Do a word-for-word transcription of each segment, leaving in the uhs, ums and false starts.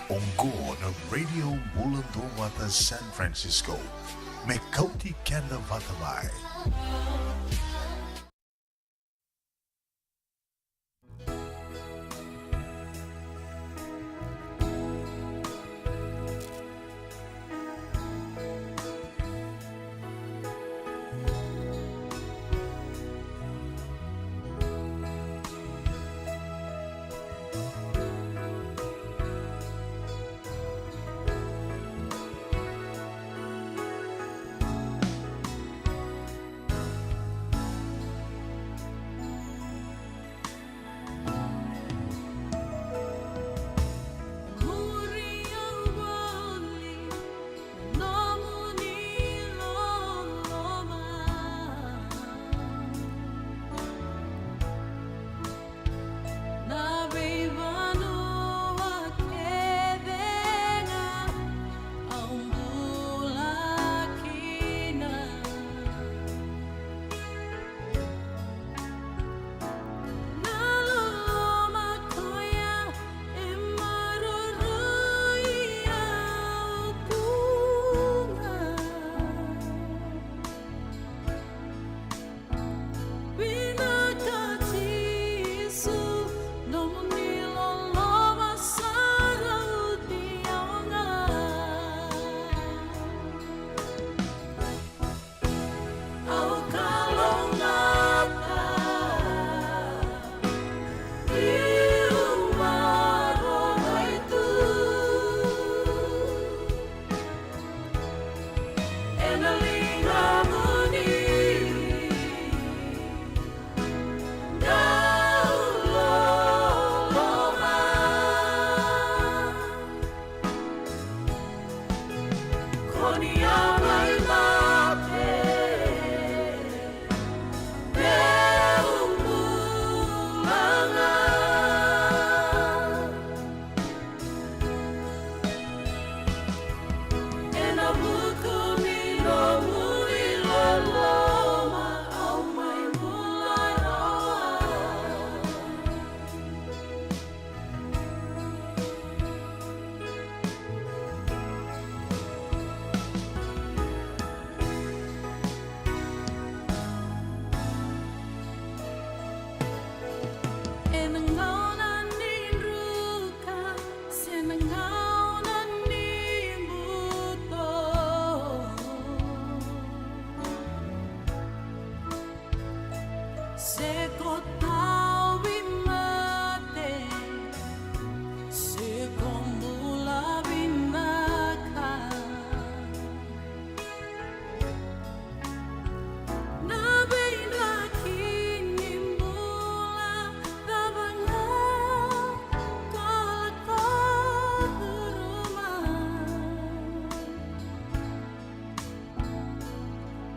Oqo na Radio Bula Duavata San Francisco, me kauti keda vata mai. Ena gauna ni druka, se na gauna ni buto, se ko tauvimate, se ko bula vinaka. Na veidraki ni bula, cava ga ko lako curuma.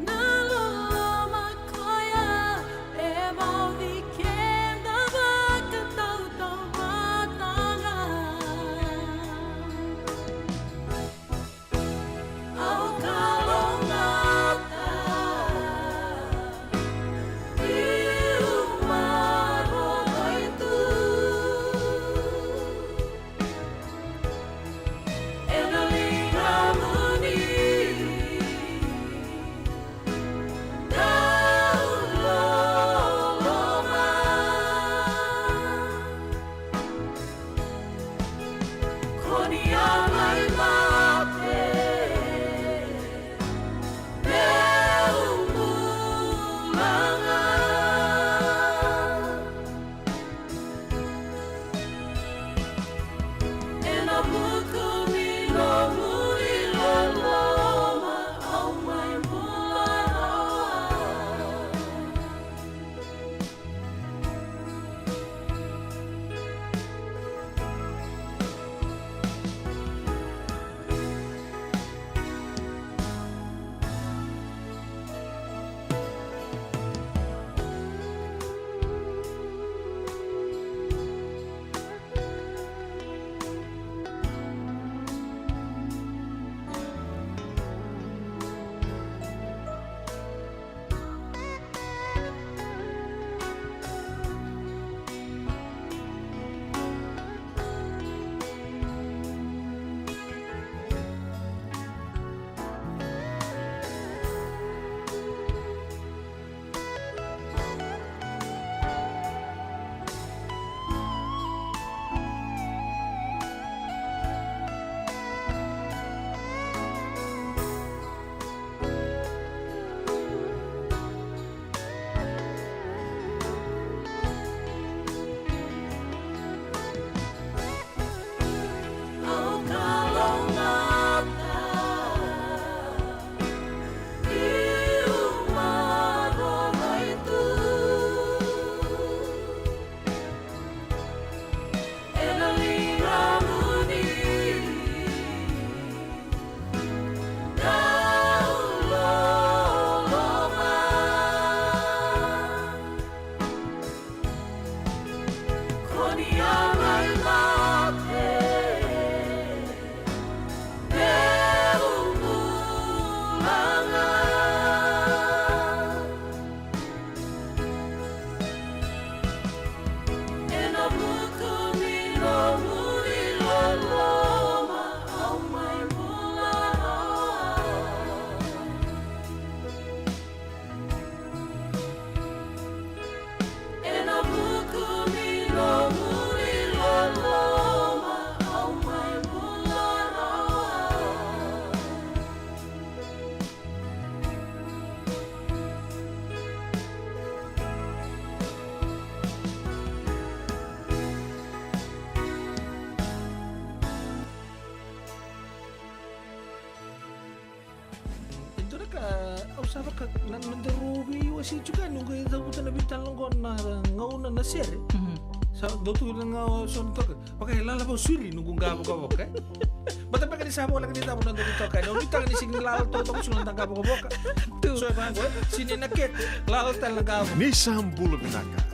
Na loloma koya e vauci keda vakatautauvata ga. Au kalougata, niu maroroi tu ena ligamuni. Dau loloma. Ko ni a mai mate meu bula ga. Ena vuku ni nomu iloloma au mai bula rawa. Au sa vaka na, na daru veiwasei tiko yani, noqu e cavuta na veitalanoa qo na gauna na sere. Mhm. Sa dau tu na gauna so na toka. Vaka e lala vau siri noqu qa vokavoka, e? Bata beka ni sa voleka ni cava na dau toka. Na vei taka ni sigi ni lala toka, toka sigi na qa vokavoka. Tu. So e vaqo, sini na kete, lala tale na qa vokavoka. Ni sa bula vinaka.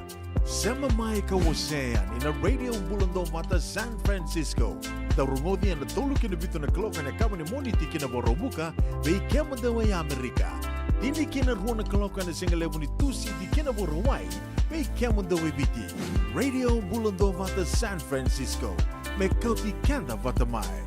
Sema mai ka wasea yani na Radio Bula Dovata San Francisco. Dau rogoci ena tolu ki na vitu na kaloko ena yakavi ni Moniti ki na Vakaraubuka, vei kemudou e Amerika. Tini ki na rua na kaloko ena sigalevu ni Tusiti ki na Vakarauwai, vei kemudou e Viti. Radio Bula Dovata San Francisco, me kauti keda vata mai.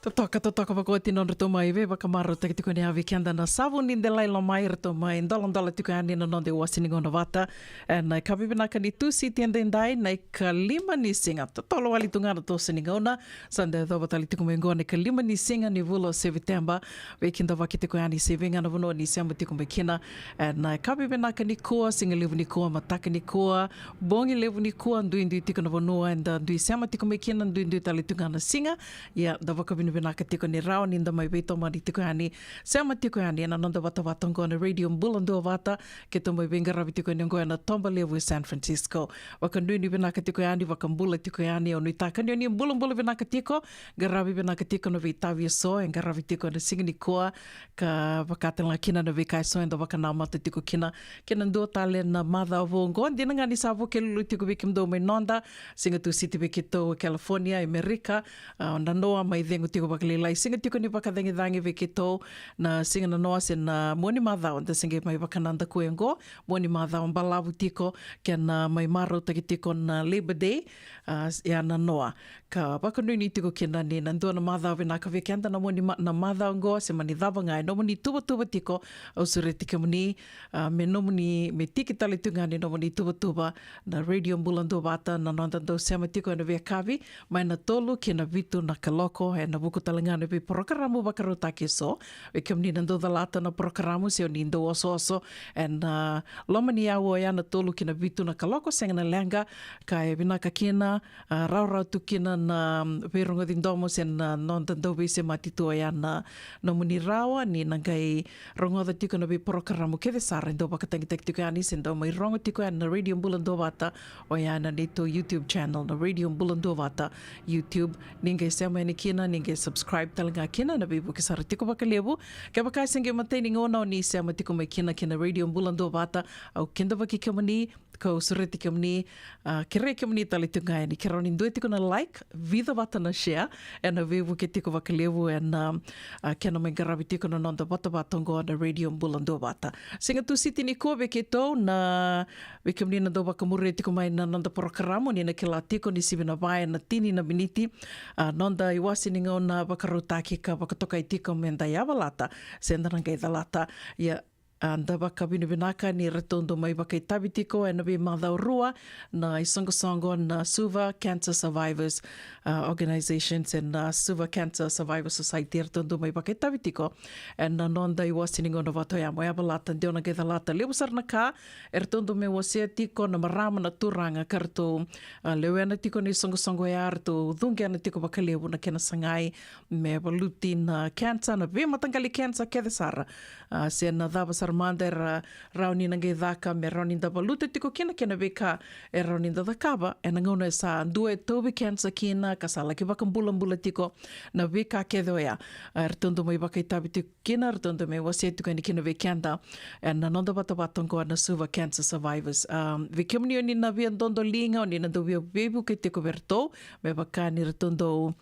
Totoka, totoka vakaoti na nodratou mai veivakamarautaki tiko ni yavi keda na Savu ni Delai Lomai, ratou mai doladola tiko yani na noda iwase ni gauna vata. Ena yakavi vinaka ni Tusiti edaidai, na ikalima ni siga. Totolo wale tu ga na toso ni gauna, sa da yacova tale tiko mai oqo na ikalima ni siga ni vula o Seviteba. Veikidavaki tiko yani se vei ga na vanua ni sema tiko mai kina. Ena yakavi vinaka nikua, siga levu nikua, mataka nikua, bogi levu nikua, duidui tiko na vanua eda dui sema tiko mai kina, duidui tale tiko ga na siga. Ia, da vakavinavinaka tiko ni rawa ni da mai veitomani tiko yani, sema tiko yani ena noda vatavata oqo na Radio Bula Duavata, keitou mai veiqaravi tiko yani oqo ena Toba Levu e San Francisco. Vakanuinui vinaka tiko yani, vakabula tiko yani, au nuitaka ni o ni bulabula vinaka tiko, qaravi vinaka tiko na veitavi eso e qaravi tiko ena siga nikua, ka vaka tale ga kina na veika eso eda vakanamata tiko kina. Kei na dua tale na macawa vou oqo, dina ga ni sa vukelulu tiko vei kemudou mai noda, siga Tusiti vei keitou e California, e Amerika, a, na noa mai cegu tiko vakalailai. Siga tiko ni vakacagicagi vei keitou, na siga na noa se na mua ni macawa, da se qai mai vakanadakuya oqo, mua ni macawa balavu tiko, kena mai marautaki tiko na Labor Day, a, s-, ya na noa. Ka vakanuinui tiko kina ni na dua na macawa vinaka vei keda na mua ni ma-, na macawa oqo, se mani cava ga e nomuni tuvatuva tiko, au sureti kemuni, a, me nomuni, me tiki tale tu ga ni nomuni tuvatuva na Radio Bula Duavata, na noda dau sema tiko ena veiyakavi, mai na tolu ki na vitu na kaloko, ena vuku tale ga na veiporokaramu vakarautaki eso. Vei kemuni na dau calata na porokaramu, se o ni dau osooso ena, a, loma ni aua oya na tolu ki na vitu na kaloko, sega na leqa, ka e vinaka kina, a, rawarawa tu kina na, mm, veirogoci domo se na noda dau veisemati tu oya na nomuni rawa ni na qai rogoca tiko na veiporokaramu kece sara e dau vakatagitaki tiko yani se dau mai rogo tiko yani na Radio Bula Duavata, oya na neitou YouTube channel, na Radio Bula Duavata YouTube. Ni qai sema yani kina, ni qai subscribe tale ga kina, na veivuke sara tiko vakalevu. Kevaka e se qai matai ni gauna o ni sema tiko mai kina ki na Radio Bula Duavata, au kidavaki kemuni, kau sureti kemuni, a, kerei kemuni tale tu ga yani ke rawa ni dua tiko na like, vica vata na share, ena veivuke tiko vakalevu ena, a, kena mai qaravi tiko na noda vatavata oqo na Radio Bula Duavata. Siga Tusiti nikua vei keitou, na, vei kemuni na dau vakamuria tiko mai na noda porokaramu, ni na kila tiko ni sivi na va ena tini na miniti, a, noda iwase ni gauna vakarautaki ka vakatokai tiko me da yavalata se da na qai calata. Ia, a, da vakavinavinaka ni ratou dau mai vakaitavi tiko ena veimacawa rua na isoqosoqo na Suva Cancer Survivors, a, Organization se na Suva Cancer Survivors Society, ratou dau mai vakaitavi tiko ena noda iwase ni gauna vata oya mo yavalata, de o na qai calata. Levu sara na ka eratou dau mai wasea tiko na marama, na turaga ka ratou, a, lewena tiko na isoqosoqo oya, ratou cuqena tiko vakalevu na kena sagai me valuti na cancer, na veimataqali cancer kece sara. A, se na cava sara mada era rawa ni na qai caka me rawa ni da valuta tiko kina kei na veika e rawa ni da cakava ena gauna e sa dua e tauvi cancer kina ka sa laki vakabulabula tiko na veika kece oya. A, eratou dau mai vakaitavi tiko kina, eratou dau mai wasea tiko yani kina vei keda ena noda vatavata oqo na Suva Cancer Survivors. A, vei kemuni o ni na via dodoliga, o ni na dau via veivuke tiko vei iratou, me vaka ni ratou dau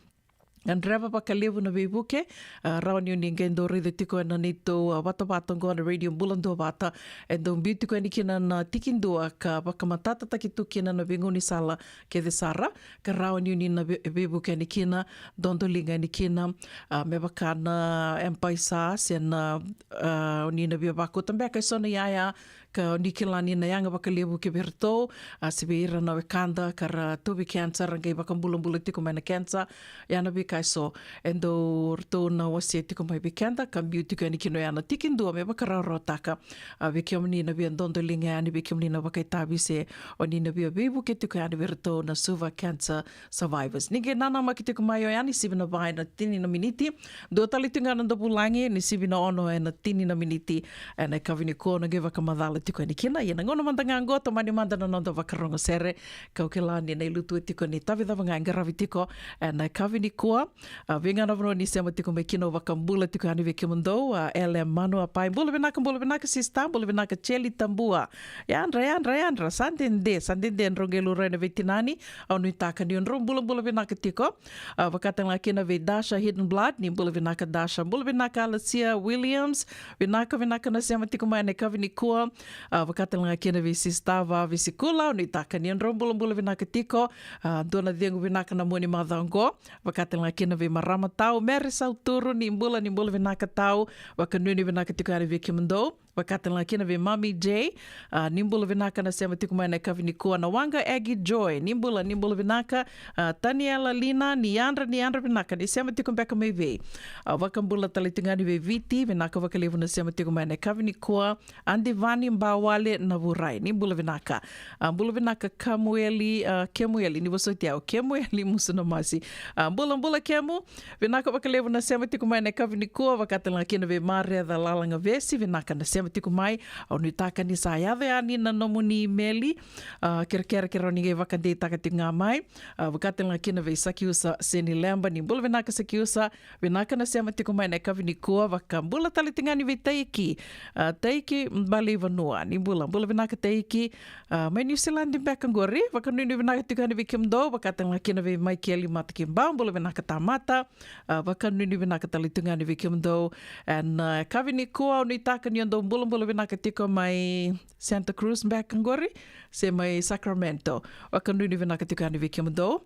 gadreva vakalevu na veivuke, a, rawa ni o ni qai dau raica tiko ena neitou, a, vatavata oqo na Radio Bula Duavata, e dau biu tiko yani kina na tikidua ka vakamatatataki tu kina na veigaunisala kece sara, ka rawa ni o ni na vei-, veivuke yani kina, dodoliga yani kina, a, me vaka na M-PAiSA se na, a, o ni na via vakauta beka eso na iyaya, ka o ni kila ni na yaga vakalevu ki vei iratou, a, se vei ira na wekada ka ra tauvi cancer, ra qai vakabulabula tiko mai na cancer, ya na veika eso e dau ratou na wasea tiko mai vei keda, ka biu tiko yani kina oya na tikidua me vakarawarawataka. A, vei kemuni na via dodoliga yani, vei kemuni na vakaitavi se o ni na via veivuke tiko yani vei iratou na Suva Cancer Survivors. Ni qai nanamaki tiko mai oya ni sivi na va ena tini na miniti. Dua tale tiko ga na noda vulagi, ni sivi na ono ena tini na miniti. Ena yakavi nikua na qai vakamacala tiko yani kina. Ia na gauna mada ga oqo, tomani mada na noda vakarogo sere. Kau kila ni na ilutu tiko ni tavi cava ga e qaravi tiko ena yakavi nikua. A, vei ga na vanua ni sema tiko mai kina, au vakabula tiko yani vei kemudou, a, L M Manu, a, pai. Bula vinaka, bula vinaka, sista, bula vinaka, Cheli Tabua. Yadra, yadra, yadra, sa dede, sa dede, drau qai lurai na veitinani, au nuitaka ni drau bulabula vinaka tiko. A, vakatale ga kina vei Dasha Hidden Blood, ni bula vinaka Dasha, bula vinaka Alicia Williams, vinaka, vinaka na sema tiko mai ena yakavi nikua. A, vakatalega kina vei Sista Vavisikula, au nuitaka ni a drau bulabula vinaka tiko. A, dua na cegu vinaka na mua ni macawa oqo. Vakatalega kina vei marama tau Mere Sauturu, ni bula, ni bula vinaka tau. Vakanuinui vinaka tiko yani vei kemudou. Vakatalega kina vei Mami J. A, ni bula vinaka na sema tiko mai na yakavi nikua. Na waqa Egi Joy, ni bula, ni bula vinaka. A, Taniela Lina, ni yadra, ni yadra vinaka, ni sema tiko beka mai vei. A, vakabula tale tiko yani vei Viti, vinaka vakalevu na sema tiko mai na yakavi nikua. Adivani Bawale Navurai, ni bula vinaka. A, bula vinaka Kamueli, a, Kemueli, ni vosoti au, Kemueli Musunamasi. A, bula, bula Kemu, vinaka vakalevu na sema tiko mai na yakavi nikua. Vakatalega kina vei Mareca Lalagavesi, vinaka na sema tiko mai. Au nuitaka ni sa yaco yani na nomuni imeli. A, kerekere ke rawa ni qai vakadeitaka tiko ga mai. A, vakatalega kina vei Sakiusa Seni Leba, ni bula vinaka Sakiusa. Vinaka na sema tiko mai na yakavi nikua. Vakabula tale tiko ga yani vei Taiki. A, Taiki Baleivanua, ni bula, bula vinaka Taiki. A, mai Niusiladi beka qori. Vakanuinui vinaka tiko yani vei kemudou. Vakatalega kina vei Maikeli Matakibau, bula vinaka tamata. A, vakanuinui vinaka tale tiko yani vei kemudou. Ena, a, yakavi nikua, au nuitaka ni o dou bulabula vinaka tiko mai Santa Cruz beka qori, se mai Sacramento. Vakanuinui vinaka tiko yani vei kemudou.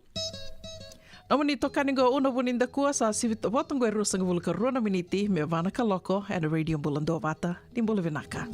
Nomuni itokani qo Una Vunidakua, sa sivi vata qo e ruasagavulu ka rua na miniti me va na kaloko ena Radio Bula Duavata. Ni bula vinaka.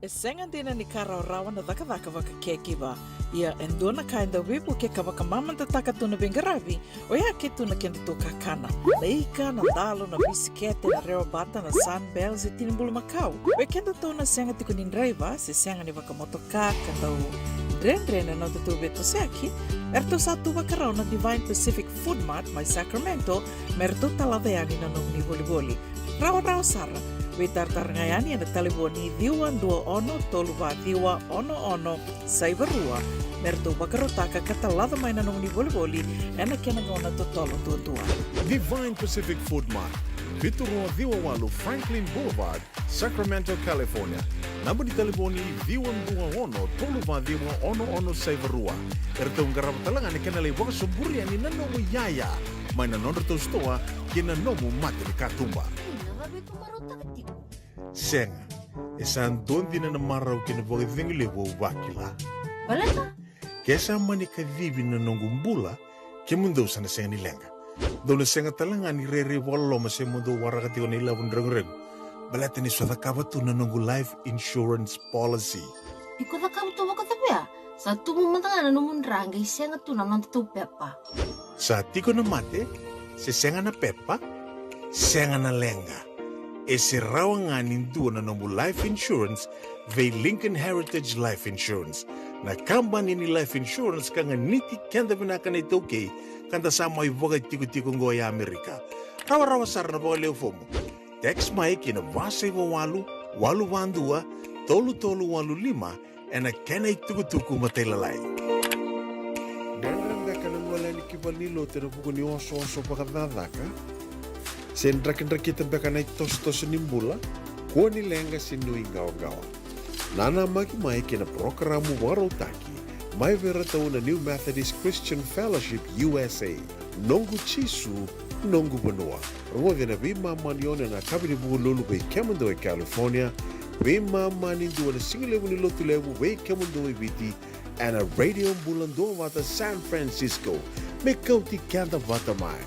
E sega dina ni ka rawarawa na cakacaka vaka caregiver. Ia e dua na ka e dau veivuke ka vakamamadataka tu na veiqaravi, oya ke tu na kedatou kakana. Na ika, na dalo, na bisikete, na rewa bata, na Sunbell se tini bulumakau. Vei kedatou na sega tiko ni draiva se sega ni vakamotoka ka dau dredre na nodatou veitosoyaki, eratou sa tu vakarau na Divine Pacific Food Mart mai Sacramento me ratou talaca yani na nomuni volivoli. Rawarawa sara. Veitaratara ga yani ena talevoni ciwa dua ono tolu va ciwa ono ono saiva rua me ratou vakarautaka ka talaca mai na nomuni volivoli ena kena gauna totolo duadua. Divine Pacific Food Mart, vitu rua ciwa walu Franklin Boulevard, Sacramento, California. Naba ni talevoni ciwa dua ono tolu va ciwa ono ono saiva rua. Eratou qarava tale ga na kena lai vakasoburi yani na nomu iyaya mai na nodratou sitoa kei na nomu mata ni katuba. Ina, vaveikumarautaka tiko. Sega, e sa dua dina na marau kei na vakacegu levu au vakila. Baleta? Ke sa mani kacivi na noqu bula, kemudou sa na sega ni leqa. Dou na sega tale ga ni rairai vakaloloma se mo dou waraka tiko na ilavo ni reguregu. Baleta ni so cakava tu na noqu life insurance policy. Iko cakava tu vakacavia? Sa tubu mada ga na nomu dra qai sega tu na nodatou pepa. Sa tiko na mate, se sega na pepa, sega na leqa. E se rawa ga ni dua na nomu life insurance vei Lincoln Heritage Life Insurance, na kabani ni life insurance ka ganiti keda vinaka na iTaukei, ka da sa mai vakatikotiko oqo e Amerika. Rawarawa sara na vakaleu fomu. Text mai ki na va saiva walu, walu va dua, tolu tolu walu lima, ena kena itukutuku matailalai. Dredre beka na gole yani ki valenilotu ena vuku ni osooso vakacakacaka? Se drakidrakita beka na itosotoso ni bula? Kua ni leqa se nuiqawaqawa. Nanamaki mai kei na parokaramu vakarautaki mai vei iratou na New Methodist Christian Fellowship U S A. Noqu Jisu, noqu vanua. Rogoci ena veimama ni ono ena yakavi ni Vukelulu vei kemudou e California, veimama ni dua ena sigalevu ni Lotulevu vei kemudou e Viti, ena Radio Bula Duavata San Francisco. Me kauti keda vata mai.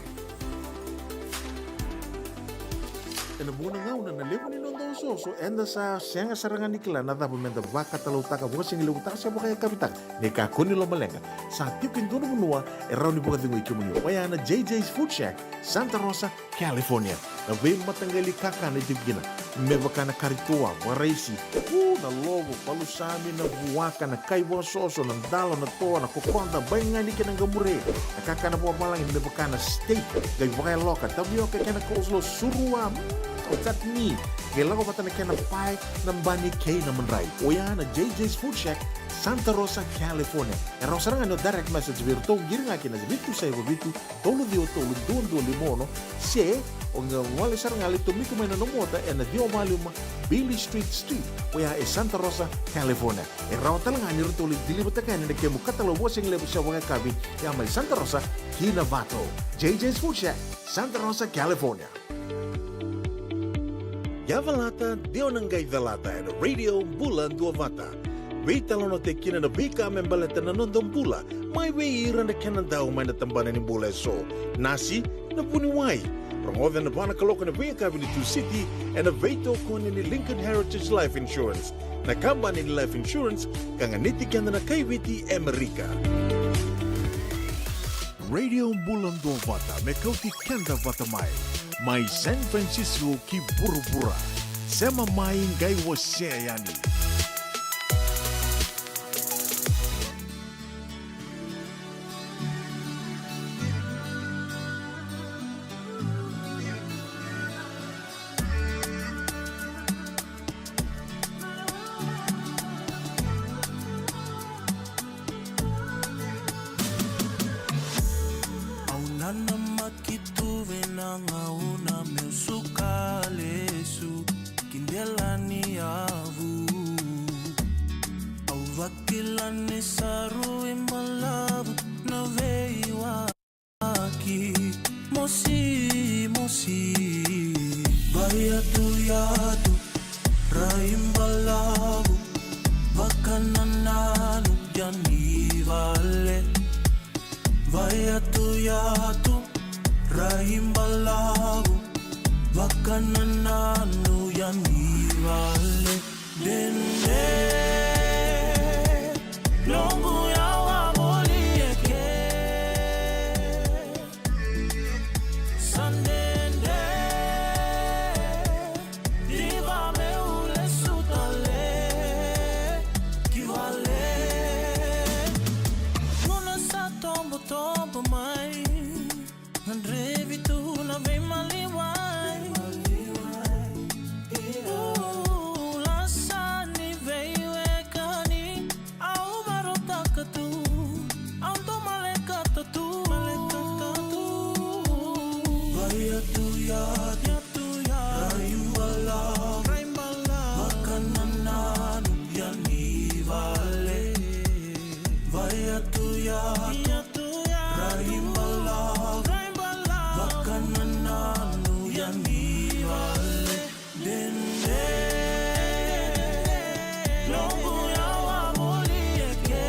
Ena vuqa na gauna na levu ni noda osooso, eda sa sega sara ga ni kila na cava meda vakatalautaka, vakasigalevu taka se vakayakavi taka. Ni kakua ni lomaleqa, sa tiko e dua na vanua e rawa ni vakacegui kemuni, oya na J J's Food Shack, Santa Rosa, California. Na veimataqali kakana e tiko kina, me vaka na kari toa, vakaraisi, u, na lovo, palusami, na vuaka, na kai vakasoso, na dalo, na toa, na kokoda, baigani kei na qamure, na kakana vakavalagi, me vaka na steak, qai vakayaloka, tavioka kei na coleslaw, surua, mm, o chutney, qai lako vata na kena pae, na bani kei na madrai. Oya na J J's Food Shack, Santa Rosa, California. E rawa sara ga ni o direct message vei iratou, qiri ga ki na vitu saiva vitu, tolu ciwa tolu dua dua lima ono, se o qai gole sara ga, lai tomika mai na nomu ota ena ciwa va lima Beale Street Suite, oya e Santa Rosa, California. E rawa tale ga ni ratou lai deliver-taka yani na kemu katalau vakasigalevu se vakayakavi, ya mai Santa Rosa ki Novato. J J's Food Shack, Santa Rosa, California. Yavalata, de o na qai calata ena Radio Bula Duavata. Veitalanoataki kina na veika me baleta na noda bula, mai vei ira na kena dau mai na tabana ni bula eso. Nasi, na vuniwai. Rogoca ena va na kaloko ena veiyakavi ni Tusiti, ena veitokoni ni Lincoln Heritage Life Insurance, na kabani ni life insurance ka ganiti keda na kai Viti e Amerika. Radio Bula Duavata me kauti keda vata mai, mai San Francisco ki vuravura. Sema mai, qai wasea yani. Au nanamaki tu vei na gauna meu suka lesu ki dela ni yavu. Au vakila ni sa rui balavu na veiwa. Ki mosi, mosi. Vaiatu, yatu, rai balavu, vakanananu yani vale. Vaiatu, yatu, rai balavu, vakanananu yani vale. Dede, noqu yawa voli eke. Sa dede, diva meu lesu tale ki vale. Gauna sa tobotobo mai, gadrevi tu na veimaliwai. Lasa ni veiwekani, au marautaka tu, au dau maleka tu. Vaya tu ya, ya tu ya, rai balavu, rai balavu, vakanananu yani vale. Vaya tu ya, ya tu ya, rai balavu, rai balavu, vakanananu yani vale. Dede, noqu yawa voli eke.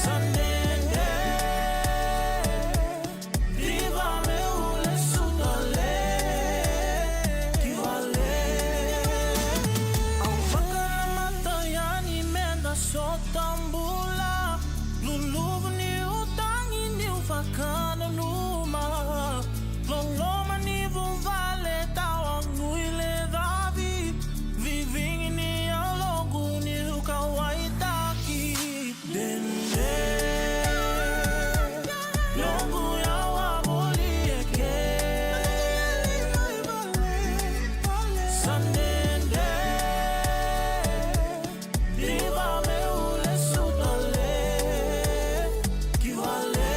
Sa dede, diva meu lesu tale ki vale. Au vakanamata yani meda sota bula. Luluvu niu tagi niu vakananuma. Loloma ni vuvale, tawa gui lecavi. Vivigi ni yaloqu niu kauwaitaki. Dede, noqu yawa voli eke. Sa dede, diva meu lesu tale ki vale.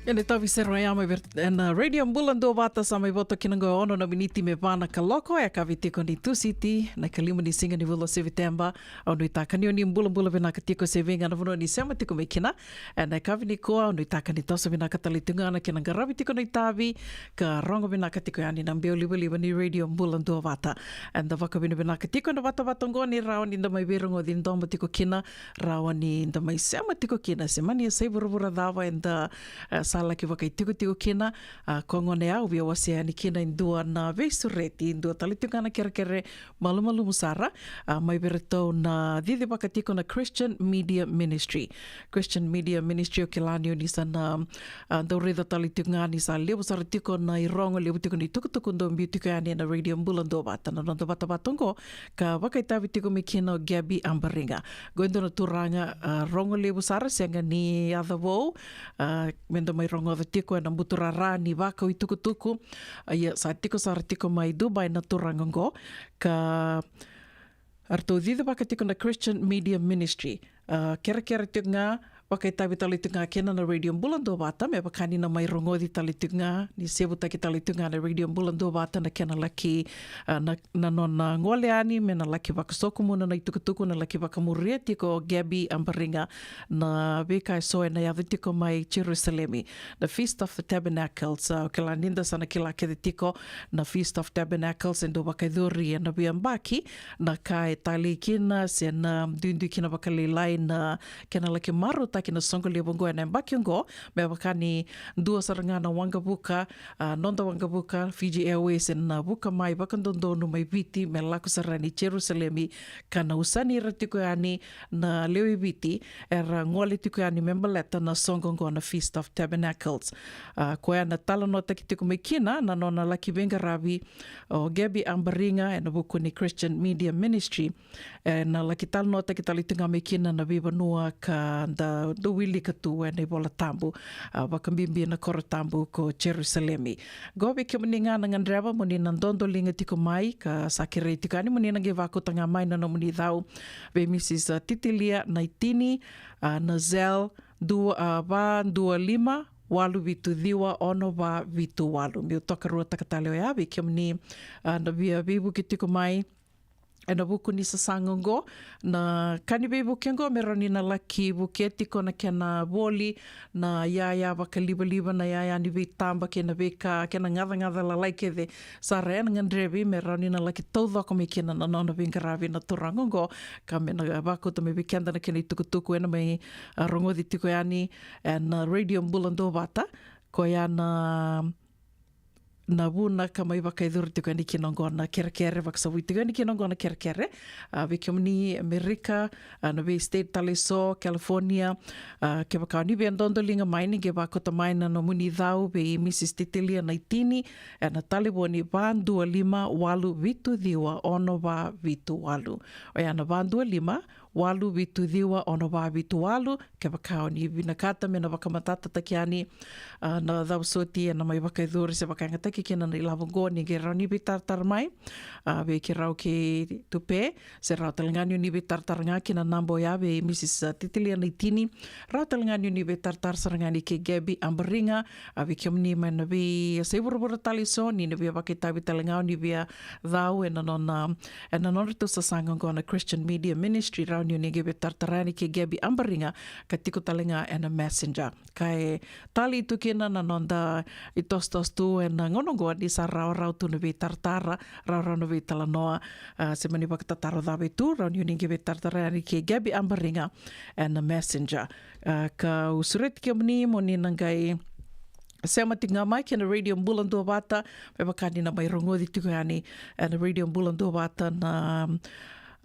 Ena itavi sere ya mai ver-, ena Radio Bula Duavata, sa mai voto kina qo e ono na miniti me va na kaloko, e yakavi tiko ni Tusiti, na ikalima ni siga ni vula o Seviteba. Au nuitaka ni o ni bulabula vinaka tiko se vei ga na vanua ni sema tiko mai kina. Ena yakavi nikua, au nuitaka ni toso vinaka tale tu ga na kena qaravi tiko na itavi, ka rogo vinaka tiko yani na beo livaliva ni Radio Bula Duavata. Eda vakavinavinaka tiko ena vatavata oqo ni rawa ni da mai veirogoci domo tiko kina, rawa ni da mai sema tiko kina, se mani e sa i vuravura cava eda, e, sa laki vakaitikotiko kina. A, ko gona au via wasea yani kina e dua na veisureti, e dua tale tiko ga na kerekere malumalumu sara, a, mai vei iratou na cicivaka tiko na Christian Media Ministry. Christian Media Ministry, o kila ni o ni sa na, a, dau raica tale tiko ga ni sa levu sara tiko na irogo, levu tiko na itukutuku dau biu tiko yani ena Radio Bula Duavata. Na noda vatavata oqo ka vakaitavi tiko mai kina o Gabby Ambariga. Qo e dua na turaga, a, rogo levu sara, sega ni yaca vou, a, meda mai rogoca tiko ena buturara ni vakau itukutuku. A, ia, sa tiko sara tiko mai Dubai na turaga oqo, ka ratou cicivaka tiko na Christian Media Ministry. A, kerekere tiko ga, vakaitavi tale tiko ga kina na Radio Bula Duavata, me vaka ni na mai rogoci tale tiko ga, ni sevutaki tale tiko ga na Radio Bula Duavata na kena laki, a, na, na nona gole yani me na laki vakasokumuna na itukutuku, na laki vakamuria tiko o Gabby Ambariga na veika eso ena yaco tiko mai Jerusalemi, na Feast of the Tabernacles. A, o kila ni da sa na kila kece tiko na Feast of Tabernacles e dau vakayacori ena veiyabaki, na ka e talei kina se na duidui kina vakalailai na kena laki marautaki na soqo levu oqo ena yabaki oqo, me vaka ni dua sara ga na waqavuka, a, noda waqavuka Fiji Airways ena vuka mai vakadodonu mai Viti me lako sara yani Jerusalemi, ka na usani ira tiko yani na lewe i Viti era gole tiko yani me baleta na soqo oqo na Feast of Tabernacles. A, koya na talanoataki tiko mai kina na nona laki veiqaravi o Gabby Ambariga ena vuku ni Christian Media Ministry. Ena laki talanoataki tale tu ga mai kina na veivanua ka da dau wilika tu ena iVola Tabu, a, vakabibi na koro tabu ko Jerusalemi. Qo vei kemuni ga na gadreva mo ni na dodoliga tiko mai, ka sa kerei tiko yani mo ni na qai vakauta ga mai na nomuni cau vei Mrs Titilia Naitini, a, na Zelle dua, a, va dua lima walu vitu ciwa ono va vitu walu. Meu tokaruataka tale oya vei kemuni, a, na via veivuke tiko mai ena vuku ni sasaga oqo, na ka ni veivuke oqo me rawa ni na laki vukea tiko na kena voli na yaya vakalivaliva, na yaya ni veitaba kei na veika kei na gacagaca lalai kece sara ena gadrevi me rawa ni na laki taucoko mai kina na nona veiqaravi na turaga oqo. Ka me na vakauta mai vei keda na kena itukutuku ena mai, a, rogoci tiko yani ena Radio Bula Duavata, koya na na vuna ka mai vakayacori tiko yani kina oqo na kerekere, vakasavui tiko yani kina oqo na kerekere. A, vei kemuni Amerika, a, na vei state tale eso, California, a, kevaka ni via dodoliga mai ni qai vakauta mai na nomuni cau vei Mrs Titilia Naitini ena talevoni va dua lima walu vitu ciwa ono va vitu walu. Oya na va dua lima walu vitu ciwa ono va vitu walu. Kevaka o ni vinakata me na vakamatatataki yani, a, na cava soti ena mai vakayacori se vakayagataki kina na ilavo oqo, ni qai rawa ni veitaratara mai, a, vei keirau kei Tupe, se rawa tale ga ni o ni veitaratara ga kina naba oya vei Mrs Titilia Naitini. Rawa tale ga ni o ni veitaratara sara ga yani kei Gabby Abariga, a, vei kemuni mai na vei, a, yasai vuravura tale eso, ni na via vakaitavi tale ga o ni via cau ena nona, ena nodratou sasaga oqo na Christian Media Ministry, rawa ni o ni qai veitaratara yani kei Gabby Abariga ka tiko tale ga ena Messenger. Ka e talei tu kina na noda itosotoso tu ena gauna oqo ni sa rawarawa tu na veitaratara, rawarawa na veitalanoa, a, se mani vakatataro cava e tu, rawa ni o ni qai veitaratara yani kei Gabby Abariga ena Messenger. A, kau sureti kemuni mo ni na qai sema tiko ga mai kei na Radio Bula Duavata, me vaka ni na mai rogoci tiko yani ena Radio Bula Duavata na,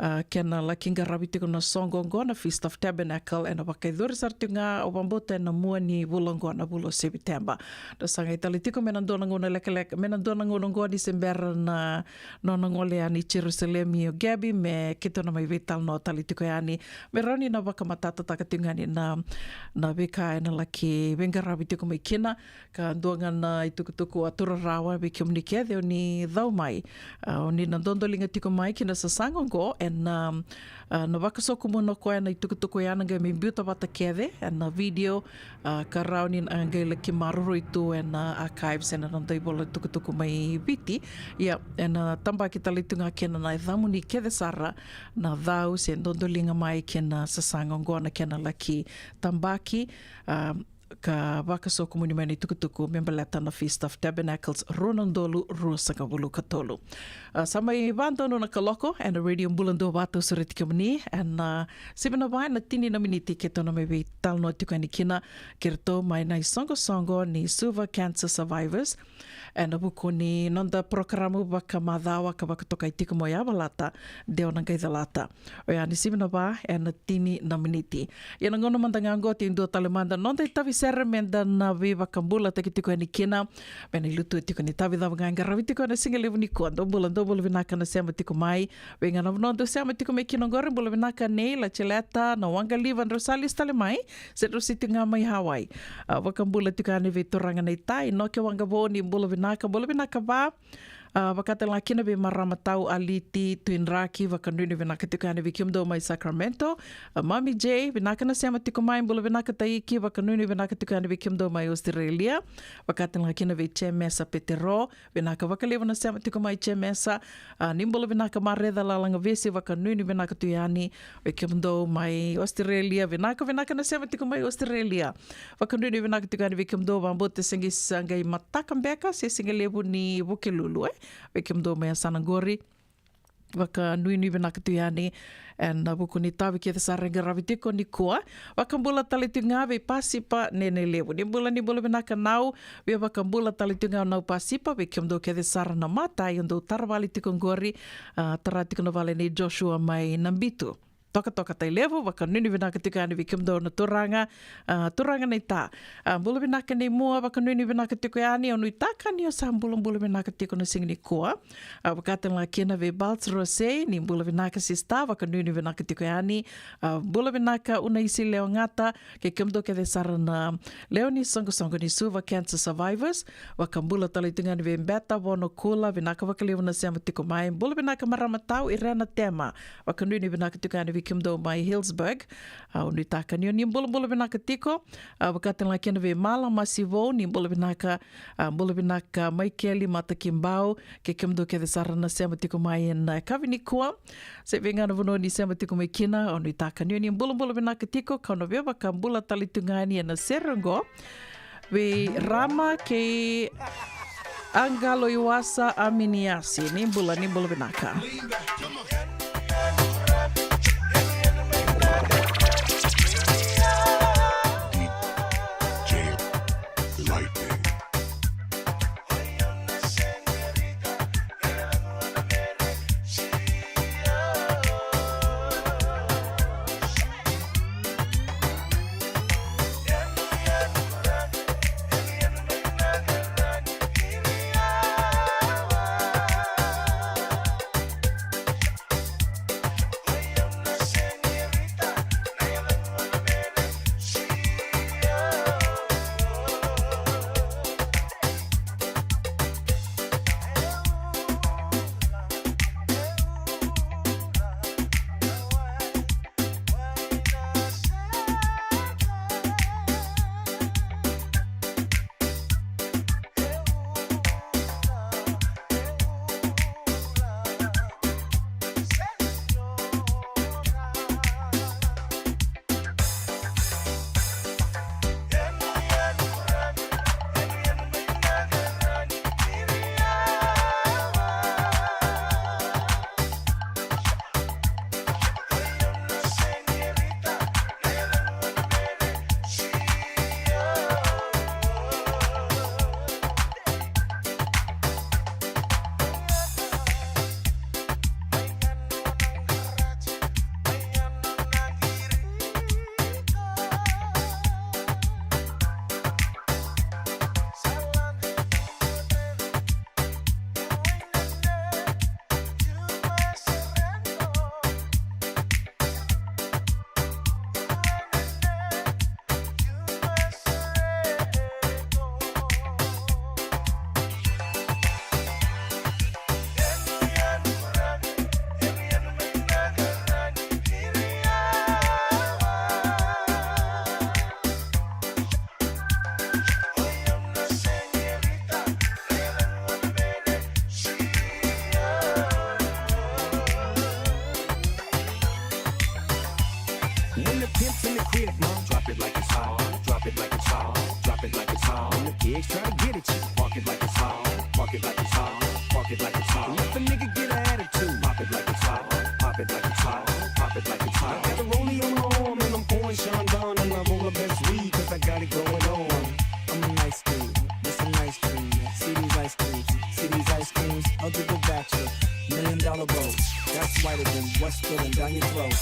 a, kena laki qaravi tiko na soqo oqo na Feast of Tabernacle, ena vakayacori sara tiko ga, au vakabauta, ena mua ni vula oqo na vula o Seviteba. Da sa qai tale tiko me na dua na gauna lekaleka, me na dua na gauna oqo ni se bera na nona gole yani i Jerusalemi o Gabby, me keitou na mai veitalanoa tale tiko yani me rawa ni na vakamatatataka tiko ga yani na, na veika ena laki veiqaravi tiko mai kina. Ka dua ga na itukutuku a tu rarawa vei kemuni kece o ni cau mai, a, o ni na dodoliga tiko mai ki na sasaga oqo ena, a, na vakasokumuni o koya na itukutuku oya na qai mai biuta vata kece ena video, a, ka rawa ni na qai laki maroroi tu ena archives ena noda ivola tukutuku mai Viti. Ia, ena tabaki tale tu ga kina na yacamuni kece sara na cau se dodoliga mai ki na sasaga oqo na kena laki tabaki, a, ka vakasokumuni mai na itukutuku me baleta na Feast of Tabernacles rua na udolu ruasagavulu ka tolu. A, sa mai vadonu na kaloko ena Radio Bula Duavata, au sureti kemuni ena, a, sivi na va ena tini na miniti keitou na mai veitalanoa tiko yani kina kei iratou mai na isoqosoqo ni Suva Cancer Survivors ena vuku ni noda porokaramu vakamacawa ka vakatokai tiko mo yavalata, De o na qai calata. Oya ni sivi na va ena tini na miniti. Ia na gauna mada ga oqo e dua tale mada noda itavi sere meda na veivakabulataki tiko yani kina me na ilutu tiko ni itavi cava ga e qaravi tiko ena siga levu nikua. Dou bula, dou bula vinaka na sema tiko mai. Vei ga na vanua dou sema tiko mai kina oqori, bula vinaka nei Lacheleta, na Waqaliva, drau sa lesu tale mai, se drau siti ga mai Hawaii. A, vakabula tiko yani vei turaga na itai Noke Waqavou, ni bula vinaka, bula vinaka va. A, vaka tale ga kina vei marama tau Aliti Tuidraki, vakanuinui vinaka tiko yani vei kemudou mai Sacramento. A, Mami J, vinaka na sema tiko mai, bula vinaka taiki, vakanuinui vinaka tiko yani vei kemudou mai Australia. Vaka tale ga kina vei Jemesa Petero, vinaka vakalevu na sema tiko mai Jemesa. A, ni bula vinaka Mareca Lalagavesi, vakanuinui vinaka tu yani vei kemudou mai Australia. Vinaka, vinaka na sema tiko mai Australia. Vakanuinui vinaka tiko yani vei kemudou, vakabauta se qai, sa qai mataka beka se siga levu ni Vukelulu, e, vei kemudou mai yasana qori. Vakanuinui vinaka tu yani ena vuku ni itavi kece sara e qaravi tiko nikua. Vakabula tale tiko ga vei Pasipa Nene Levu, ni bula, ni bula vinaka Nau. Via vakabula tale tiko ga Nau Pasipa vei kemudou kece sara na matai o dou tara vale tiko qori. A, tara tiko na vale nei Joshua mai Nabitu. Tokatoka Tailevu, vakanuinui vinaka tiko yani vei kemudou na turaga, a, turaga na ita. A, bula vinaka nei Mua, vakanuinui vinaka tiko yani, au nuitaka ni o sa bulabula vinaka tiko na siga nikua. A, vaka tale ga kina vei Balts Rosei, ni bula vinaka sista, vakanuinui vinaka tiko yani. A, bula vinaka Unaisi Leogata, kei kemudou kece sara na lewe ni soqosoqo ni Suva Cancer Survivors. Vakabula tale tiko yani vei Beta Vonokula, vinaka vakalevu na sema tiko mai. Bula vinaka marama tau Irena Tema, vakanuinui vinaka tiko yani vei kemudou mai Hillsburg. A, au nuitaka ni o ni bulabula vinaka tiko. A, vaka tale ga kina vei Mala Masivou, ni bula vinaka. A, bula vinaka Maikeli Matakibau, kei kemudou kece sara na sema tiko mai ena, a, yakavi nikua. Se vei ga na vanua ni sema tiko mai kina, au nuitaka ni o ni bulabula vinaka tiko, kau na vakabula tale tu ga yani ena sere oqo. Vei Rama kei Aqalo Iwasa Aminiasi, ni bula, ni bula vinaka. When the pimp's in the crib, ma, drop it like it's hot. Drop it like it's hot. Drop it like it's hot. When the pigs try to get at you, park it like it's hot. Park it like it's hot. Park it like it's hot. If a nigga get an attitude, pop it like it's hot. Pop it like it's hot. Pop it like it's hot. I got the rollie on my arm and I'm pouring Chandon and I roll the best weed 'cause I got it going on. I'm a nice dude with some nice dreams. See these ice cubes, see these ice creams. I'll give a bachelor million dollar boat. That's whiter than Westwood and down your throat.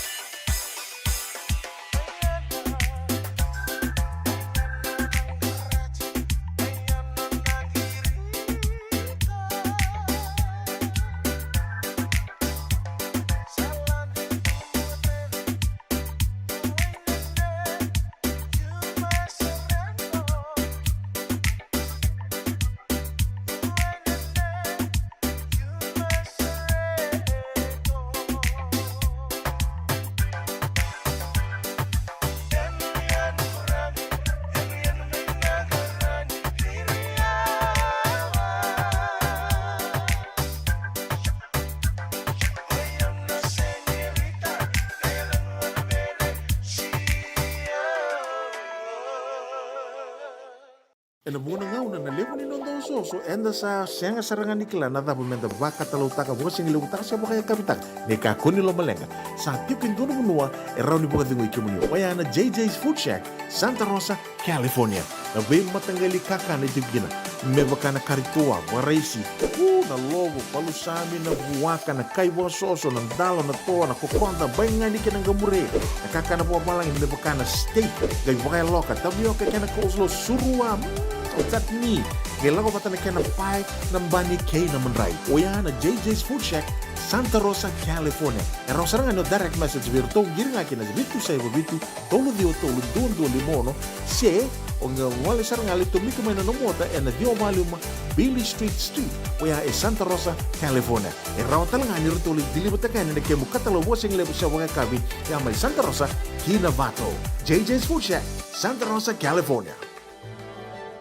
Ena vuqa na gauna na levu ni noda osooso, eda sa sega sara ga ni kila na cava meda vakatalautaka, vakasigalevu taka se vakayakavi taka. Ni kakua ni lomaleqa, sa tiko e dua na vanua e rawa ni vakacegui kemuni. Oya na J J's Food Shack, Santa Rosa, California. Na veimataqali kakana e tiko kina, me vaka na kari toa, vakaraisi, u, na lovo, palusami, na vuaka, na kai vakasoso, na dalo, na toa, na kokoda, baigani kei na qamure, na kakana vakavalagi me vaka na steak, qai vakayaloka, tavioka kei na coleslaw, surua, mm, chutney, Qai lako vata na kena pae na bani kei na madrai. Oya na J J's Food Shack, Santa Rosa, California. E rawa sara ga ni o direct message vei iratou, qiri ga ki na vitu saiva vitu, tolu ciwa tolu, dua dua lima ono, se o qai gole sara ga, lai tomika mai na nomu ota ena ciwa walu lima Beale Street Suite, oya e Santa Rosa, California. E rawa tale ga ni ratou lai deliver-taka yani na kemu katalau vakasigalevu se vakayakavi, ya mai Santa Rosa ki Novato. J J's Food Shack, Santa Rosa, California.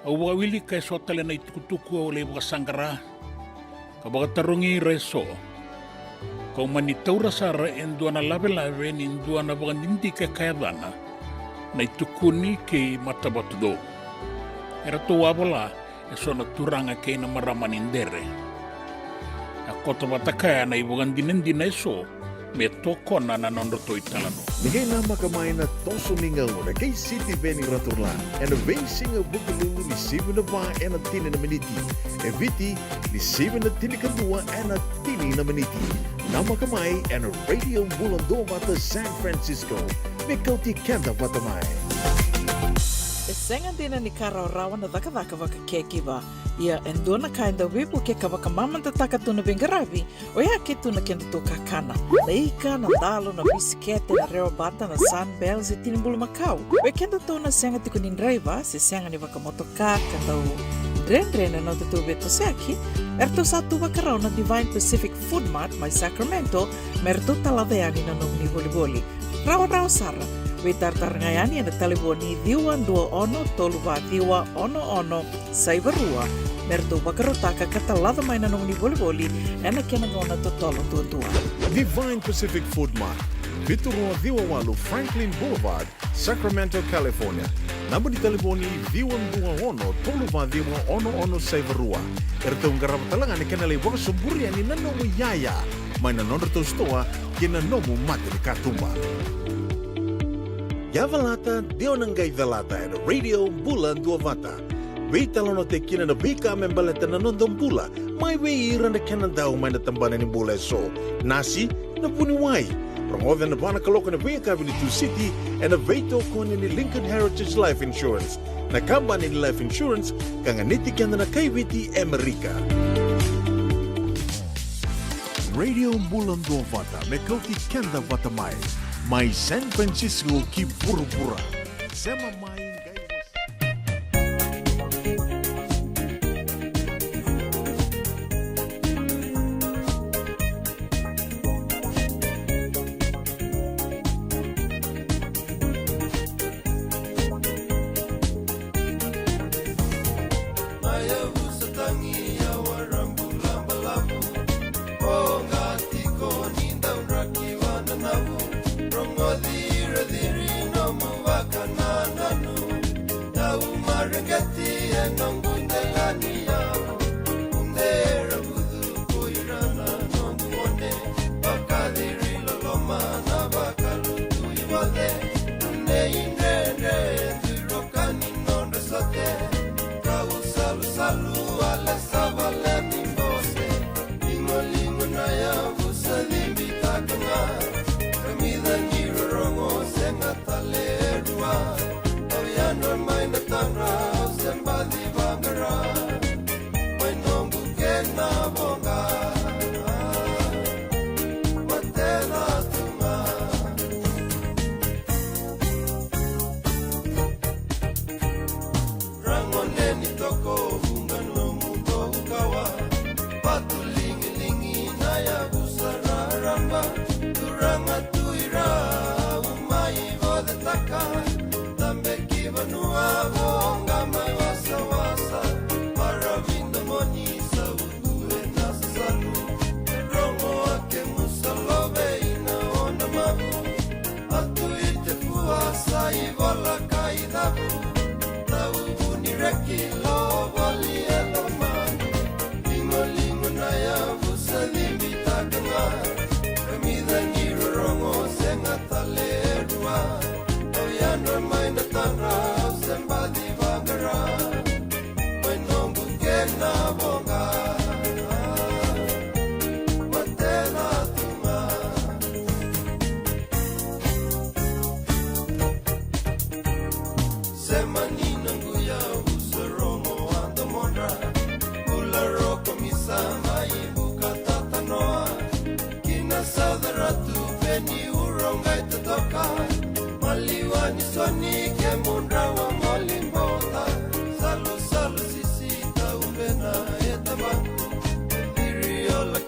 Au vakawilika eso tale na itukutuku au lai vakasaqara ka vakatarogi ira eso. Kau mani taura sara e dua na lavelave ni dua na vakadidike ka yacana na iTukuni kei Matavatucou. Eratou a vola eso na turaga kei na marama ni Dere. A koto vata kaya na ivakadinadina eso me tokona na nodratou italanoa. Ni qai namaka mai na toso ni gauna kei Sitiveni Raturla ena veisiga Vukelulu ni sivi na va ena tini na miniti, e Viti ni sivi na tinikadua ena tini na miniti. Namaka mai ena Radio Bula Duavata San Francisco, me kauti keda vata mai. E sega dina ni ka rawarawa na cakacaka vaka caregiver. Ia e dua na ka e dau veivuke ka vakamamadataka tu na veiqaravi, oya ke tu na kedatou kakana. Na ika, na dalo, na bisikete, na rewa bata, na Sunbell se tini bulumakau. Vei kedatou na sega tiko ni draiva se sega ni vakamotoka ka dau dredre na nodatou veitosoyaki, eratou sa tu vakarau na Divine Pacific Food Mart mai Sacramento me ratou talaca yani na nomuni volivoli. Rawarawa sara. Veitaratara ga yani ena talevoni ciwa dua ono tolu va ciwa ono ono saiva rua me ratou vakarautaka ka talaca mai na nomuni volivoli ena kena gauna totolo duadua. Divine Pacific Food Mart, vitu rua ciwa walu Franklin Boulevard, Sacramento, California. Naba ni talevoni ciwa dua ono tolu va ciwa ono ono saiva rua. Eratou qarava tale ga na kena lai vakasoburi yani na nomu iyaya mai na nodratou sitoa kei na nomu mata ni katuba. Ia calata, de o na qai calata ena Radio Bula Duavata. Veitalanoataki kina na veika me baleta na noda bula mai vei ira na kenadau mai na tabana ni bula eso, nasi, na vuniwai. Rogoca ena va na kaloko ena veiyakavi ni Tusiti ena veitokoni ni Lincoln Heritage Life Insurance, na kabani ni life insurance ka ganiti keda na kai Viti e Amerika. Radio Bula Duavata me kauti keda vata mai, mai San Francisco ki vuravura. Sema mai qai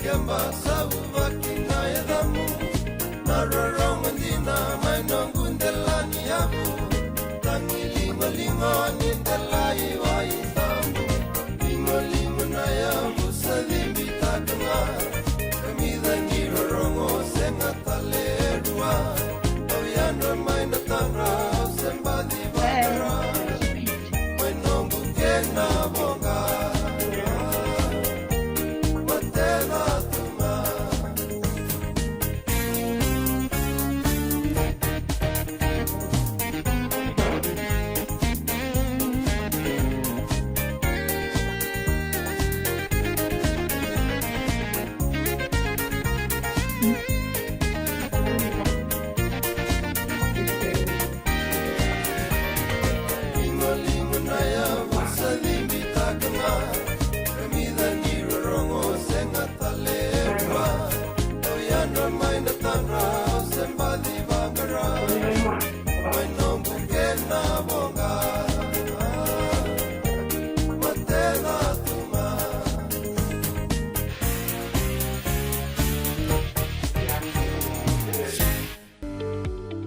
Keba sa vuvaki na yacamu, na rorogo dina mai noqu dela ni yavu. Tagi ligoligo ni delai wai tabu, ligoligo na yavu sa cibitaka ga. Kamica ni rorogo sega tale e rua, au yadra mai na tadra, au se baci vakara. Mai noqu kena voqa, mateva tu ga.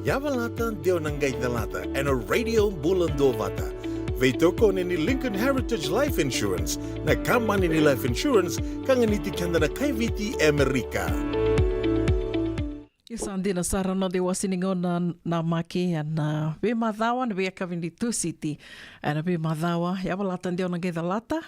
Yavalata, deu na qai calata ena Radio Bula Duavata. Veitokoni ni Lincoln Heritage Life Insurance, na kabani ni life insurance ka ganiti keda na kai Viti e Amerika. Isa dina sara noda iwasi ni gauna namaki ena veimacawa, na veiyakavi ni Tusiti ena veimacawa. Yavalata, deu na qai calata.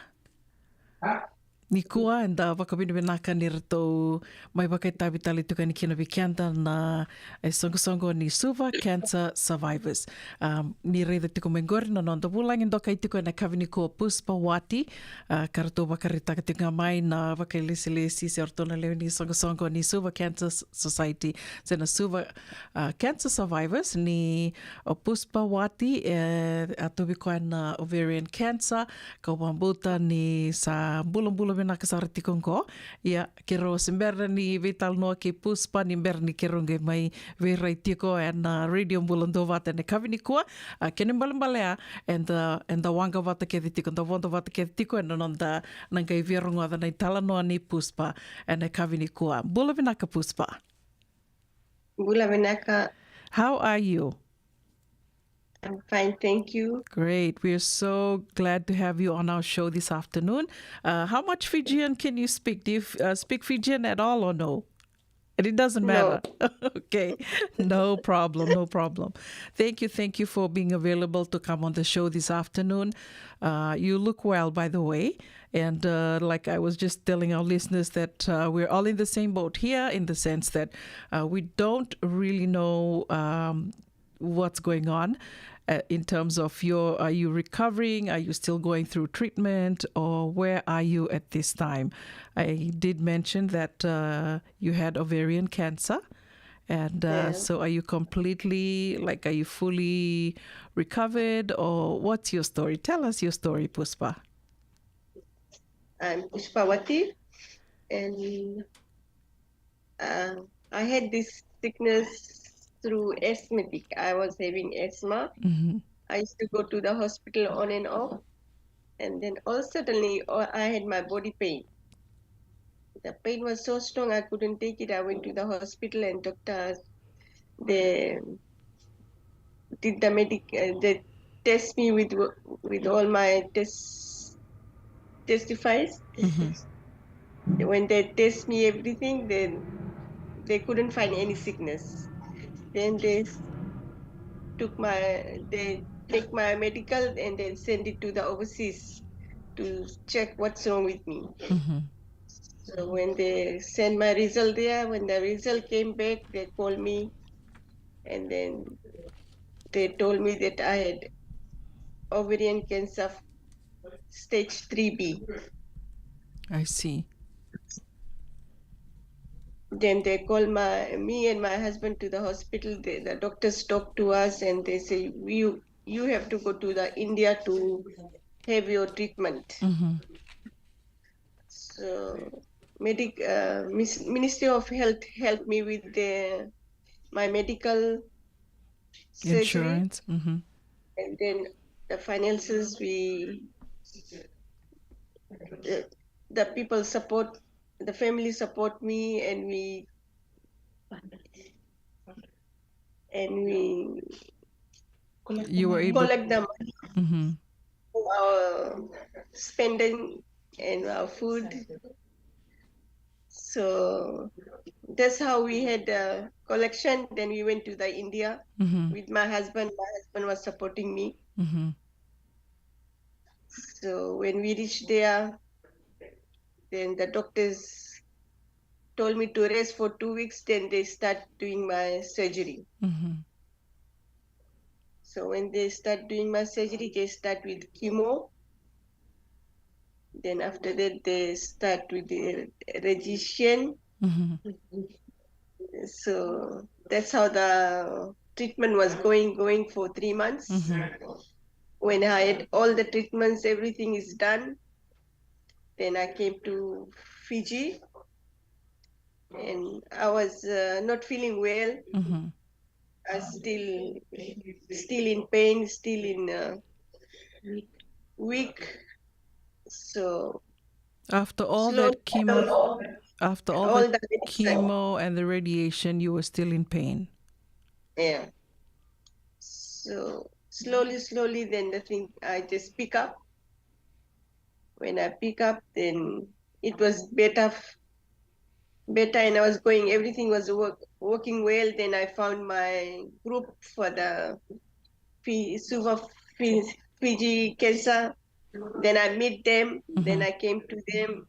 Nikua eda vakavinavinaka ni ratou mai vakaitavi tale tiko yani kina vei keda na isoqosoqo ni Suva Cancer Survivors. Um, ni raica tiko mai qori na noda vulagi dokai tiko ena yakavi nikua, Pushpa Wati, uh, ka ratou vakaraitaka tiko ga mai na vakailesilesi se o ratou na lewe ni isoqosoqo ni Suva Cancer S-, Society, se na Suva, uh, Cancer Survivors, ni o Pushpa Wati, e, a tauvi koya na ovarian cancer, kau vakabauta ni sa bulabula vinaka sara tiko qo. Ia, keirau se bera ni veitalanoa kei Pushpa ni bera ni keirau qai mai veirai tiko ena Radio Bula Duavata ena yakavi nikua. A, kena ibalebale ya, eda, eda waqa vata kece tiko, da vodo vata kece tiko ena noda na qai via rogoca na italanoa nei Pushpa ena yakavi nikua. Bula vinaka, Pushpa. Bula vinaka. How are you? I'm fine, thank you. Great. We are so glad to have you on our show this afternoon. Uh, how much Fijian can you speak? Do you, uh, speak Fijian at all or no? And it doesn't matter. No. Okay. No problem. No problem. Thank you. Thank you for being available to come on the show this afternoon. Uh, you look well, by the way. And, uh, like I was just telling our listeners that, uh, we're all in the same boat here, in the sense that, uh, we don't really know, um, what's going on, uh, in terms of your, are you recovering? Are you still going through treatment? Or where are you at this time? I did mention that, uh, you had ovarian cancer. And, uh, yeah. So are you completely, like, are you fully recovered? Or what's your story? Tell us your story, Pushpa. I'm Pushpa Wati, and, uh, I had this sickness through asthmatic. I was having asthma. Mm-hmm. I used to go to the hospital on and off, and then all suddenly, oh, I had my body pain. The pain was so strong, I couldn't take it. I went to the hospital, and doctors, they did the medic, uh, they test me with, with all my test, testifies. Mm-hmm. When they test me everything, then they couldn't find any sickness. Then they took my, they take my medical and then send it to the overseas to check what's wrong with me. Mm-hmm. So when they sent my result there, when the result came back, they called me, and then they told me that I had ovarian cancer stage three B. I see. Then they call my, me and my husband to the hospital. The, the doctors talk to us and they say, "You, you have to go to the India to have your treatment." Mm-hmm. So, medic, uh, mis-, Ministry of Health helped me with the, my medical surgery. Insurance. Mm-hmm. And then the finances, we, the, the people support the family support me, and we and we You were able. Collect the money Mm-hmm. for our spending and our food. So that's how we had a collection. Then we went to the India Mm-hmm. with my husband. My husband was supporting me. Mm-hmm. So when we reached there, then the doctors told me to rest for two weeks. Then they start doing my surgery. Mm-hmm. So when they start doing my surgery, they start with chemo. Then after that, they start with the radiation. Mm-hmm. So that's how the treatment was going, going for three months. Mm-hmm. When I had all the treatments, everything is done. Then I came to Fiji, and I was uh, not feeling well. Mm-hmm. I still, still in pain, still in uh, weak. So After all slow- that chemo, after all, all that the medicine. Chemo and the radiation, you were still in pain. Yeah. So slowly, slowly, then the thing I just pick up. When I pick up, then it was better, f- better, and I was going. Everything was work, working well. Then I found my group for the Fi- Suva Fi- Fiji cancer. Then I meet them. Then Mhm. I came to them,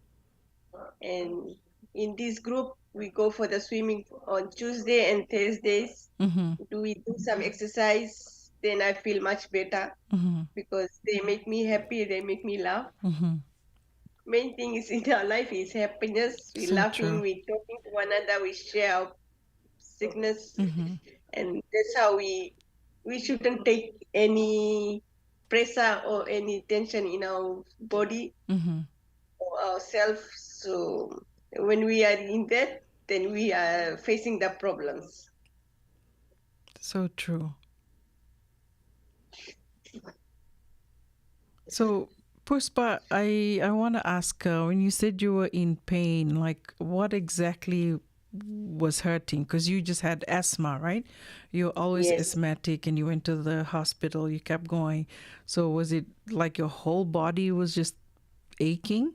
and in this group we go for the swimming on Tuesday and Thursdays. Mm-hmm. Do we do some exercise? Then I feel much better Mm-hmm. because they make me happy. They make me laugh. Mm-hmm. Main thing is in our life is happiness. We So laughing. True. We talking to one another. We share our sickness, Mm-hmm. And that's how we we shouldn't take any pressure or any tension in our body Mm-hmm. or ourselves. So when we are in that, then we are facing the problems. So true. So, Puspa, I, I want to ask, uh, when you said you were in pain, like, what exactly was hurting? Because you just had asthma, right? You're always Yes. Asthmatic and you went to the hospital, you kept going. So, was it like your whole body was just aching?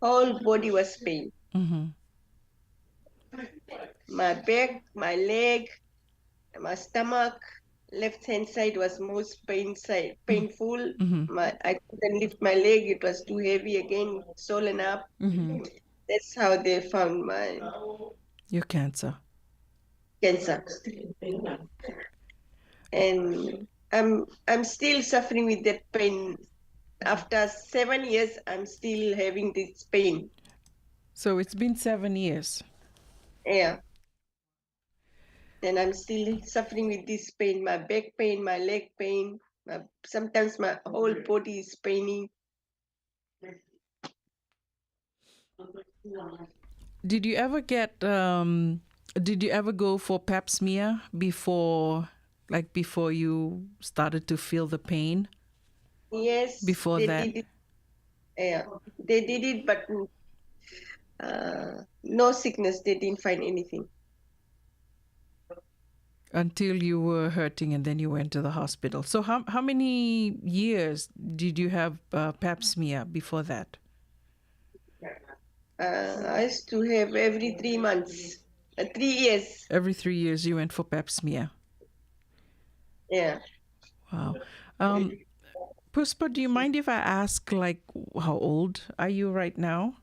Whole body was pain. Mm-hmm. My back, my leg, my stomach, left hand side was most pain side, painful. Mm-hmm. My I couldn't lift my leg; it was too heavy again, swollen up. Mm-hmm. That's how they found my Your cancer. Cancer. And I'm I'm still suffering with that pain. After seven years, I'm still having this pain. So it's been seven years. Yeah. And I'm still suffering with this pain, my back pain, my leg pain. My, sometimes my whole body is paining. Did you ever get, um, did you ever go for pap smear before, like, before you started to feel the pain? Yes. Before they that? Did it. Yeah, they did it, but uh, no sickness. They didn't find anything. Until you were hurting and then you went to the hospital. So how, how many years did you have, uh, pap smear before that? Uh, I used to have every three months, uh, three years. Every three years you went for pap smear? Yeah. Wow. Um, Puspa, do you mind if I ask, like, how old are you right now?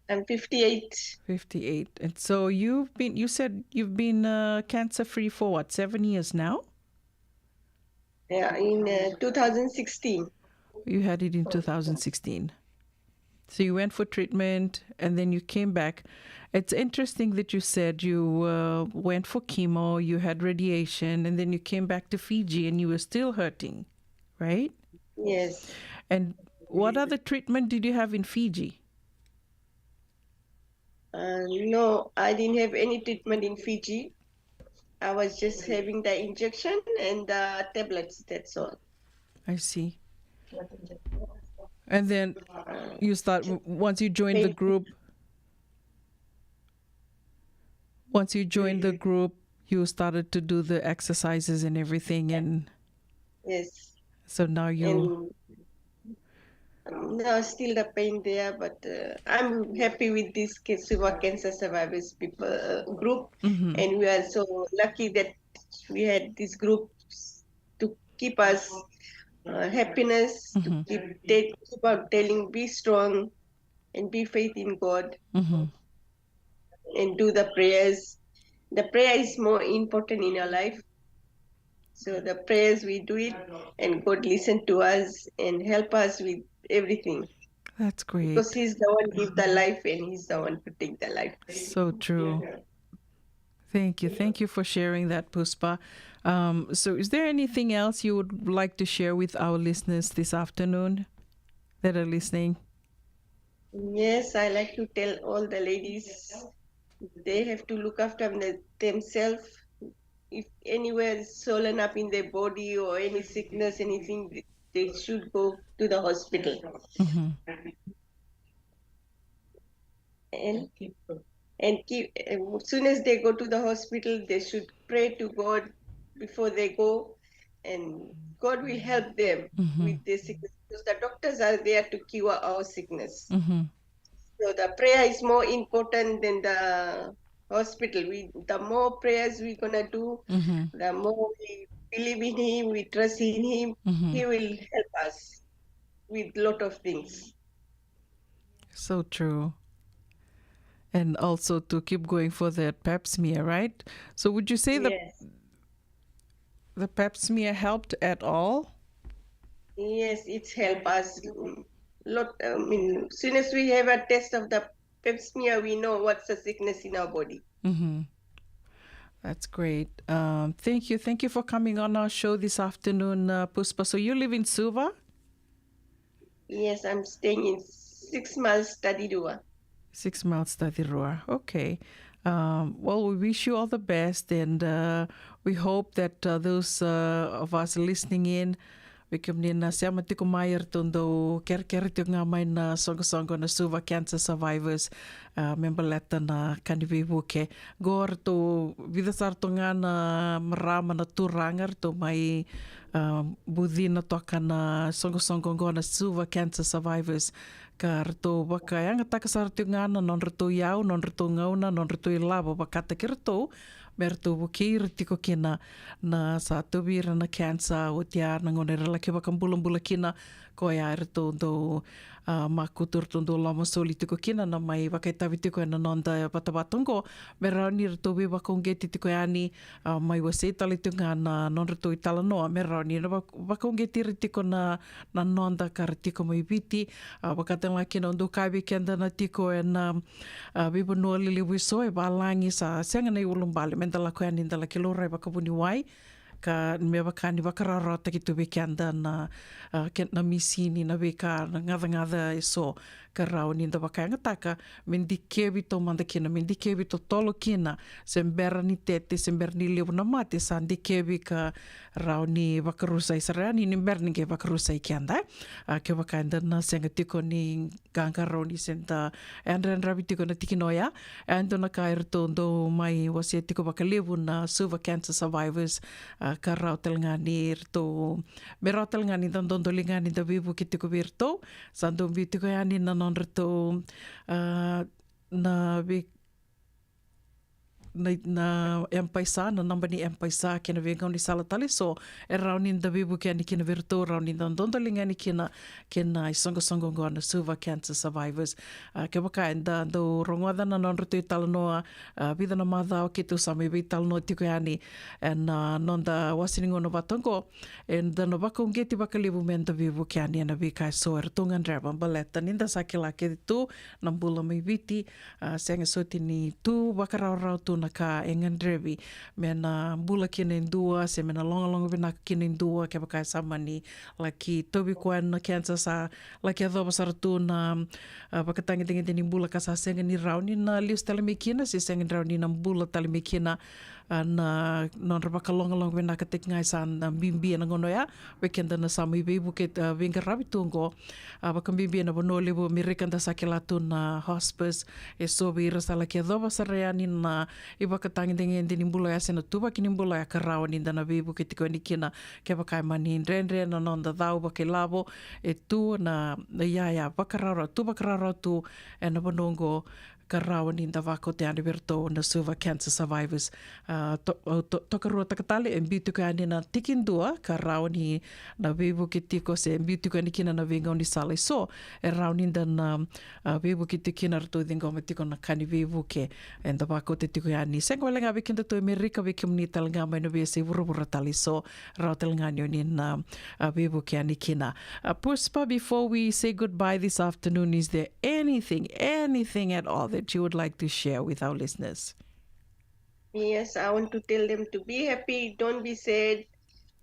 I'm fifty-eight. Fifty-eight. And so you've been, you said you've been, uh, cancer free for what, seven years now? Yeah, in uh, two thousand sixteen. You had it in two thousand sixteen. So you went for treatment and then you came back. It's interesting that you said you, uh, went for chemo, you had radiation, and then you came back to Fiji and you were still hurting, right? Yes. And what other treatment did you have in Fiji? Uh, no, I didn't have any treatment in Fiji. I was just having the injection and the tablets. That's all. I see. And then, You start w- once you join the group. Once you join the group, you started to do the exercises and everything, and Yes. So now you. And um, no, still the pain there, but uh, I'm happy with this ca- Suva cancer survivors people uh, group, Mhm. And we are so lucky that we had this group to keep us uh, happiness, to Mhm. keep te- keep on telling, be strong, and be faith in God, Mhm. And do the prayers. The prayer is more important in your life. So the prayers we do it, and God listen to us and help us with everything. That's great. Because He's the one give the life, and He's the one to take the life. So true. Yeah. Thank you. Thank you for sharing that, Puspa. Um, so, is there anything else you would like to share with our listeners this afternoon that are listening? Yes, I like to tell all the ladies they have to look after them, themselves. If anywhere is swollen up in their body or any sickness, anything, they should go to the hospital. Mhm. And and keep, as soon as they go to the hospital, they should pray to God before they go, and God will help them Mhm. with their sickness because the doctors are there to cure our sickness. Mhm. So the prayer is more important than the hospital. We, the more prayers we're gonna do, Mhm. the more we believe in Him, we trust in Him, Mhm. He will help us with lot of things. So true. And also to keep going for the pap smear, right? So would you say the Yes. the pap smear helped at all? Yes, it's helped us. Mm, lot. I mean, soon as we have a test of the pap smear, we know what's the sickness in our body. Mm-hmm. That's great. Um, thank you. Thank you for coming on our show this afternoon, uh, Puspa. So you live in Suva? Yes, I'm staying in six miles Tadirua. Six miles Tadirua. Okay. Um, well, we wish you all the best, and uh, we hope that uh, those uh, of us listening in, vei kemuni na sema tiko mai, eratou dau kerekere tiko ga mai na soqosoqo na Suva cancer survivors, uh, me baleta na ka ni veivuke. Qo eratou vica sara tu ga na marama, na turaga eratou mai, uh, bucina toka na soqosoqo qo na Suva cancer survivors. Ka ratou vakayagataka sara tiko ga na nodratou iyau, nodratou gauna, nodratou ilavo vakataki iratou me ratou vukei ira tiko kina na sa tauvi ira na cancer, oti ya na gauna era laki vakabulabula kina. Koya eratou dau, ah, makutu, eratou dau lomasoli tiko kina na mai vakaitavi tiko ena noda vatavata oqo, me rawa ni ratou veivakauqeti tiko yani, ah, mai wasei tale tiko ga na nodratou italanoa me rawa ni na vak- vakauqeti ira tiko na, na noda ka ra tiko mai Viti. Ah, vakatale ga kina au dau kaya vei keda na tiko ena, ah, veivanua lelevu eso e valagi, sa sega na iulubale me da lako yani da laki laurai vakavuniwai, ka me vaka ni vakarawarawataki tu vei keda na, ah, ke- na misini, na veika, na gacagaca eso ka rawa ni da vakayagataka me dikevi taumada kina, me dikevi totolo kina, se bera ni tete, se bera ni levu na mate, sa dikevi ka rawa ni vakarusai sara yani ni bera ni qai vakarusai keda. Ah, kevaka eda na sega tiko ni qaqarauni se da yadrayadravi tiko na tikina oya, e dua na ka eratou dau mai wasea tiko vakalevu na Suva cancer survivors, ah, ka rawa tale ga ni ratou, me rawa tale ga ni da dodoliga ni da veivuke tiko vei iratou. Sa dau biu tiko yani na nodratou, ah, na vei na, na M-PAiSA, na naba ni M-PAiSA kei na veigaunisala tale eso e rawa ni da veivuke yani kina vei iratou, rawa ni da dodoliga yani kina kei na isoqosoqo oqo na Suva cancer survivors. Ah, kevaka eda dau rogoca na nodratou italanoa, ah, vica na macawa keitou sa mai veitalanoa tiko yani ena noda wase ni gauna vata oqo, eda na vakauqeti vakalevu me da veivuke yani ena veika eso eratou gadreva baleta ni da sa kila kece tu na bula mai Viti, ah, sega soti ni tu vakarawarawa tu na ka e gadrevi me na bula kina e dua se me na logaloga vinaka kina e dua, kevaka e sa mani laki tauvi koya na cancer, sa laki yacova sara tu na, ah, vakatagedegede ni bula ka sa sega ni rawa ni na lesu tale mai kina se sega ni rawa ni na bula tale mai kina. A, na nodra vakalogaloga vinakataki ga e sa na bibi ena gauna oya vei keda na sa mai veivuke, a, veiqaravi tu oqo. A, vakabibi ena vanua levu o Amerika da sa kila tu na hospice. E so vei ira sa laki yacova sara yani na ivakatagedegede ni bula oya se na tuvaki ni bula oya ka rawa ni da na veivuke tiko yani kina. Kevaka e mani dredre na noda cau vakailavo, e tu na, na iyaya vakaraurau, tu vakaraurau tu ena vanua oqo ka rawa ni da vakauta yani vei iratou na Suva cancer survivors. A, to-, to-, tokaruataka tale, e biu tiko yani na tikidua ka rawa ni na veivuke tiko se biu tiko yani kina na veigaunisala e so e rawa ni da na, a, veivuke tiko kina, ratou ciqoma tiko na ka ni veivuke. Eda vakauta tiko yani, sega wale ga vei kedatou e Amerika, vei kemuni tale ga mai na veiyasai vuravura tale e so, rawa tale ga ni o ni na, a, veivuke yani kina. A, Puspa, before we say goodbye this afternoon, is there anything, anything at all that you would like to share with our listeners? Yes, I want to tell them to be happy, don't be sad.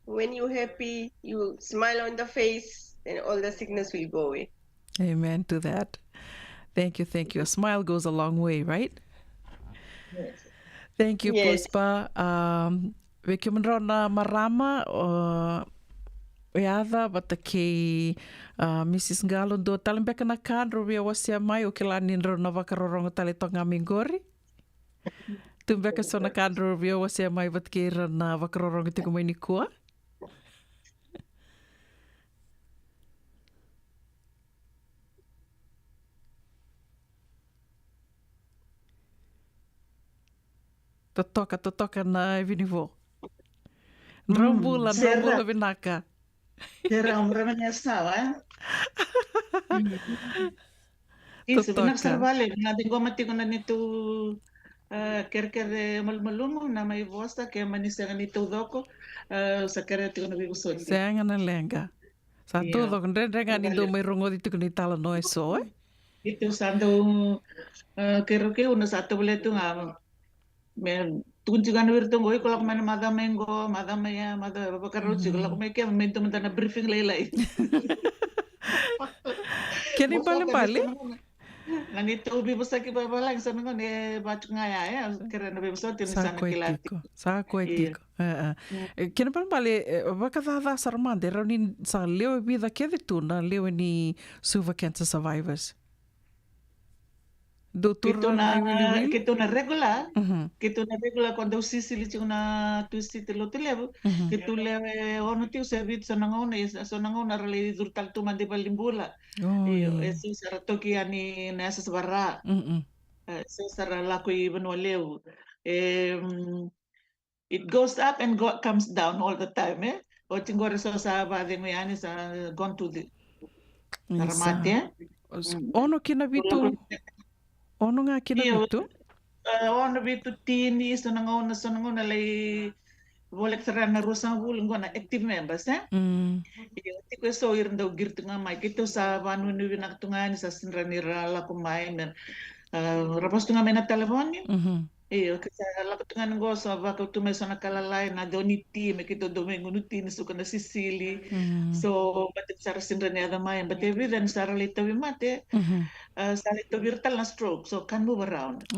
When you happy, you smile on the face, and all the sickness will go away. Amen to that. Thank you, thank you. A smile goes a long way, right? Yes. Thank you, yes. Puspa. Um, vei kemudrau na marama, o, o Yaca vata kei, a, Mrs Galo, dua tale beka na ka drau via wasea mai, o kila ni drau na vakarorogo tale toka ga mai qori. Tu beka so na ka drau via wasea mai vata kei ira na vakarorogo tiko mai nikua. Totoka, totoka na Vinivo. Drau bula, drau bula vinaka. Sera, um, rama ni asau, e? Isu, vinaka sara vakalevu na ciqoma tiko na neitou, e, kerekere malumalumu, na mai vosa, ke mani sega ni taucoko, e, sa kerea tiko na veivosoti. Sega na leqa. Sa taucoko, dredre ga ni dou mai rogoci tiko ni talanoa e so, e? Keitou sa dau, e, kerekere, au na sa tovolea tu ga, me tukuni tiko ga vei iratou qo, iko lako mai na macawa mai qo, macawa mai ya, macawa ya, vakarau tiko, lako mai ke, me dua mada na briefing lailai. Kena ibalebale. Na neitou veivosaki vavalagi sa na gone vatu ga ya, e, kerea na veivosoti ni sa na kila tiko. Sa koya tiko. E, e. E, kena ibalebale, e, vakacaca sara mada, e rawa ni sa lewe vica kece tu na lewe ni Suva cancer survivors. Dou tu keitou na, na iwiliwili? Keitou na regular, keitou na regular ko dau sisili tiko na Tusiti Lotulevu. Keitou lewe ono tiko se vitu so na gauna, e so na gauna ra lai curu tale tu mada i valenibula. Io, e so sa ra toki yani na yasayasa vaka-Ra. E so sa ra lako i Vanua Levu. E, mm, it goes up and go, comes down all the time, e? Oti qori so sa vacegu yani, sa gone to the, sa ra mate. Ono ki na vitu. Ono ga ki na vitu? E, ono, vitu, tini, so na gauna, so na gauna lai voleka sara na ruasagavulu qo na active members, e? Io, tiko e so ira dau qiri tu ga mai. Keitou sa vanuinui vinaka tu ga yani, sa sega ni ra lako mai me, e, ra vosa tu ga mai na talevoni. Io, ke sa lako tu ga ni qo, sa vakau tu mai so na ka lalai, na dau ni ti, me keitou dau mai gunu ti ni suka na sisili. So, baleta ni sa ra sega ni yaco mai, baleta e vica ni sa ra lai tauvimate. E, sa lai tauvi ira tale na stroke, so can't move around.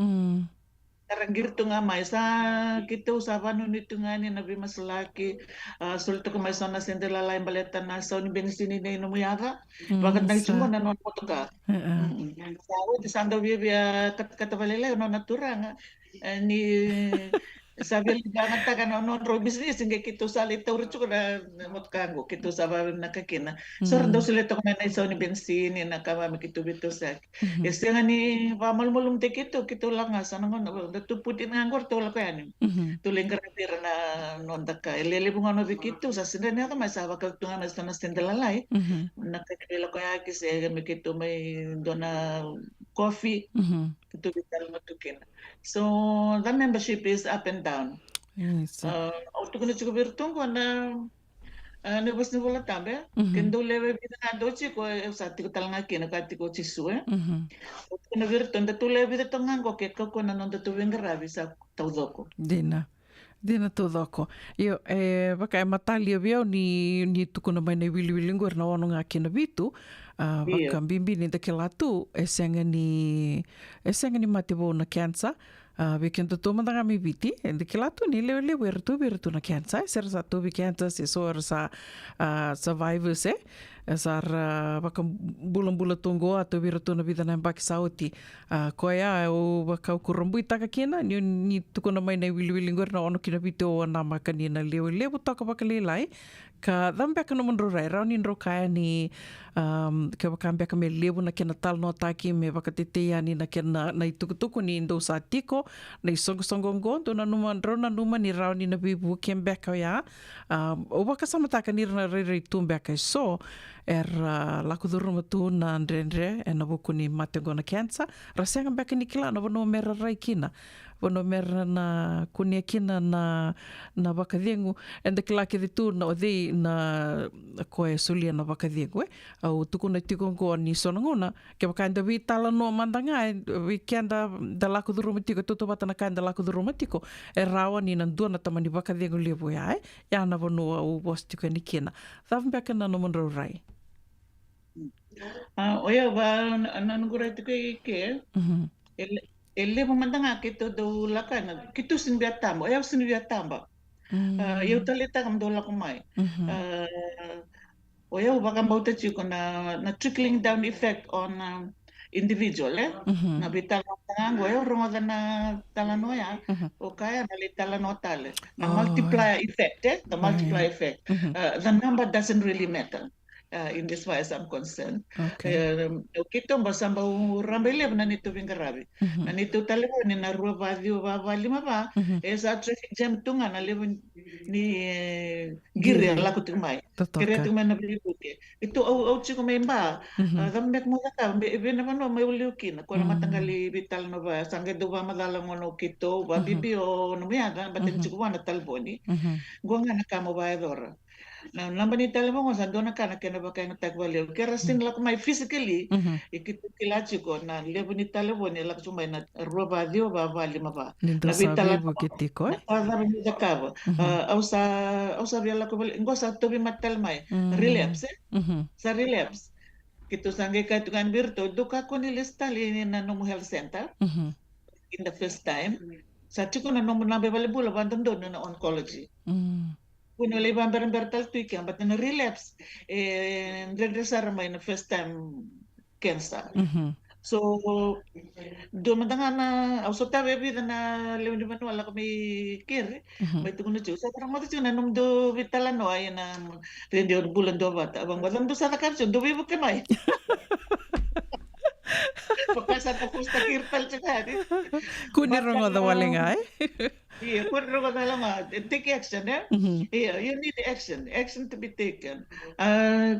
Sa ra qiri tu ga mai, sa keitou sa vanuinui tu ga yani na veimasulaki. A, soli toka mai so na sede lalai baleta na sau ni benisini nei nomu yaca. Vakataki tiko na nona motoka. Sa oti sa dau viavia katakata vakalailai o nona turaga. E, ni sa via lai vagataka na nodrau bisinisi, qai keitou sa lai taura tiko na, na motoka qo, keitou sa vavinavinaka kina. So ra dau solia toka mai na isau ni benisini, na ka va me keitou veitosoyaki. E sega ni vakamalumalumutaki keitou, keitou lako ga, sa na gauna da tu puti na qo ratou lako yani. Tou lai qaravi ira na noda ka. E lelevu ga na vei keitou, sa sega ni yaco mai, sa vakau tu ga mai so na sede lalai. Na ka ni veilakoyaki se me keitou mai dua na coffee. Keitou veitalanoa tu kina. So the membership is up and down. Yes. A, au tukuna tiko vei iratou qo na, a, na vosa ni Vola Tabu, e? Ke dou lewe vica ga dou tiko, e, au sa tiko tale ga kina ka tiko o Jisu, e? Au tukuna vei iratou, datou lewe vica toka ga qo, ke kakua na nodatou veiqaravi sa taucoko. Dina. Dina taucoko. Io, e, vaka e matalia vei au ni, ni tukuna mai na iwiliwili qori na ono ga ki na vitu, a, vakabibi ni da kila tu, e sega ni, e sega ni mate vou na cancer, A, vei kedatou mada ga mai Viti, eda kila tu ni lewe levu era tauvi ira tu na cancer, e, se ra sa tauvi cancer, se so era sa, a, survivors, e, e sa ra vakabulabula tu oqo, a tauvi ira tu na vica na yabaki sa oti. A, koya au vakau kurabuitaka kina, ni, ni tukuna mai na iwiliwili qori na ono ki na vitu, au a namaka ni na lewe levu toka vakalailai. Ka cava beka nomudrau rai, rawa ni drau kaya ni, um, kevaka beka me levu na kena talanoataki, me vakatetei yani na kena, na itukutuku ni dou sa tiko, na isoqosoqo oqo, dou nanuma, drau nanuma ni rawa ni na veivuke beka oya. Um, au vakasamataka ni ra na rairai tu beka e so, era, a, lako curuma tu na dredre, ena vuku ni mate oqo na cancer, ra sega beka ni kila na vanua me ra rai kina. Vanua me ra na kunea kina na, na vakacegu. Eda kila kece tu na o cei na ko e solia na vakacegu, e. Au tukuna tiko oqo ni so na gauna, kevaka eda veitalanoa mada ga, e, vei keda da lako curuma tiko, tautauvata na ka eda lako curuma tiko, e rawa ni na dua na tamani vakacegu levu ya, e. Ya na vanua au vosa tiko yani kina. Cava beka na nomudrau rai? A, oya va na, na noqu rai tiko i ke. Mhm. E le-, e levu mada ga keitou dau lako yani, keitou sini via taba, oya au sini via taba. Mm. A, ia au taleitaka mo dou lako mai. Mhm. A, oya au vakabauta tiko na, na trickling down effect on, um, individual, e? Mhm. Na veitalanoa ga oya au rogoca na talanoa ya, mhm, o kaya na lai talanoa tale. Na, oh, multiplier effect, e? The, mm, multiplier effect. Mhm. A, the number doesn't really matter. Uh, in this far as I'm concerned. Okay. Um, o keitou ba sa bau raba i levu na neitou veiqaravi. Mhm. Na neitou talevoni na rua va ciwa va va lima va, mhm, e sa traffic jam tu ga na levu ni, e, qiri, qiri, a lako tiko mai. Totoka. Kerea tiko mai na veivuke. Keitou au, au tiko mai ba, mhm, a, cava beka mo cakava, me, vei na vanua mai u liu kina, ko na, mm, mataqali veitalanoa va, sa qai dau vakamacala gona o keitou, va, mhm, bibi o nomu yaca, baleta ni, mhm, tiko vua na talevoni. Mhm. Qo ga na ka mo vakayacora. Na naba ni talevoni qo sa dua na ka na kena vakayagataki vakalevu. Ke ra sini, mm, lako mai physically, mhm, e keitou kila tiko na levu ni talevoni e lako tu mai na rua va ciwa va va lima va. Ni dou sa veitalanoa veivuke tiko, e? Na ka cava ni cakava. Mhm. A, au sa, au sa via lako vale, qo sa tauvimate tale mai. Mm. Relapse, e? Mhm. Sa relapse. Keitou sa qai kaya tu ga yani vei iratou, dou kakua ni lesu tale i na nomu health center. Mhm. In the first time. Sa tiko na nomu naba i valenibula vakadodonu na oncology. Mm. Kua ni lai vaberabera tale tu i kea, but na relapse, e dredre sara mai na first time cancer. Mhm. So, dua mada ga na, au sotavi e vica na lewe ni vanua lako mai keri, mhm, mai tukuna tiko, sa rogoca tiko na nomudou veitalanoa ena Radio Bula Duavata. Vaqo, dou sa cakava tiko, dou veivuke mai. Vaka sa na fusitaki ira tale tiko yani. Kua ni rogoca wale ga, e? Ia, kua ni rogoca wale ga. Take action, e? Mhm. Ia, you need action. Action to be taken. Uh,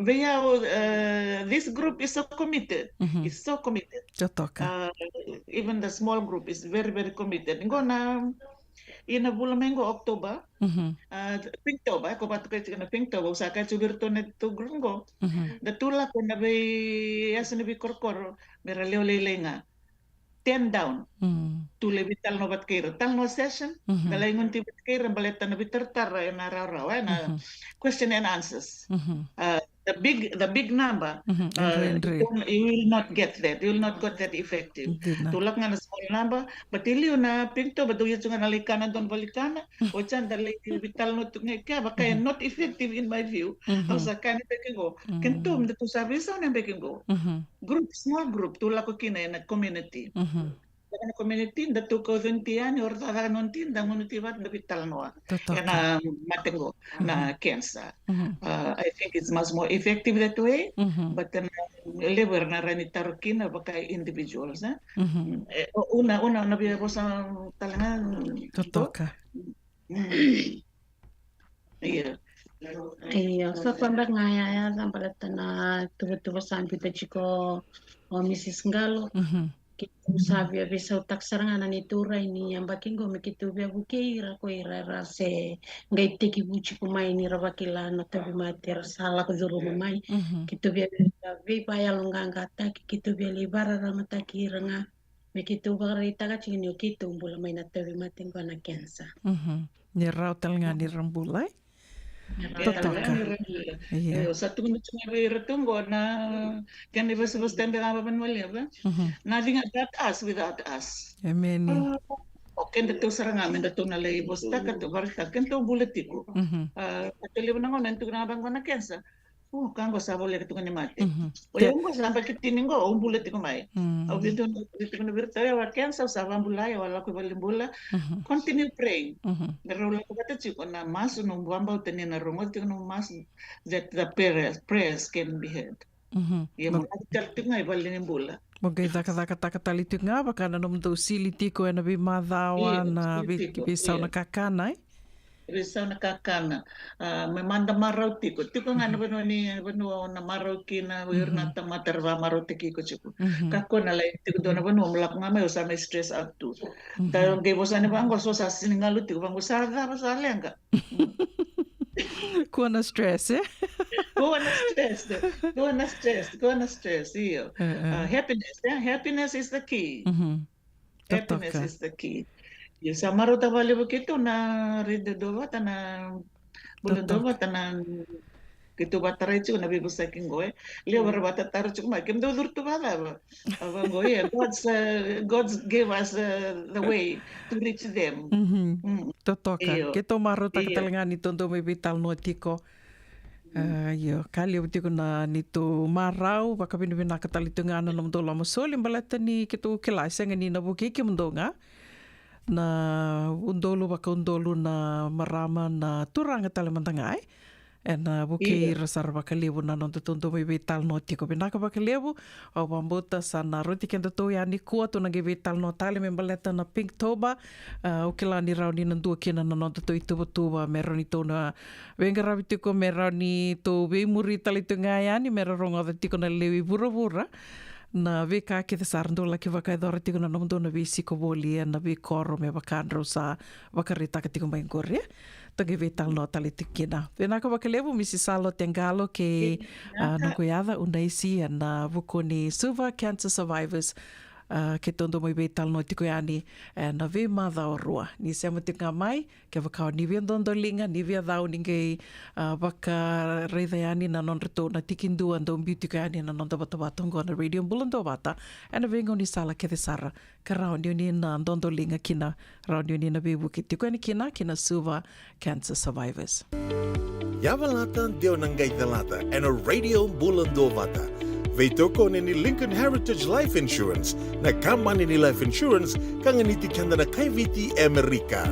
vei au, uh, this group is so committed. Mhm. Is so committed. Totoka. Uh, even the small group is very, very committed. Qo na, ena vula mai qo October, mhm, a, Pinktober, e, ko vatukai tiko na Pinktober, au sa kaya tiko vei iratou na neitou group qo. Mhm. Da tu lako na veiyasa ni veikorokoro, me ra lewe lailai ga. Ten down. Mm. Tu lai veitalanoa vata kei ira. Talanoa session, mhm, da lai gunu vata kei ira, baleta na veitaratara ena rawarawa, ena, mhm, question and answers. Mhm. A, the big, the big number, mhm, uh, e dredre. You don't, you will not get that. You will not get that effective. Dina. Tou lako ga na small number, but e liu na Pinktober, dou ia tu ga na lai kana, dua na vale ni kana, o ya da lai veitalanoa tu ga i kea, vaka e, mhm, not effective in my view. Mhm. Au sa kaya na yabaki qo. Mhm. Kedatou, datou sa veisau na yabaki qo. Mhm. Group, small group, tou lako kina ena community. Mhm. Lako na community, datou kauta oti yani, o ira cakacaka oti, da gunu oti vata, da veitalanoa. Totoka. Ena mate qo, na, mhm, cancer. Mhm. Uh, I think it's much more effective that way, mhm, but na levu era na rawa ni taro kina vaka individuals, e? Mhm. E, o, au na, au na, na via vosa tale ga. Totoka. Mm. Io. Io, sa koya beka ga ya, ya, sa baleta na tuvatuva sa biuta tiko o Mrs Qalo. Mhm. Keitou sa via veisautaka sara ga na neitou rai ni yabaki qo me keitou via vukei ira ko ira era se qai tekivu tiko mai ni ra vakila na tauvimate, ra sa lako curuma mai. Mhm. Keitou via veivakayaloqaqataki, keitou via lai vakararamataki ira ga. Me keitou vakaraitaka tiko ni o keitou bula mai na tauvimate qo na cancer. Mhm. Ni rawa tale ga ni ra bula, e? Totoka. Io. Io, sa tukuna tu ga vei ira tu qo na kena ivosavosa tale ga vakavanua levu. Mhm. Nothing about us without us. Emeni. Ah, o kedatou sara ga me datou na lai vosataka, tou vakaraitaka, kedatou bula tiko. Mhm. Ah, ka levu na gauna e tukuna ga vaqo na cancer. O, ka qo sa voleka tu ga ni mate. Mhm. O yau qo sa yabaki tini qo, au bula tiko mai. Mm. Au via tukuna, via tukuna vei iratou, o yau a cancer, au sa vakabulai, au a lako i valenibula. Mhm. Continue praying. Mhm. Me rau lako vata tiko na masu, na vakabauta ni na rogoca tiko na masu, that the prayers, prayers can be heard. Mhm. Ia mo lako tale tiko ga i valenibula. Mo qai cakacakataka tale tiko ga vaka na nomudou sili tiko ena veimacawa, io, na sili vei, tiko, veisau, io, na kakana, e? Veisau na kakana. Ah, me mada marau tiko. Tiko ga na, mhm, vanua ni, vanua o na marau kina, o ira na, mhm, tamata era vakamarautaki iko tiko. Mhm. Kakua na lai tiko dua na vanua mo lako ga mai o sa mai stress out tu. Mhm. Da qai vosa ni vaqo, so sa sega ni galu tiko, vaqo sa cava, sa leqa. Kua na stress, e? Kua na stress, kua na stress, kua na stress, io. E, e. Ah, happiness, e? Happiness is the key. Mhm. Happiness, totoka, is the key. Io, sa marautaka vakalevu keitou na Radio Duavata, na Bula, totoka, Duavata, na keitou vakatarai tiko na veivosaki qo, e. Levu era vakatataro tiko mai, kemudou curu tu vakacava? A vaqo, yeah, God's, uh, God's gave us, uh, the way to reach them. Mhm. Mm. Totoka. Io. Keitou marautaka, io, tale ga ni tou dau mai veitalanoa tiko. Mm. Ah, io, ka levu tiko na neitou marau, vakavinavinaka tale tiko ga na nomudou lomasoli, baleta ni keitou kila e sega ni na vukei kemudou ga na udolu vakaudolu na marama, na turaga tale mada ga, e. Ena vukei, io, ira sara vakalevu na nodatou dau mai veitalanoa tiko. Vinaka vakalevu, au vakabauta sa na rauti kedatou yani nikua, tou na qai veitalanoa tale me baleta na Pinktober. Ah, au kila ni rawa ni na dua kina na nodatou ituvatuva me rawa ni tou na veiqaravi tiko, me rawa ni tou veimuri tale tiko ga yani, me ra rogoca tiko na lewe i vuravura na veika kece sara dou laki vakayacora tiko na nomudou na veisiko voli ena veikoro me vaka drau sa vakaraitaka tiko mai qori, e. Tou qai veitalanoa tale tiko kina. Vinaka vakalevu, Mrs Salote Qalo kei, ah, vinaka, noqu yaca Unaisi, ena vuku ni Suva Cancer Survivors. Ah, keitou dau mai veitalanoa tiko yani ena veimacawa rua. Ni sema tiko ga mai, kevaka o ni via dodoliga, ni via cau, ni qai, ah, vakaraica yani na nodratou na tikidua dau biu tiko yani na noda vatavata oqo na Radio Bula Duavata ena veigaunisala kece sara, ka rawa ni o ni na dodoliga kina, rawa ni o ni na veivuke tiko yani kina ki na Suva Cancer Survivors. Yavalata, dewa na qai calata ena Radio Bula Duavata. Veitokoni ni Lincoln Heritage Life Insurance, na kabani ni life insurance ka ganiti keda na kai Viti e Amerika.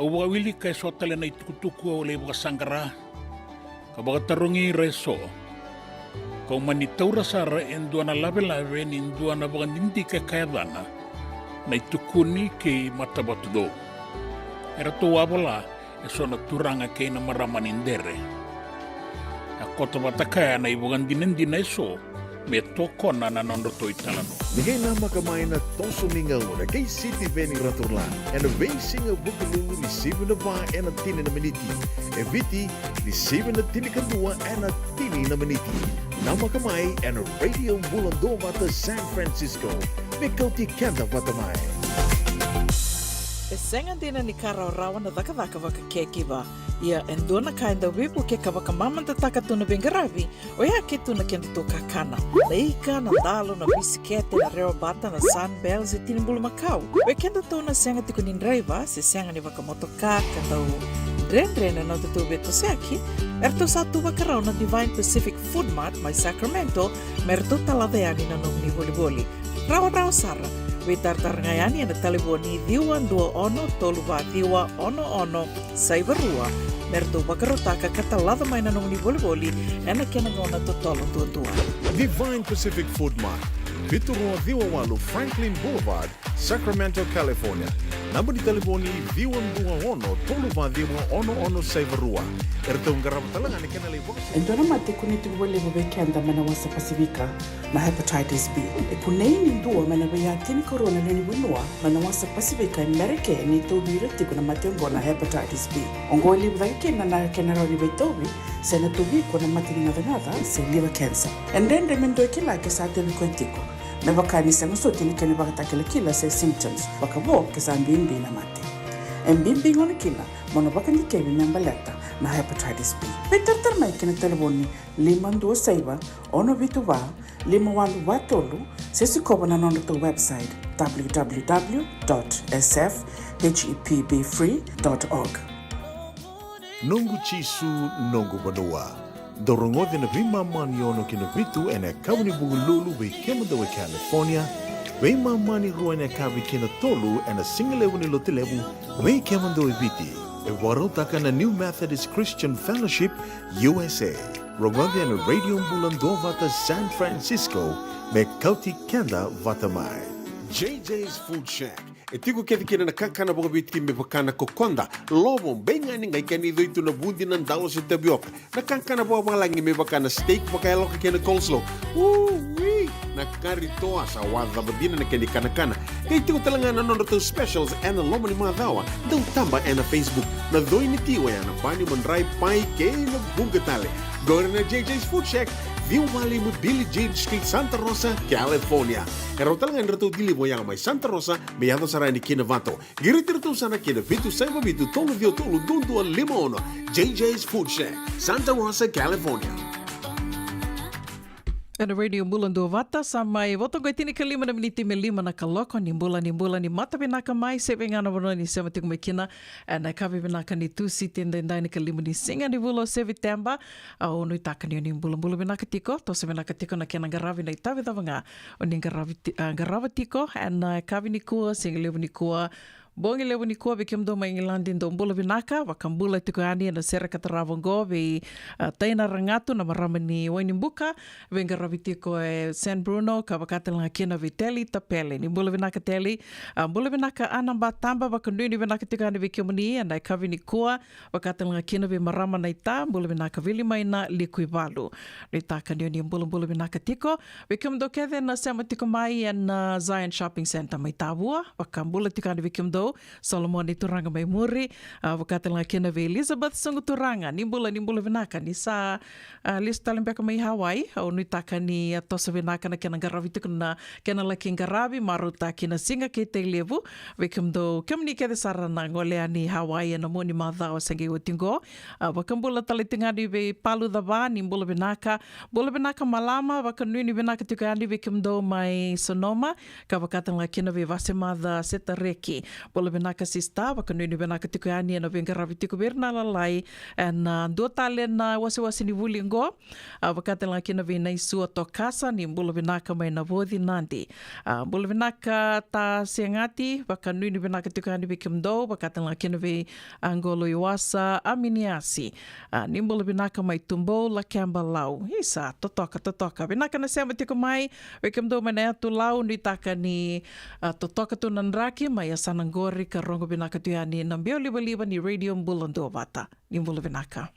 Au vakawilika eso tale na itukutuku au lai vakasaqara ka vakatarogi ira eso. Kau mani taura sara e dua na lavelave ni dua na vakadidike ka yacana Na iTukuni kei Matavatudou. Eratou a vola eso na turaga kei na marama ni Dere. A koto vata kaya na ivakadinadina eso me tokona na nodratou italanoa. Ni qai namaka mai na toso ni gauna kei Sitiveni Raturla ena veisiga Vukelulu ni sivi na va ena tini na miniti. E Viti ni sivi na tinikadua ena tini na miniti. Namaka mai ena Radio Bula Duavata San Francisco me kauti keda vata mai. E sega dina ni ka rawarawa na cakacaka vaka caregiver. Ia e dua na ka e dau veivuke ka vakamamadataka tu na veiqaravi, oya ke tu na kedatou kakana. Na ika, na dalo, na bisikete, na rewa bata, na Sunbell se tini bulumakau. Vei kedatou na sega tiko ni draiva se sega ni vakamotoka ka dau dredre na nodatou veitosoyaki, eratou sa tu vakarau na Divine Pacific Food Mart mai Sacramento me ratou talaca yani na nomuni volivoli. Rawarawa sara, veitaratara ga yani ena talevoni ciwa dua ono tolu va ciwa ono ono saiva rua me ratou vakarautaka ka talaca mai na nomuni volivoli ena kena gauna totolo duadua. Divine Pacific Food Mart, vitu rua ciwa walu Franklin Boulevard, Sacramento, California. Naba ni talevoni ciwa dua ono tolu va ciwa ono ono saiva rua. Eratou qarava tale ga na kena lai vaka. E dua na mate e kunei tiko vakalevu vei keda mai na wasa Pasifika na hepatitis B. E kunei ni dua mai na veiyatini karua na lewe ni vanua mai na wasa Pasifika e Merika ni tauvi ira tiko na mate oqo na hepatitis B. Oqo e levu cake kina na kena rawa ni veitauvi se na tauvi iko na mate ni gacagaca se liver cancer. E dredre me dua e kila ke sa tauvi koya tiko, me vaka ni sega soti na kena ivakatakilakila se symptoms, vakavo ke sa bibi na mate. E bibi gona kina mo na vakadikevi me baleta na hepatitis B. Veitaratara mai ki na talevoni lima dua saiva ono vitu va lima walu va tolu, se sikova na nodratou website w w w dot s f h e p b free dot org. Noqu Jisu, noqu vanua. Dou rogoci na veimama ni ono ki na vitu ena yakavi ni Vukelulu vei kemudou e California, veimama ni rua ena yakavi ki na tolu ena sigalevu ni Lotulevu vei kemudou e Viti. E vakarautaka na New Methodist Christian Fellowship U S A. Rogoci ena Radio Bula Duavata San Francisco me kauti keda vata mai. J J's Food Shack. E tiko kece kina na kakana vakaviti me vaka na kokoda, lovo, beigani, qai kena icoi tu na vudi, na dalo se tavioka. Na kakana vakavalagi me vaka na steak vakayaloka kei na coleslaw. Ui! Na kari toa sa wacava dina na kena ikanakana. Qai tiko tale ga na nodratou specials ena loma ni macawa. Dau taba ena Facebook. Na coi ni ti oya na bani, madrai, pai kei na vuqa tale. Qori na J J's Food Shack, ciwa walu lima Billie Jean Street, Santa Rosa, California. E rawa tale ga ni ratou deliver oya mai Santa Rosa me yaco sara yani ki Novato. Qiriti iratou sara ki na vitu saiva vitu tolu ciwa tolu dua dua lima ono. J J's Food Shack, Santa Rosa, California. Ena Radio Bula Duavata, sa mai voto qo e tinikalima na miniti me lima na kaloko. Ni bula, ni bula, ni mata vinaka mai se vei ga na vanua ni sema tiko mai kina. Ena yakavi vinaka ni Tusiti edaidai, na ikalima ni siga ni vula o Seviteba. Au nuitaka ni o ni bulabula vinaka tiko, toso vinaka tiko na kena qaravi na itavi cava ga o ni qaravi ti-, a, qarava tiko ena yakavi nikua, sigalevu nikua, bogi levu nikua. Vei kemudou mai Igiladi, dou bula vinaka, vakabula tiko yani ena sere ka tarava oqo vei, a, Taina Ragatu, na marama ni Wainibuka, veiqaravi tiko e San Bruno, ka vaka tale ga kina vei Teli Tapele. Ni bula vinaka Teli. A, bula vinaka Ana Bataba, vakanuinui vinaka tiko yani vei kemuni ena yakavi nikua. Vaka tale ga kina vei marama na ita, bula vinaka Vili mai na Likuivalu. Nuitaka ni o ni bulabula vinaka tiko. Vei kemudou kece na sema tiko mai ena Zion Shopping Centre mai Tavua, vakabula tiko yani vei kemudou. Solomoni Turaga mai muri, a, vaka tale ga kina vei Elizabeth Sugu Turaga. Ni bula, ni bula vinaka, ni sa, a, lesu tale beka mai Hawaii. Au nuitaka ni a toso vinaka na kena qaravi tiko na kena laki qaravi, marautaki na siga kei Tailevu. Vei kemudou, kemuni kece sara na gole yani Hawaii ena mua ni macawa se qai oti qo. A, vakabula tale tiko yani vei Palu Cava, ni bula vinaka. Bula vinaka Malama, vakanuinui vinaka tiko yani vei kemudou mai Sonoma, ka vaka tale ga kina vei Vasemaca Setareki. Bula vinaka sista, vakanuinui vinaka tiko yani ena veiqaravi tiko vei ira na lalai ena dua tale na wasewase ni vuli qo. A, vakatalega kina vei Naisua Tokasa, ni bula vinaka mai Navoci, Nadi. A, bula vinaka Ta Segati, vakanuinui vinaka tiko yani vei kemudou, vakatalega kina vei a Qolo Iwasa, a Miniasi. A, ni bula vinaka mai Tubou, Lakeba, Lau. Isa, totoka, totoka. Vinaka na sema tiko mai, vei kemudou mai na yatu Lau, nuitaka ni, a, totoka tu na draki, mai yasana qori ka rogo vinaka tu yani na biau livaliva ni Radio Bula Duavata. Ni bula vinaka.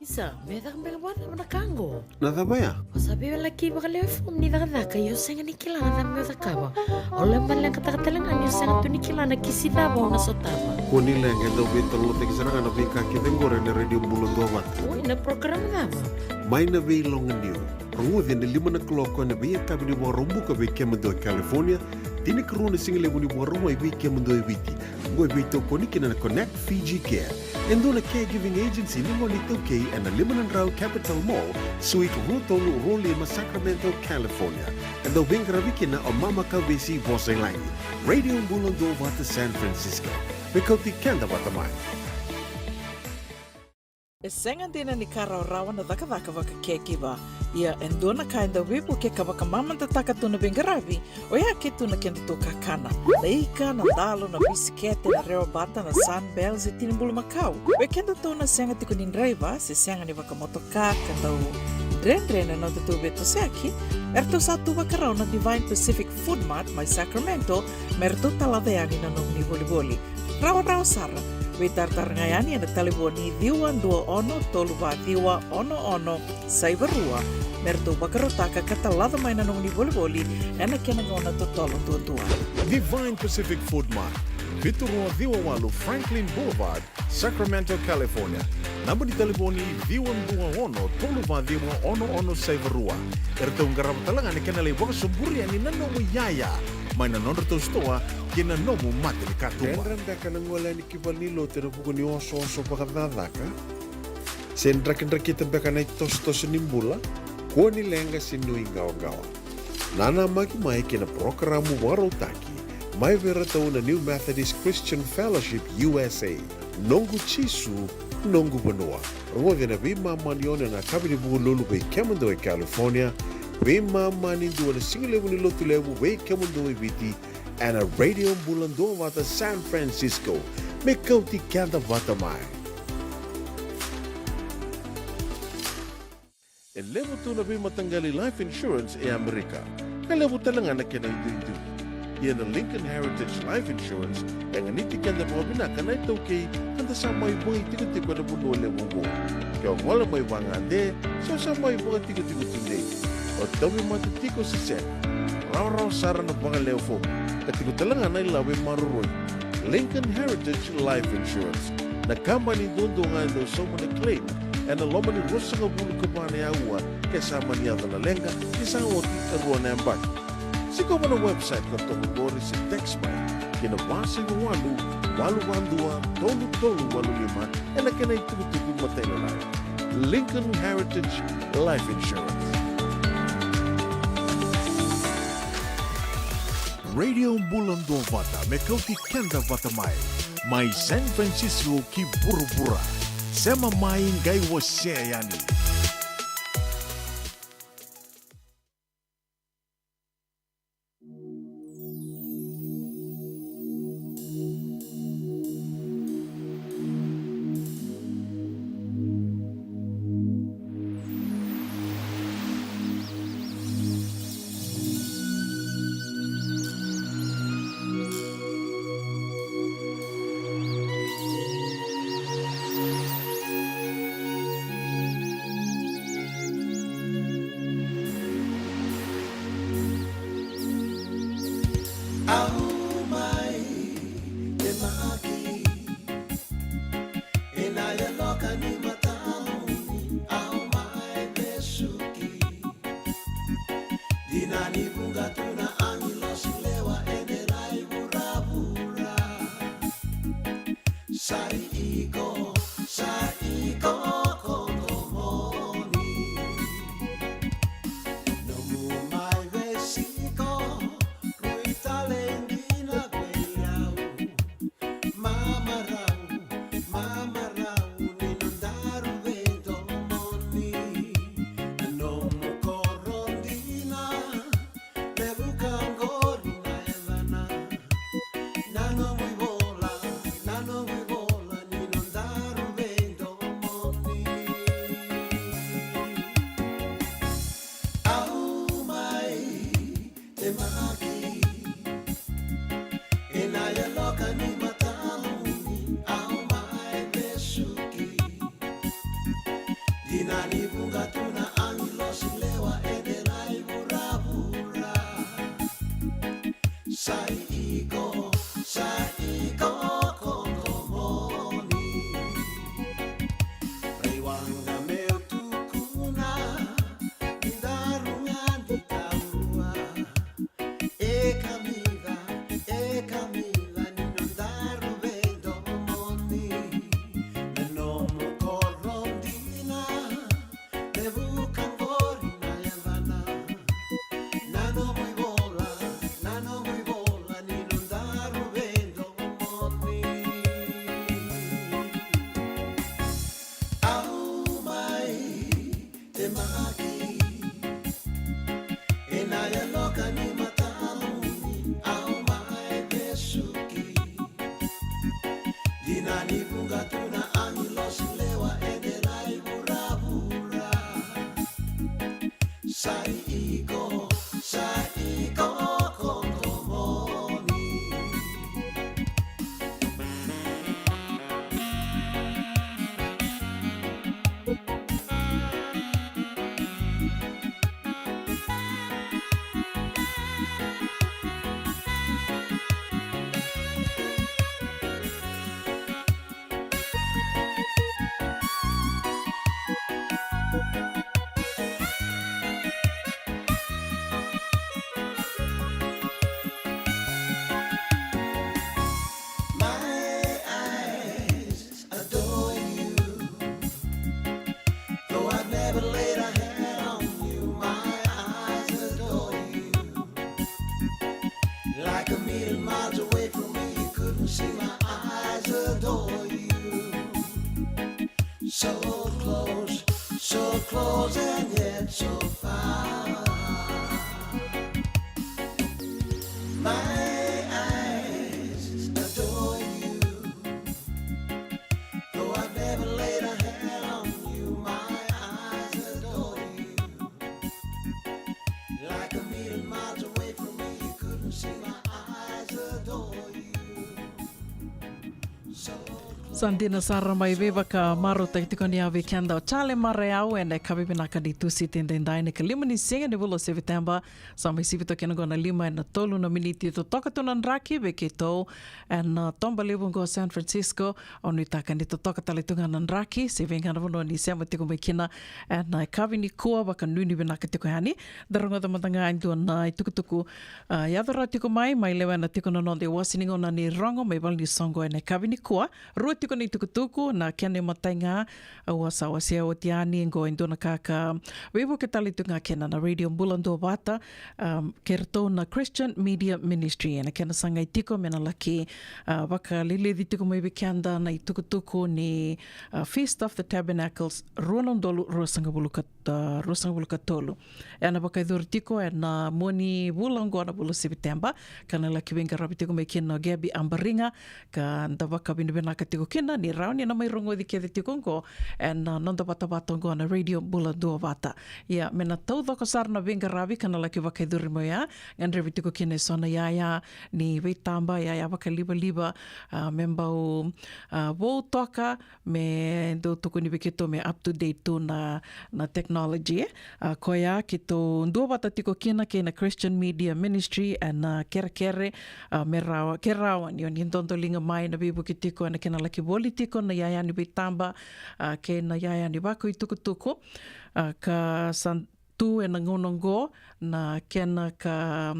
Isa, me caka beka vakacava na ka qo? Na cava ya? O sa veiwalaki vakalewe fomu ni cakacaka, io sega ni kila na cava me o cakava. O laiva leqataka tale ga ni o sega tu ni kila na kisi cava o na sotava. Kua ni leqa, e dau veitalanoataki sara ga na veika kece qori ena Radio Bula Duavata. Oi, na program cava? Mai na Veiloga Niu. Rogoci ena lima na kaloko ena veiyakavi ni Vakaraubuka vei kemudou e California, tinikarua na sigalevu ni Vakarauwai vei kemudou e Viti. Qo e veitokoni kina na Connect Fiji Care, e dua na caregiving agency ni gone iTaukei ena lima na drau Capitol Mall, Suite rua tolu rua lima, Sacramento, California. E dau veiqaravi kina o Mama Kavesi Vosailagi. Radio Bula Duavata San Francisco. Me kauti keda vata mai. E sega dina ni ka rawarawa na cakacaka vaka caregiver. Ia e dua na ka e dau veivuke ka vakamamadataka tu na veiqaravi, oya ke tu na kedatou kakana. Na ika, na dalo, na bisikete, na rewa bata, na Sunbell se tini bulumakau. Vei kedatou na sega tiko ni draiva se sega ni vakamotoka ka dau dredre na nodatou veitosoyaki, eratou sa tu vakarau na Divine Pacific Food Mart mai Sacramento me ratou talaca yani na nomuni volivoli. Rawarawa sara. Veitaratara ga yani ena talevoni ciwa dua ono tolu va ciwa ono ono saiva rua me ratou vakarautaka ka talaca mai na nomuni volivoli ena kena gauna totolo duadua. Divine Pacific Food Mart, vitu rua ciwa walu Franklin Boulevard, Sacramento, California. Naba ni talevoni ciwa dua ono tolu va ciwa ono ono saiva rua. Eratou qarava tale ga na kena lai vakasoburi yani na nomu iyaya mai na nodratou sitoa kei na nomu matanikatuba. Dredre beka na gole yani ki valenilotu ena vuku ni osooso vakacakacaka? Se drakidrakita beka na itosotoso ni bula? Kua ni leqa se nuiqawaqawa. Nanamaki mai ki na parokaramu vakarautaki mai vei iratou na New Methodist Christian Fellowship U S A, Noqu Jisu, Noqu Vanua. Rogoci ena veimama ni ono ena yakavi ni Vukelulu vei kemudou e California, veimama ni dua ena sigalevu ni Lotulevu vei kemudou e Viti, ena Radio Bula Duavata San Francisco. Me kauti keda vata mai. E levu tu na veimataqali life insurance e Amerika, ka levu tale ga na kena iduidui. Ia na Lincoln Heritage Life Insurance e ganiti keda vakavinaka na iTaukei ka da sa mai vakaitikotiko ena vanua levu oqo. Ke o gole mai vagade se o sa mai vakatikotiko tudei, o tauvimate tiko se sega, rawarawa sara na vakalewe fomu ka tiko tale ga na ilavo e maroroi. Lincoln Heritage Life Insurance, na kabani duadua ga e dau sauma na claim ena loma ni ruasagavulu ka va na aua ke sa mani yaco na leqa ni sa oti e rua na yabaki. Sikova na website ka toka qori se text mai ki na va saiva walu, walu va dua, tolu tolu walu lima ena kena itukutuku matailalai. Lincoln Heritage Life Insurance. Radio Bula Duavata, me kauti keda vata mai, mai San Francisco ki vuravura. Sema mai, qai wasea yani. Au mai temaki ena yaloka ni matamuni, au mai vesuki. Dina ni vuqa tu na agilosi lewa ena lai vuravura. Sa i iko, sa i iko ko domoni. Nomu mai veisiko, rui talei dina vei au. Mamarau, mamarau ni nodaru veidomoni. Na nomu koro dina, levu Yaloka ni matamuni au mai vesuki. Dina ni vuqa tu na agilosi lewa ede lai vuravura. Sa i iko, sa i iko koto moni. My eyes adore you. Though I've never laid a hand on you, my eyes adore you. Like a million miles away from me, you couldn't see, my eyes adore you. So close, so close and yet so far. My eyes adore you. Though I've never laid a hand on you, my eyes adore you. Like a million miles away from me, you couldn't see, my eyes adore you. So Sa dina sara, mai veivakamarautaki tiko ni a vei keda o Charlie Marayau ena yakavi vinaka ni Tusiti edaidai, na ikalima ni siga ni vula o Seviteba. Sa mai sivi toka kina oqo na lima ena tolu na miniti, totoka tu na draki vei keitou ena, a, toba levu oqo o San Francisco. Au nuitaka ni totoka tale tu ga na draki se vei ga na vanua ni sema tiko mai kina ena, a, yakavi nikua. Vakanuinui vinaka tiko yani. Da rogoca mada ga e dua na itukutuku, a, yaco rawa tiko mai, mai lewena tiko na noda iwase ni gauna ni rogo mai valenisoqo ena yakavi nikua. Rua tiko na itukutuku, na kena imatai ga, au a sa wasea oti yani, oqo e dua na ka ka veivuke tale tu ga kina na Radio Bula Duavata, um, kei ratou na Christian Media Ministry, ena kena sagai tiko me na laki, a, vakaleleci tiko mai vei keda na itukutuku ni, a, Feast of the Tabernacles, rua na udolu ruasagavulu ka, a, ruasagavulu ka tolu. Ena vakayacori tiko ena, a, mua ni vula oqo na vula o Seviteba, ka na laki veiqaravi tiko mai kina o Gabby Abariga, ka da vakavinavinaka tiko kina ni rawa ni na mai rogoci kece tiko oqo ena, a, noda vatavata oqo na Radio Bula Duavata. Ia, me na taucoko sara na veiqaravi ka na laki vakayacori mai oya, gadrevi tiko kina eso na yaya ni veitaba, yaya vakalivaliva, a, me bau, a, vou toka, me dau tukuni vei keitou me up to date tu na, na technology, e. A, koya keitou duavata tiko kina kei na Christian Media Ministry ena, a, kerekere, a, me rawa, ke rawa ni o ni dodoliga mai na veivuke tiko ena kena laki voli tiko na yaya ni veitaba, a, kei na yaya ni vakaitukutuku, a, ka sa tu ena gauna oqo na kena ka,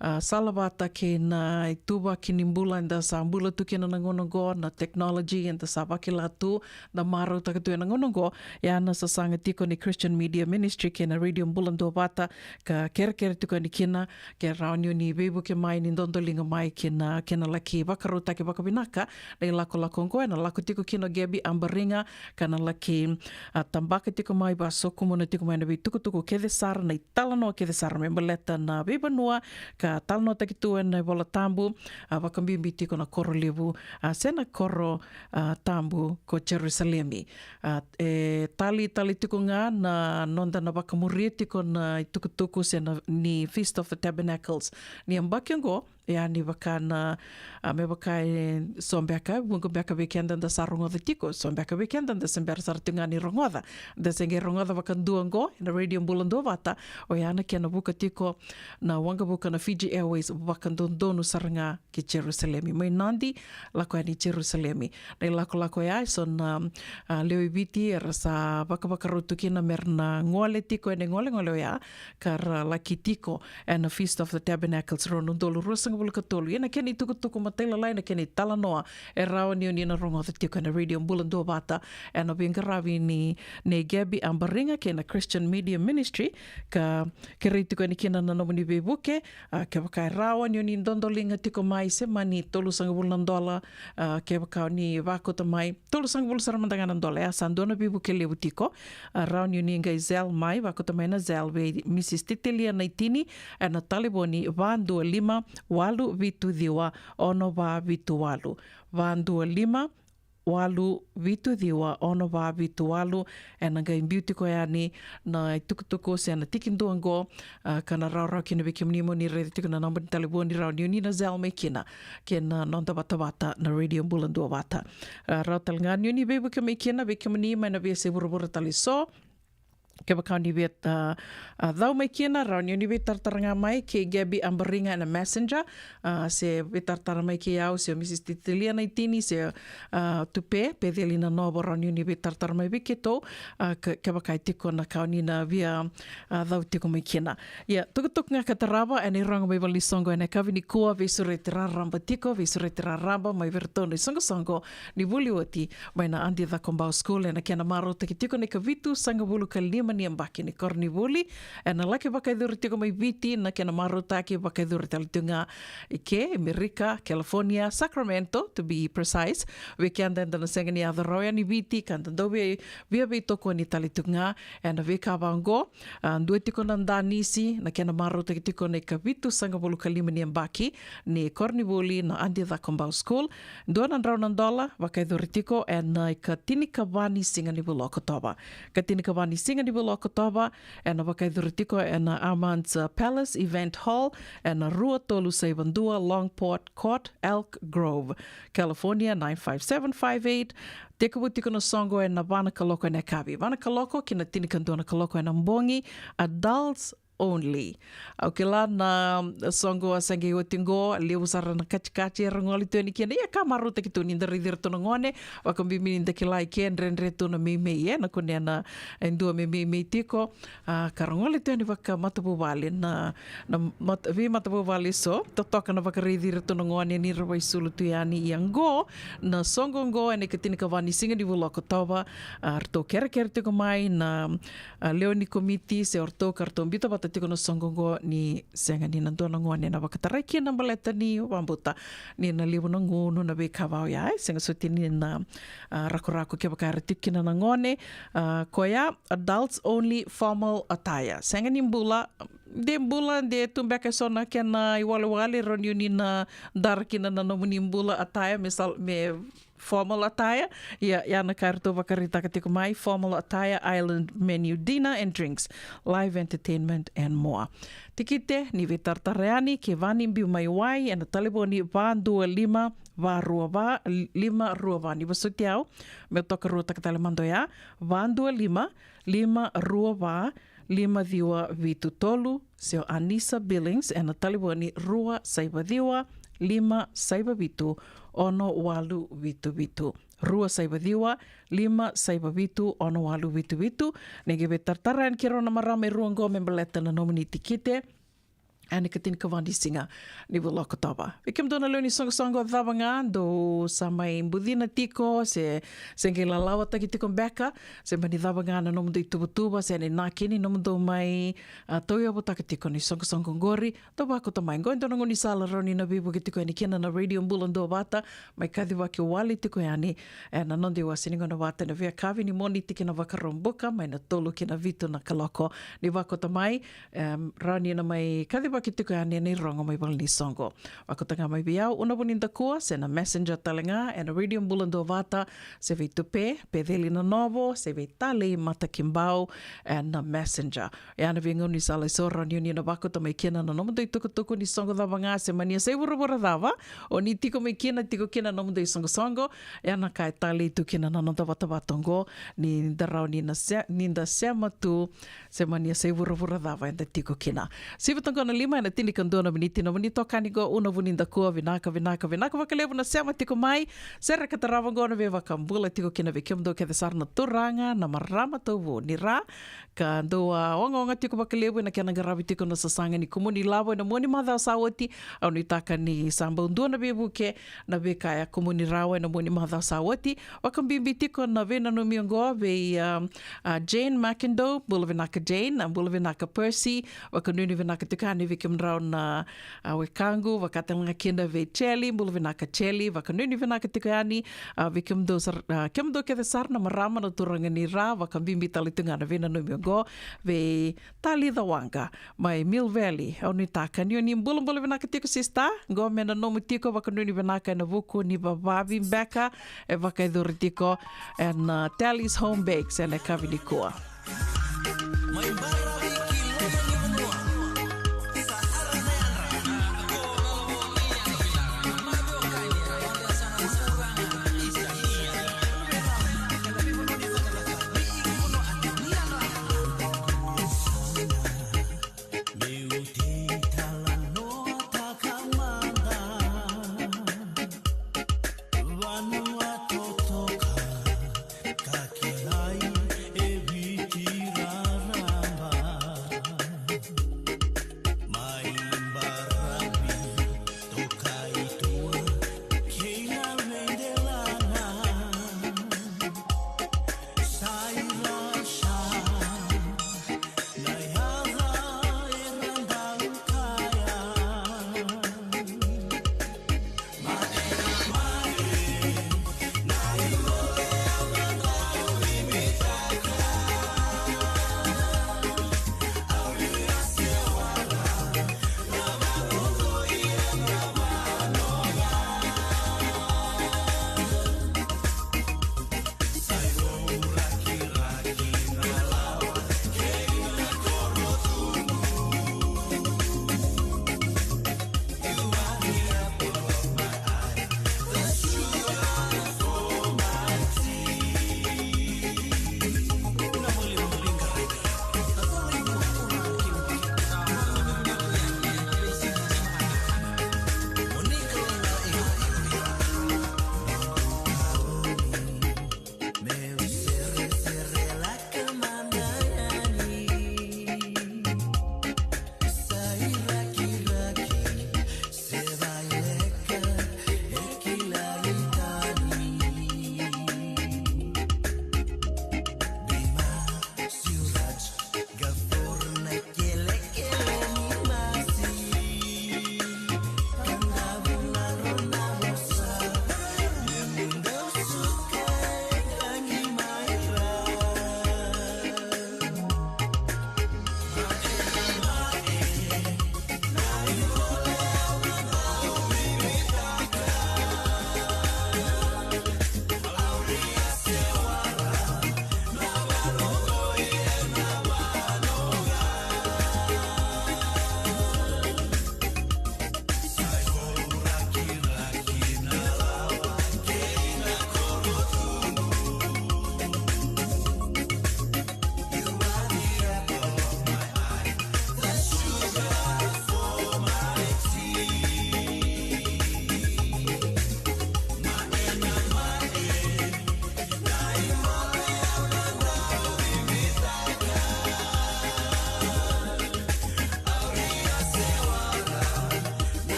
a, salavata kei na ituvaki ni bula eda sa bula tu kina na gauna oqo, na technology eda sa vakila tu, da marautaka tu ena gauna oqo. Ia na sasaga tiko ni Christian Media Ministry kei na Radio Bula Duavata, ka kerekere tiko yani kina, ke rawa ni o ni veivuke mai, ni dodoliga mai kina, kena laki vakarautaki vakavinaka na ilakolako oqo, ena lako tiko kina o Gabby Abariga, ka na laki, a, tabaka tiko mai, vasokumuna tiko mai na veitukutuku kece sara, na italanoa kece sara me baleta na veivanua ka talanoataki tu ena iVola Tabu, a, vakabibi tiko na koro levu, a, se na koro, a, tabu ko Jerusalemi. A, e tali tale tiko ga na noda na vakamuria tiko na itukutuku se na ni Feast of the Tabernacles ni yabaki oqo, ia ni vaka na, a, me vaka e so beka, vuqa beka vei keda da sa rogoca tiko, so beka vei keda da se bera sara tiko ga ni rogoca, da se qai rogoca vakadua oqo ena Radio Bula Duavata, oya na kena vuka tiko na waqavuka na Fiji Airways vakadodonu sara ga ki Jerusalemi. Mai Nadi, lako yani Jerusalemi. Na ilakolako oya, eso na, a, lewe i Viti era sa vakavakarau tu kina me ra na gole tiko ena igolegole oya, ka ra laki tiko ena Feast of the Tabernacles rua na udolu ruasagavulu Vula ka tolu. Ia na kena itukutuku matailalai, na kena italanoa e rawa ni o ni na rogoca tiko ena Radio Bula Duavata, ena veiqaravi ni, ni Gabby Ambariga kei na Christian Media Ministry, ka kerei tiko yani kina na nomuni veivuke. A, kevaka e rawa ni o ni dodoliga tiko mai, se mani tolusagavulu na dola, a, kevaka o ni vakauta mai, tolusagavulu sara mada ga na dola, e a sa dua na veivuke levu tiko. A, rawa ni o ni qai Zelle mai, vakauta mai na Zelle vei Mrs Titilia Naitini, ena talevoni va dua lima, walu vitu ciwa, ono va vitu walu. Va dua lima, walu vitu ciwa, ono va vitu walu. Ena qai biu tiko yani na itukutuku se na tikidua oqo, a, ka na rawarawa kina vei kemuni mo ni raica tiko na naba ni talevoni, rawa ni o ni na Zelle mai kina kei na noda vatavata na Radio Bula Duavata. A, rawa tale ga ni o ni veivuke mai kina, vei kemuni mai na veiyasai vuravura tale eso. Kevaka o ni via, a, a, cau mai kina, rawa ni o ni veitaratara ga mai kei Gabby Ambariga ena Messenger, a, se veitaratara mai kei au, se o Mrs Titilia Naitini, se, a, Tupe Peceli Nanovo, rawa ni o ni veitaratara mai vei keitou, a, ke-, kevaka e tiko na ka o ni na via, a, cau tiko mai kina. Ia, tukutuku ga ka tarava ena irogo mai valenisoqo ena yakavi nikua, veisureti raraba tiko, veisureti raraba mai vei iratou na isoqosoqo ni vuli oti mai na Adi Cakobau School, ena kena marautaki tiko na ikavitusagavulu ka lima ni yabaki ni koronivuli. Ena laki vakayacori tiko mai Viti na kena marautaki, vakayacori tale tiko ga i ke, Amerika, California, Sacramento, to be precise. Vei keda eda na sega ni yaco rawa yani Viti, ka da dau via, via veitokoni tale tiko ga ena veika vaqo. A, dua tiko na danisi, na kena marautaki tiko na ikavitusagavulu ka lima ni yabaki ni koronivuli na Adi Cakobau School. Dua na drau na dola, vakayacori tiko ena ikatinikava ni siga ni vula o Okotova. Ikatinikava ni siga ni vula o Okotova, ena vakayacori tiko ena Armand's, uh, Palace Event Hall, ena rua tolu saiva dua Longport Court, Elk Grove, California, nine five seven five eight. Tekivu tiko na soqo ena va na kaloko ena yakavi. Va na kaloko ki na tinikadua na kaloko ena bogi, adults only. Au kila na soqo a sa qai oti qo, levu sara na katikati era gole tu yani kina. Ia ka marautaki tu ni da raici iratou na gone, vakabibi ni da kila i ke dredre tu na meimei, e, na kunea na e dua me meimei tiko. A, ka ra gole tu yani vakamatavuvale na, na mat-, veimatavuvale eso, totoka na vakaraici iratou na gone ni ra vaisulu tu yani. Ia qo, na soqo qo ena ikatinikava ni siga ni vula o Okotova, a, ratou kerekere tiko mai na, a, lewe ni komiti se o ratou ka ratou biuta vata tiko na soqo qo ni sega ni na dua na gone na vakatarai kina baleta ni vakabuta ni na levu na gunu, na veika vaka oya, e sega soti ni na, a, rakorako kevaka era tiko kina na gone. A, koya, adults only formal attire. Sega ni bula, de bula, de tu beka eso na kena iwalewale, rawa ni o ni na dara kina na nomuni bula attire, me sal-, me formal attire. Ia, ia na ka eratou vakaraitaka tiko mai, formal attire, island menu, dinner and drinks, live entertainment and more. Tikite ni veitaratara yani, kevaka ni biu mai wai, ena talevoni va dua lima, va rua va, lima rua va. Ni vosoti au, meu tokaruataka tale mada oya, va dua lima, lima rua va, lima ciwa vitu tolu, se o Anisa Billings ena talevoni rua saiva ciwa, lima saiva vitu, ono walu vitu vitu. Rua saiva ciwa, lima saiva vitu, ono walu vitu vitu. Ni qai veitaratara yani kei rau na marama e rua qo me baleta na nomuni tikite. Ena ikatinikava ni siga ni vula o Okotova. Vei kemudou na lewe ni soqosoqo, cava ga, dou sa mai bucina tiko, se, se qai lalawataki tiko beka, se mani cava ga na nomudou ituvatuva, se na inaki ni nomudou mai, a, tauyavutaka tiko na isoqosoqo qori, dou vakauta mai. Qo e dua na gaunisala rawa ni na veivuke tiko yani kina na Radio Bula Duavata, mai kacivaki wale tiko yani ena noda iwase ni gauna vata ena veiyakavi ni Moniti ki na Vakaraubuka, mai na tolu ki na vitu na kaloko. Ni vakauta mai, em, rawa ni na mai kacivaki tiko yani ena irogo mai valenisoqo. Vakauta ga mai vei au, Una Vunidakua, se na Messenger tale ga, ena Radio Bula Duavata, se vei Tupe Peceli Nanovo, se vei Talei Matakibau, ena Messenger. Ia na veigaunisala eso rawa ni o ni na vakauta mai kina na nomudou itukutuku ni soqo cava ga, se mani yasai vuravura cava o ni tiko mai kina, tiko kina na nomudou isoqosoqo. Ia na ka e talei tu kina na noda vatavata oqo, ni da rawa ni na se-, ni da sema tu, se mani yasai vuravura cava eda tiko kina. Sivi toka na Mai na tinikadua na miniti na nomuni itokani qo, Una Vunidakua. Vinaka, vinaka, vinaka vakalevu na sema tiko mai. Sere ka tarava qo na veivakabula tiko kina vei kemudou kece sara na turaga, na marama tauvu ni Ra. Ka dou a ogaoga tiko vakalevu ena kena qaravi tiko na sasaga ni kumuni lavo ena mua ni macawa sa oti. Au nuitaka ni sa bau dua na veivuke na veika e kumuni rawa ena mua ni macawa sa oti. Vakabibi tiko na veinanumi oqo vei, um, a Jane McIndoe, bula vinaka Jane, a bula vinaka Percy, vakanuinui vinaka tiko yani vei kemudrau na, a, wekaqu, vaka tale ga kina vei Celi, bula vinaka Celi, vakanuinui vinaka tiko yani, a, vei kemudou sar-, a, kemudou kece sara na marama na turaga ni Ra, vakabibi tale tu ga na veinanumi oqo vei Talica Waqa mai Mill Valley. Au nuitaka ni o ni bulabula vinaka tiko sista, qo me na nomu tiko vakanuinui vinaka ena vuku ni vavavi beka e vakayacori tiko ena, uh, Tally's Home Bakes ena yakavi nikua.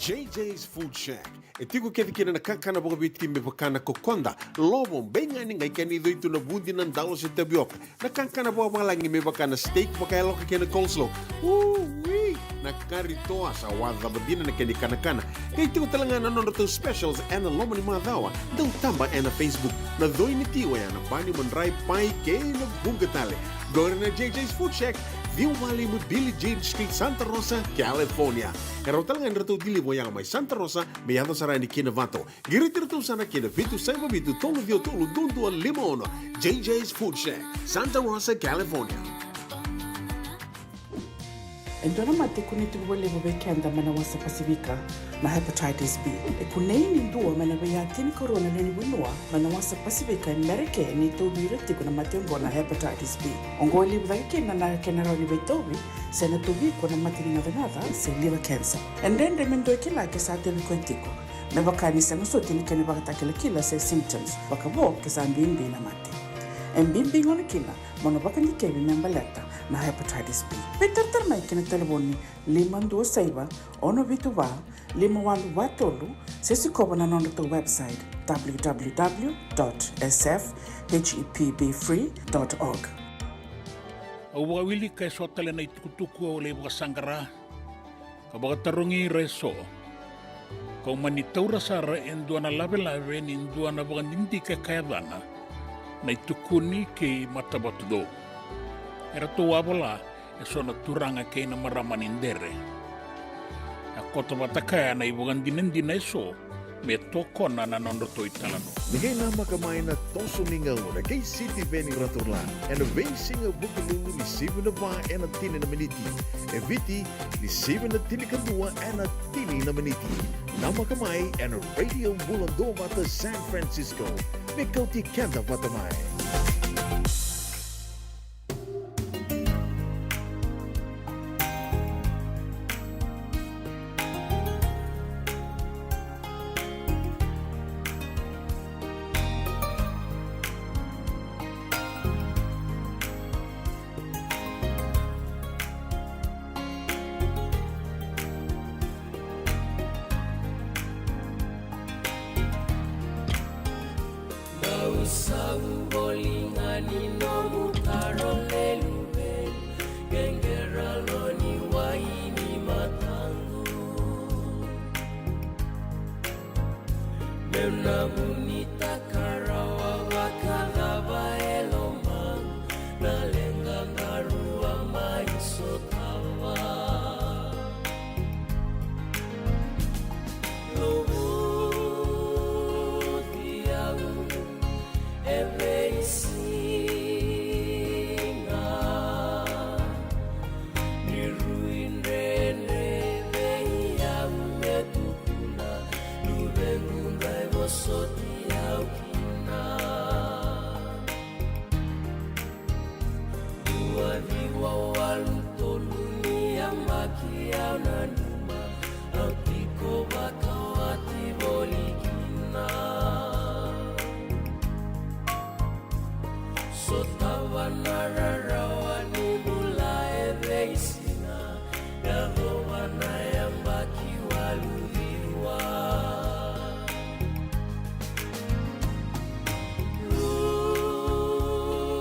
J J's Food Shack. E tiko kece kina na kakana vakaviti me vaka na kokoda, lovo, beigani, qai kena icoi tu na vudi, na dalo se tavioka. Na kakana vakavalagi me vaka na steak vakayaloka kei na coleslaw. Ui! Na kari toa, sa wawa dina na kena ikanakana. Qai tiko tale ga na nodratou specials ena loma ni macawa. Dau taba ena Facebook. Na coi ni ti oya na bani, madrai, pai kei na vuqa tale. Qori na J J's Food Shack, ciwa walu lima Billie Jean Street, Santa Rosa, California. E rawa tale ga ni ratou deliver oya mai Santa Rosa me yaco sara yani ki Novato. Qiriti iratou sara ki na vitu saiva vitu tolu ciwa tolu dua dua lima ono. J J's Food Shack, Santa Rosa, California. E dua na mate e kunei tiko vakalevu vei keda mai na wasa Pasifika, na hepatitis B. E kunei ni dua mai na veiyatini karua na lewe ni vanua mai na wasa Pasifika e Merika ni tauvi ira tiko na mate oqo na hepatitis B. Oqo e levu cake kina na kena rawa ni veitauvi, se na tauvi iko na mate ni gacagaca se liver cancer. E dredre me dua e kila ke sa tauvi koya tiko, me vaka ni sega soti ni kena ivakatakilakila se symptoms, vakavo ke sa bibi na mate. E bibi gona kina mo na vakadikevi me baleta na hepatitis B. Veitaratara mai ki na talevoni lima dua saiva, ono vitu va, lima walu va tolu, se sikova na nodratou website, w w w dot s f h e p b free dot org. Au vakawilika eso tale na itukutuku au lai vakasaqara ka vakatarogi ira eso. Kau mani taura sara e dua na lavelave ni dua na vakadidike ka yacana na iTukuni kei Matavatucou. Eratou a vola eso na turaga kei na marama ni Dere. A koto vata kaya na ivakadinadina eso me tokona na nodratou italanoa. Ni qai namaka mai na toso ni gauna kei Sitiveni Raturla ena veisiga Vukelulu ni sivi na va ena tini na miniti. E Viti ni sivi na tinikadua ena tini na miniti. Namaka mai ena Radio Bula Duavata San Francisco. Me kauti keda vata mai. Dau sau voli ga ni nomu taro, lewe ni luvemu, qeqera lo ni wai ni mataqu. Meu na vunitaka rawa vakacava e lomaqu na leqa qarauna mai sotava. Luvuci au e veisiga ni rui dredre vei au me tukuna, luvequ qai vosoti au kina. Dua ciwa walu tolu ni yabaki au nanuma, au tiko vakawati voli kina. Sotava na rarawa ni bula e veisiga, yacova na yabaki walu ciwa.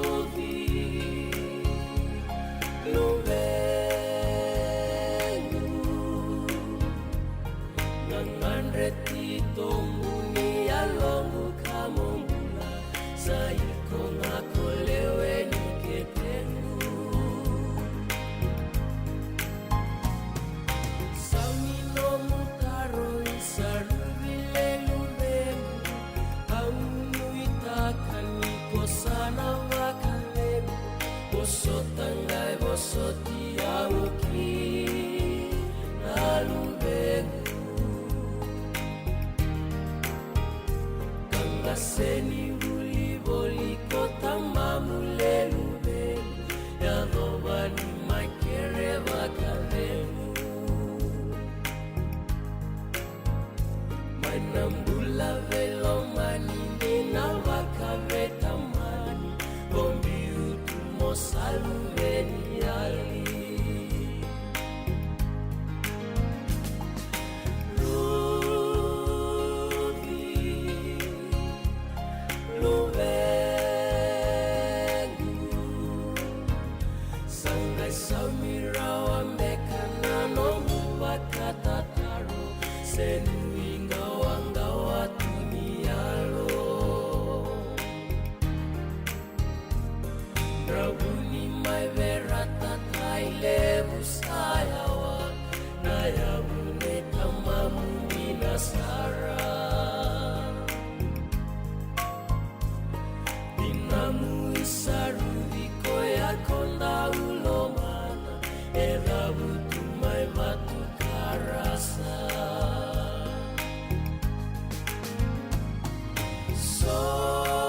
Luvuci, luvequ, gagadre titobu ni yaloqu ka mo bula, sa iko ga ko lewe ni ketequ. Saumi nomu taro i Saruvi, lewe ni luvemu, au nuitaka ni ko sa na vakalevu, ko sota qai vosoti au kina, luvequ. Ka qase ni vuli voli ko tamamu, lewe ni luvemu, yacova ni mai kere vakacegu. Mai na bula veilomani ni na vakaveitamani, ko biu tu mo sa luveni yali. Saumi rawa beka na nomu vakatataro, se nuiqawaqawa tu ni yalo. Dravuni mai vei ira na tamata levu sa yawa, na yavu nei tamamu dina sara. Dinamu i Saruvi koya ko dau lomana, e cavutu mai Vatukarasa. Sovo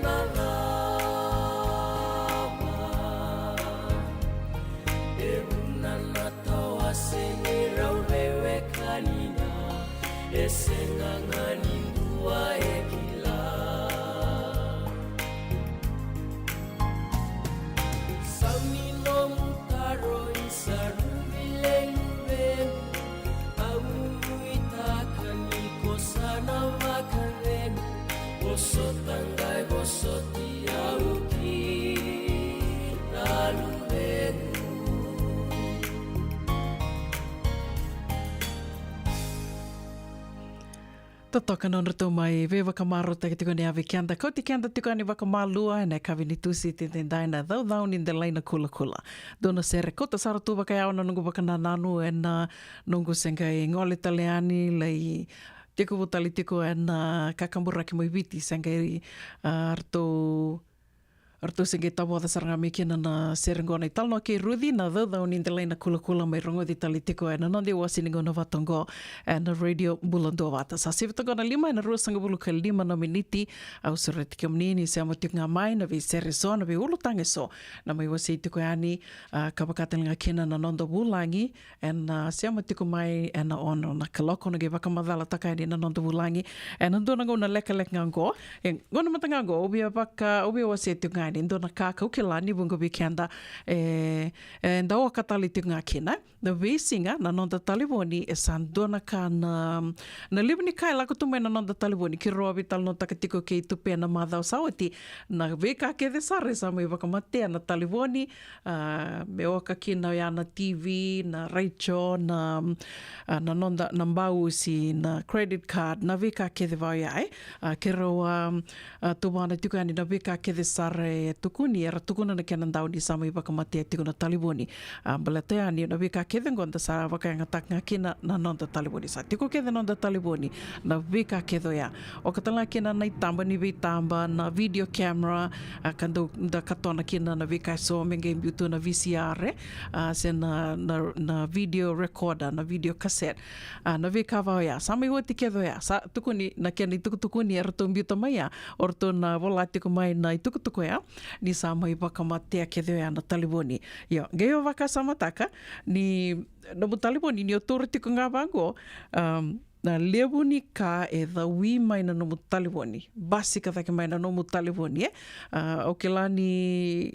na cava, e vuna na tawase ni rau veiwekani na, e sega ga ni dua e kila. Saumi nomu taro i Saruvi levu, au nuitaka ni ko sa na vakacegu, vosota qai vosoti au ki na luvequ. Totoka na nodratou mai veivakamarautaki tiko ni yavi keda, kauti keda tiko yani vakamalua ena yakavi ni Tusiti edaidai, na Caucau ni Delai na Kulakula. Dua na sere kauta sara tu vakayawa na noqu vakanananu ena noqu se qai gole tale yani, lai tekivu tale tiko ena kakaburaki mai Viti, se qai, a, ratou ratou se qai tavoca sara ga mai kina na sere qo, na italanoa kei Ruci, na Caucau ni Delai na Kulakula, mai rogoci tale tiko ena noda iwasewase ni gauna vata oqo ena Radio Bula Duavata. Sa sivi toka na lima ena ruasagavulu ka lima na miniti. Au sureti kemuni ni sema tiko ga mai na veisere eso, na veiulutaga eso na mai wasei tiko yani, a, ka vaka tale ga kina na noda vulagi ena, a, sema tiko mai ena ono na kaloko. Na qai vakamacalataka yani na noda vulagi ena dua na gauna lekaleka ga oqo. E, gauna mada ga oqo au via vaka, au via wasea tiko ga yani e dua na ka kau kila ni vuqa vei keda e, e da oka tale tiko ga kina. Na veisiga na noda talevoni e sa dua na ka na, na levu ni ka e lako tu mai na noda talevoni. Keirau a veitalanoataka tiko kei Tupe na macawa sa oti, na veika kece sara e sa mai vakamatea na talevoni. A, me oka kina oya na T V, na retio, na, a, na noda, na bausi, na credit card, na veika kece vaka oya, e. A, keirau a, a, tuvana tiko yani na veika kece sara e tukuni, era tukuna na kena dau ni sa mai vakamatea tiko na talevoni. A, baleta yani na veika kece oqo da sa vakayagataka ga kina na noda talevoni. Sa tiko kece na noda talevoni na veika kece oya. Oka tale ga kina na itaba ni veitaba, na video camera, a, ka dau da katona kina na veika eso me qai biu tu na V C R, e, a, se na, na, na video recorder, na video cassette. A, na veika vaka oya sa mai oti kece oya. Sa tukuni na kena itukutukuni eratou biuta mai ya, o ratou na vola tiko mai na itukutuku oya ni sa mai vakamatea kece oya na talevoni. Io, qai au vakasamataka ni nomu talevoni ni o taura tiko ga vaqo, um, na levu ni ka e cawi mai na nomu talevoni, basika cake mai na nomu talevoni, e. A, au kila ni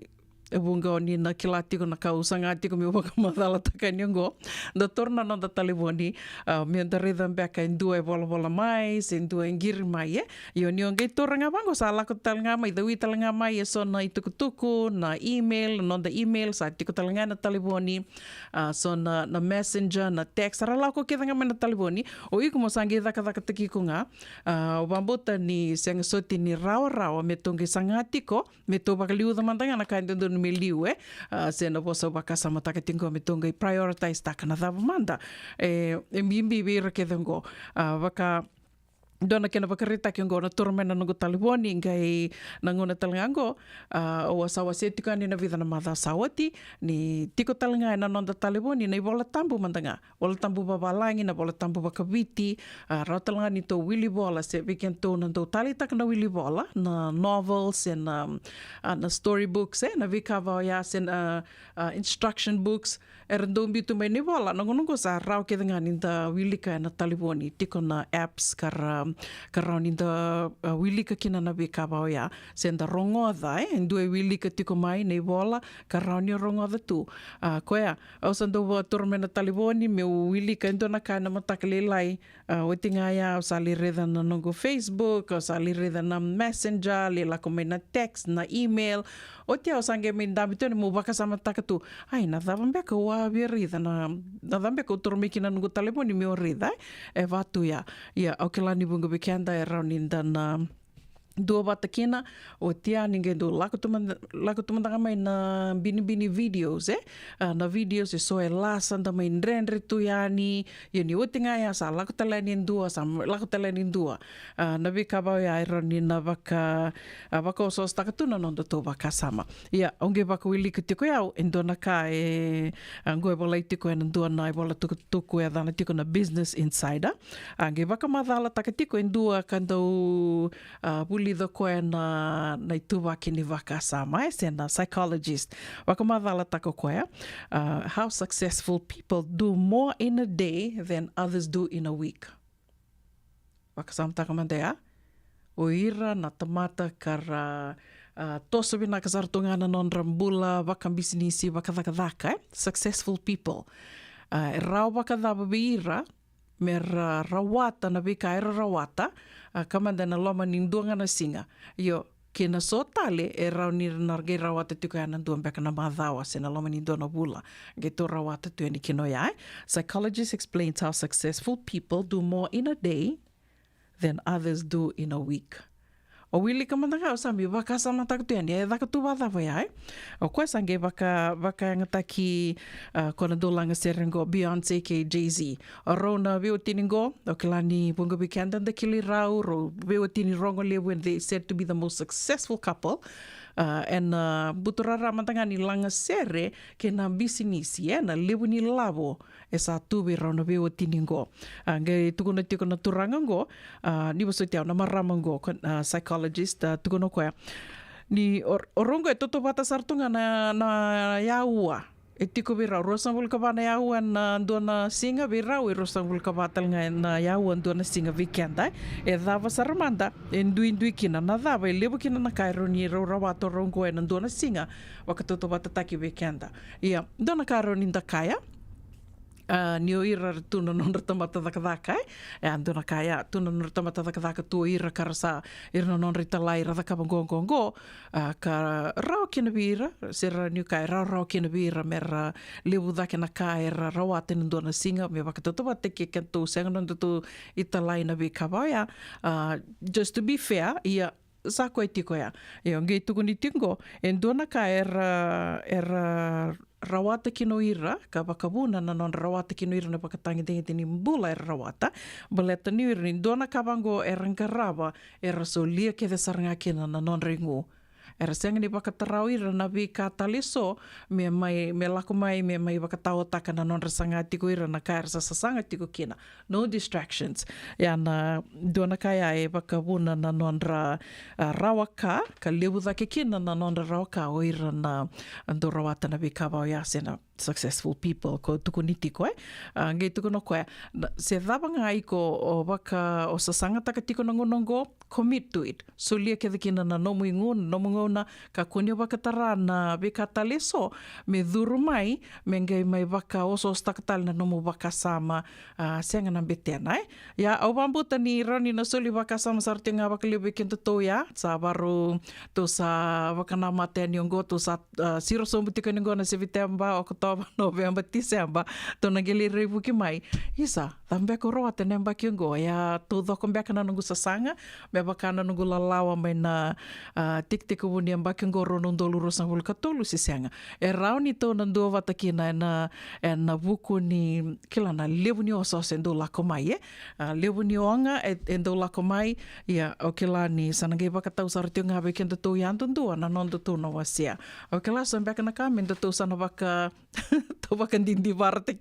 e vuqa o ni na kila tiko na ka au saga tiko meu vakamacalataka yani oqo. Da taura na noda talevoni, a, me da raica beka e dua e volavola mai se dua e qiri mai, e. Io, ni o qai taura ga vaqo sa lako tale ga mai, cawi tale ga mai eso na itukutuku, na email, na noda email sa tiko tale ga ena talevoni, a, so na, na messenger, na text, sa ra lako kece ga mai na talevoni. O iko mo sa qai cakacakataki iko ga. A, au vakabauta ni sega soti ni rawarawa me tou qai saga tiko, me tou vakaliuca mada ga na ka e dodonu me liu, e. A, se na vosa au vakasamataka tiko qo me tou qai prioritize-taka na cava mada e, e bibi vei ira kece oqo. A, vaka dua na kena vakaraitaki oqo, na taura mai na noqu talevoni, qai na gauna tale ga oqo, a, au a sa wasea tiko yani na vica na macawa sa oti ni tiko tale ga ena noda talevoni na iVola Tabu mada ga. Vola Tabu vavalagi, na Vola Tabu vakaviti, a, rawa tale ga ni tou wili vola, se vei kedatou na dau taleitaka na wili vola, na novels, e na, a, na story books, e, na veika vaka oya, se na, a, instruction books, era dau biu tu mai na ivola. Na gauna oqo sa rawa kece ga ni da wilika ena talevoni, tiko na apps ka ra, ka rawa ni da, a, wilika kina na veika va oya. Se da rogoca, e, e dua e wilika tiko mai na ivola, ka rawa ni o rogoca tu. A, koya, au sa dau vatura mai na talevoni meu wilika e dua na ka ena mataka lailai. A, oti ga ya au sa lai raica na noqu Facebook, au sa lai raica na Messenger, lai lako mai na text, na email. Oti ya au sa qai mai dabe tu yani meu vakasamataka tu. Ai, na cava beka au a via raica, na, na cava beka au toro mai kina na noqu talevoni meu raica, e? E va tu ya. Ia, au kila ni vuqa vei keda e rawa ni da na dua vata kina. Oti ya ni qai dau lako tu mada, lako tu mada ga mai na binibini videos, e? A, na videos e so e lasa da mai dredre tu yani. Ia ni oti ga ya sa lako tale yani e dua, sa lako tale yani e dua. A, na veika va oya e rawa ni na vaka, a, vakaosoosotaka tu na nodatou vakasama. Ia, au qai vakawilika tiko ya e dua na ka e, a, qo e volai tiko ena dua na ivola tukutuku e yacana tiko na Business Insider. A, qai vakamacalataka tiko e dua ka dau, a, vulica koya na, na ituvaki ni vakasama, e, se na psychologist. Vakamacalataka koya, a, how successful people do more in a day than others do in a week. Vakasamataka mada ya. O ira na tamata ka ra, a, toso vinaka sara tu ga na nodra bula vakabisinisi, vakacakacaka, e? Successful people. A, e rawa vakacava vei ira me ra rawata na veika era rawata, a, ka mada ena loma ni dua ga na siga. Io, kei na so tale e rawa ni ra na qai rawata tiko ya na dua beka na macawa se na loma ni dua na vula. Qai tou rawata tu yani kina oya, e? Psychologist explains how successful people do more in a day than others do in a week. O wilika mada ga, o sa mai vakasamataka tu yani, e caka tu vacava ya, e? O koya sa qai vaka, vakayagataki, a, ko na dau lagasere qo, Beyonce kei Jay-Z. O rau na veiwatini qo, o kila ni vuqa vei keda da kilai rau, rau veiwatini rogo levu, and they said to be the most successful couple. A, ena, a, buturara mada ga ni lagasere kei na bisinisi, e, na levu ni lavo e sa tu vei rau na veiwatini qo. A, qai tukuna tiko na turaga qo, a, ni vosoti au, na marama qo, ko, a, psychologist, a, tukuna o koya ni o, o rau qo e tautauvata sara tu ga na, na yaua. E tiko vei rau ruasagavulu ka va na yaua ena dua na siga, vei rau e ruasagavulu ka va tale ga na yaua dua na siga vei keda, e. E cava sara mada e duidui kina, na cava e levu kina na ka e rawa ni rau rawata o rau qo ena dua na siga, vakatautauvatataki vei keda. Ia, dua na ka e rawa ni da kaya, a, ni o ira era tu na nodra tamata cakacaka, e? E a dua na ka ya, tu na nodra tamata cakacaka, tu o ira ka ra sa, ira na nodra italai ra cakava qo, qo, qo, a, ka rawa kina vei ira, se ra niu kaya e rawarawa kina vei ira me ra levu cake na ka era rawata ena dua na siga, me vakatautauvatataki keda, tou sega na nodatou italai na veika va oya. A, just to be fair, ia, sa koya tiko ya. Io, qai tukuni tiko qo, e dua na ka era, era rawata kina o ira, ka vakavuna na nodra rawata kina o ira na ivakatagedegede ni bula era rawata. Baleta ni o ira ni dua na ka va qo era qarava, era solia kece sara ga kina na nodra igu. Era sega ni vakatara o ira na veika tale eso me mai, me lako mai, me mai vakataotaka na nodra saga tiko o ira na ka era sa sasaga tiko kina. No distractions. Ia na dua na ka ya e vakavuna na nodra, a, rawa ka, ka levu cake kina na nodra rawa ka o ira na dau rawata na veika va oya se na successful people ko tukuni tiko, e. A, qai tukuna o koya, na, se cava ga iko o vaka, o sasagataka tiko na gauna qo, commit to it. Solia kece kina na nomu igu, na nomu gauna, kakua ni vakatara na veika tale eso me curu mai, me qai mai vakaosoosotaka tale na nomu vakasama, a, sega na betena, e. Ia, au vabauta ni rawa ni na soli vakasama sara tiko ga vakalevu vei kedatou ya, sa varau tou sa vakanamata yani oqo, tou sa, a, siro sobu tiko yani oqo na Seviteba, Okotova, Noveba, Tiseba, tou na qai lai raivuki mai. Isa, cava beka au rawata ena yabaki oqo, ia taucoko beka na noqu sasaga, me vaka na noqu lalawa mai na, a, tekitekivu ni yabaki oqo rua na udolu ruasagavulu ka tolu se sega. E rawa ni tou na duavata kina ena, ena vuku ni, kila, na levu ni osooso e dau lako mai, e. A, levu ni oga e, e dau lako mai, ia, au kila ni sa na qai vakatau sara tiko ga vei kedatou yadudua na nodatou na wasea. Au kila so beka na ka me datou sa na vaka tou vakadidivarataki,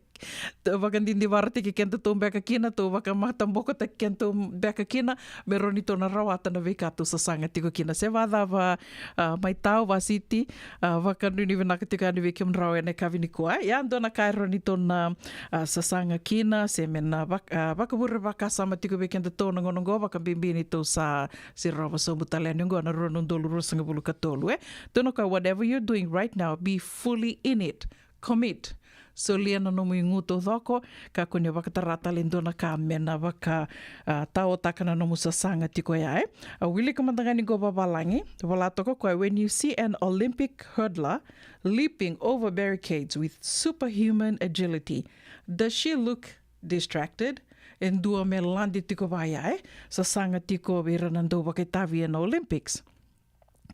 tou vakadidivarataki kedatou beka kina, tou vakamatabokotaki kedatou beka kina, me rawa ni tou na rawata na veika tou sasaga tiko kina. Se vacava, a, mai tau, vasiti, a, vakanuinui vinaka tiko yani vei kemudrau ena yakavi nikua. Ia, dua na ka e rawa ni tou na, a, sasaga kina, se me na vak-, a, vakavure vakasama tiko vei kedatou na gauna oqo, vakabibi ni tou sa sirova sobu tale yani oqo na rua na udolu ruasagavulu ka tolu, e. Tou na kaya, whatever you're doing right now, be fully in it. Commit. Solia na nomu igu taucoko, kakua ni vakatara tale e dua na ka me na vaka, a, taotaka na nomu sasaga tiko ya, e. A, wilika mada ga ni qo vavalagi, vola toka o koya, when you see an Olympic hurdler leaping over barricades with superhuman agility, does she look distracted? E dua me lade tiko vaya, e, sasaga tiko vei ira na dau vakaitavi ena Olympics.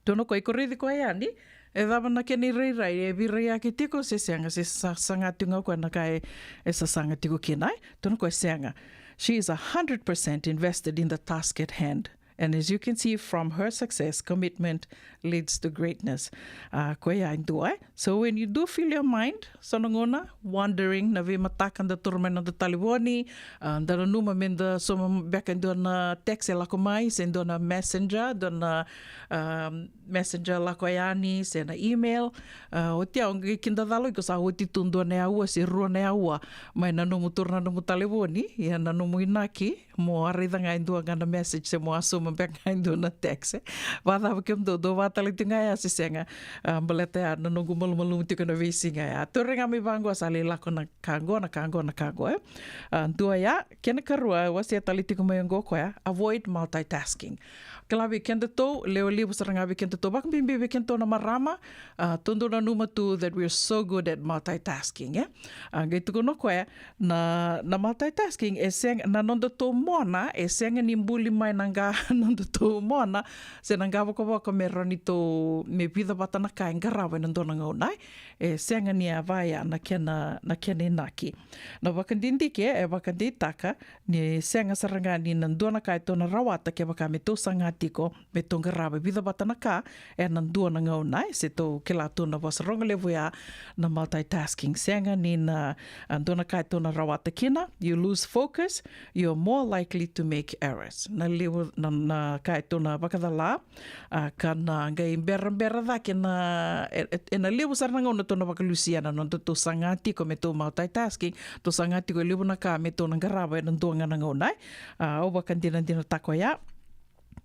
Tou na kaya, o iko raici koya yani, e cava na kena irairai, e veiraiyaki tiko se sega, se sa-, saga tiko ga o koya na ka e, e sasaga tiko kina, e? Tou na kaya, sega. She is a hundred percent invested in the task at hand. And as you can see from her success, commitment leads to greatness. A, koya e dua, e? So when you do feel your mind, so na gauna, wandering, na veimataka da taura mai na noda talevoni, a, da nanuma me da sauma beka e dua na text e lako mai, se dua na messenger, dua na, a, messenger lako yani, se na email. A, oti ya, o qai kidacala o iko sa oti tu dua na aua, se rua na aua, mai na nomu taura na nomu talevoni, ia na nomu inaki, mo a raica ga e dua ga na message se mo a sauma beka ga e dua na text, e. Vacava kemudou, dou vakatale tiko ga ya se sega? A, baleta ya na noqu malumalumu tiko na veisiga ya. Tou rai ga mai vaqo, sa lai lako na ka qo, na ka qo, na ka qo, e. A, dua ya, kena karua, wasea tale tiko mai oqo o koya, avoid multitasking. Kila vei kedatou, lewe levu sara ga vei kedatou, vakabibi vei kedatou na marama, a, tou dau nanuma tu that we are so good at multitasking, e. A, qai tukuna o koya, na, na multitasking, e sega, na nodatou mona, e sega ni buli mai na qa nodatou mona, se na qa vokavoka me rawa ni tou, me vica vata na ka e qarava ena dua na gauna, e. E sega ni a vaya na kena, na kena inaki. Na vakadidike, e vakadeitaka ni sega sara ga ni na dua na ka e tou na rawata kevaka me tou saga tiko me tou qarava e vica vata na ka ena dua na gauna, e. Se tou kila tu na vosa rogo levu ya, na multitasking. Sega ni na, a, dua na ka e tou na rawata kina, you lose focus, you're more likely to make errors. Na levu na, na ka e tou na vakacala, a, ka na qai berabera cake na, e, e, ena levu sara na gauna tou na vakalusia na nodatou saga tiko me tou multitasking, tou saga tiko e levu na ka me tou na qarava ena dua ga na gauna, e. A, au vakadinadinataka oya.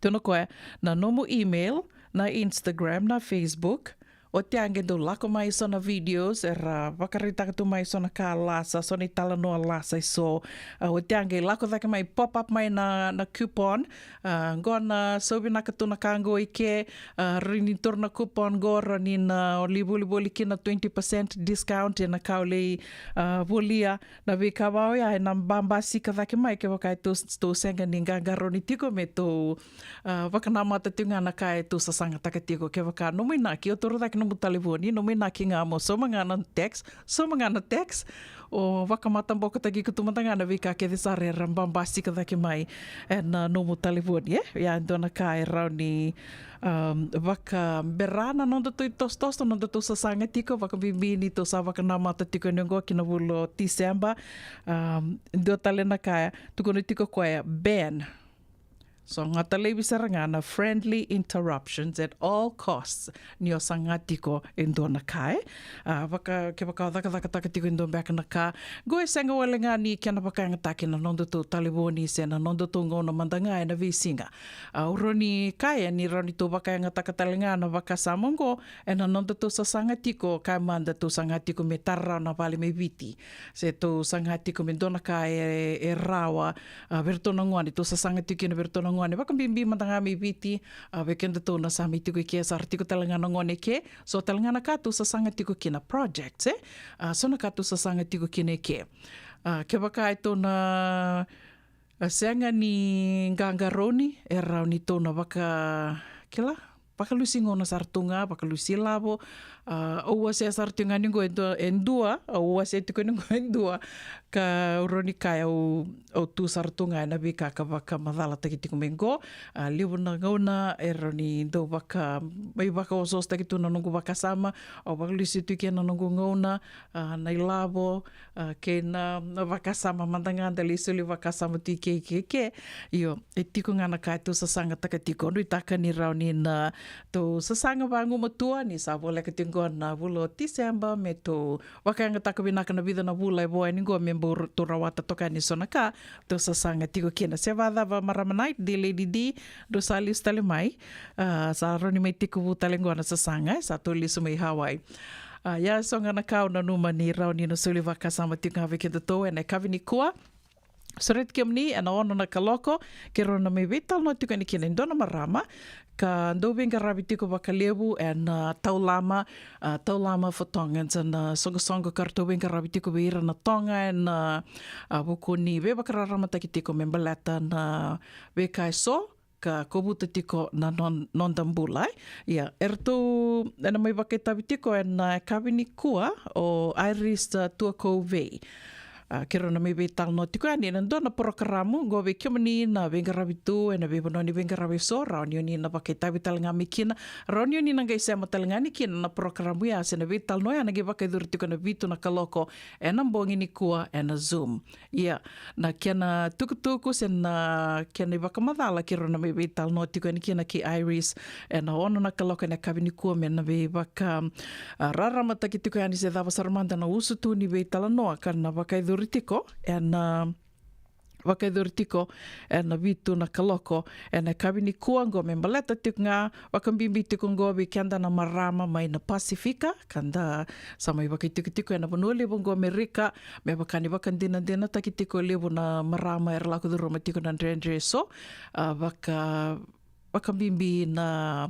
Tou na kaya, na nomu email, na Instagram, na Facebook. Oti ya qai dau lako mai so na videos era vakaraitaka tu mai so na ka lasa, so na italanoa lasa e so. A, oti ya qai lako cake mai, pop up mai na, na coupon. A, qo na sau vinaka tu na ka qo i ke, a, rawa ni taura na coupon qo, rawa ni na, a, lai volivoli kina twenty percent discount ena ka o lai, a, volia. Na veika vaka oya ena babasika cake mai kevaka e tou, tou sega ni qaqarauni tiko me tou, a, vakanamata tiko ga na ka e tou sasagataka tiko. Kevaka nomu inaki, o taura cake nomu talevoni, nomu inaki ga mo sauma ga na text, sauma ga na text, o vakamatabokotaki iko tu mada ga na veika kece sara era babasika cake mai ena nomu talevoni, e? Ia e dua na ka e rawa ni, um, vakabera na nodatou itosotoso, nodatou sasaga tiko, vakabibi ni tou sa vakanamata tiko yani oqo ki na vula o Tiseba. Um, dua tale na ka e tukuna tiko o koya, ban. So, gata laivi sara ga na friendly interruptions at all costs ni o saga tiko e dua na ka, e. A, vaka, kevaka o cakacakataka tiko e dua beka na ka, qo e sega wale ga ni kena vakayagataki na nodatou talevoni se na nodatou gauna mada ga ena veisiga. A, au rawa ni kaya ni rawa ni tou vakayagataka tale ga na vakasama oqo ena nodatou sasaga tiko, kaya mada tou saga tiko me tara rawa na vale mai Viti, se tou saga tiko me dua na ka e, e rawa, a, vei iratou na gone, tou sasaga tiko kina vei iratou na gone, vakabibi mada ga mai Viti, a, vei kedatou na sa mai tiko i ke, sa ra tiko tale ga na gone i ke, so tale ga na ka tou sasaga tiko kina, projects, e? A, so na ka tou sasaga tiko kina i ke. A, kevaka e tou na, a, sega ni qaqarauni, e rawa ni tou na vaka, kila? vakalusi gauna sara tu ga, vakalusi lavo. A, au wasea sara tu ga ni qo e dua, e dua, au wasea tiko ni qo e dua. Ka au rawa ni kaya au, au tu sara tu ga ena veika ka vakamacalataki tiko mai qo. A, levu na gauna e rawa ni dau vaka, mai vakaosoosotaki tu na noqu vakasama. Au vakalusi tu kina na noqu gauna, a, na ilavo, a, kei na, na vakasama mada ga da lai soli vakasama tu i ke, i ke, i ke. Io, e tiko ga na ka e tou sasagataka tiko. Nuitaka ni rawa ni na tou sasaga vagumatua ni sa voleka tiko qo na vula o Tiseba me tou vakayagataka vinaka na vica na vula e vo yani qo me bau tou rawata toka yani so na ka. Tou sasaga tiko kina. Se vacava marama nai, D Lady D, drau sa lesu tale mai. A, sa rawa ni mai tekivu tale qo na sasaga, e, sa tou lesu mai Hawaii. A, ia so ga na ka au nanuma ni rawa ni na soli vakasama tiko ga vei kedatou ena yakavi nikua. Sureti kemuni ena ono na kaloko, keirau na mai veitalanoa tiko yani kina e dua na marama ka dau veiqaravi tiko vakalevu ena, a, Taulama, a, Taulama for Tongans, na soqosoqo ka ratou veiqaravi tiko vei ira na Toga ena, a, vuku ni veivakararamataki tiko me baleta na veika eso ka kovuta tiko na non-, noda bula, e. Ia, eratou ena mai vakaitavi tiko ena yakavi nikua o Iris, a, Tuakouvei. A, keirau na mai veitalanoa tiko yani ena dua na porokaramu qo vei kemuni na veiqaravi tu ena veivanua ni veiqaravi eso, rawa ni oni na vakaitavi tale ga mai kina, rawa ni oni na qai sema tale ga ni kina na porokaramu ya se na veitalanoa ya na qai vakayacori tiko ena vitu na kaloko ena bogi nikua ena Zoom. Ia, na kena tukutuku se na kena ivakamacala keirau na mai veitalanoa tiko yani kina kei Iris ena ono na kaloko ena yakavi nikua me na veivaka, a, raramataki tiko yani se cava sara mada na usutu ni veitalanoa ka na vakayacori tiko ena, a, vakayacori tiko ena vitu na kaloko ena yakavi nikua qo me baleta tiko ga vakabibi tiko qo vei keda na marama mai na Pasifika, ka da sa mai vakaitikotiko ena vanua levu qo Amerika, me vaka ni vakadinadinataki tiko e levu na marama era lako curuma tiko na dredre eso, a, vaka, vakabibi na,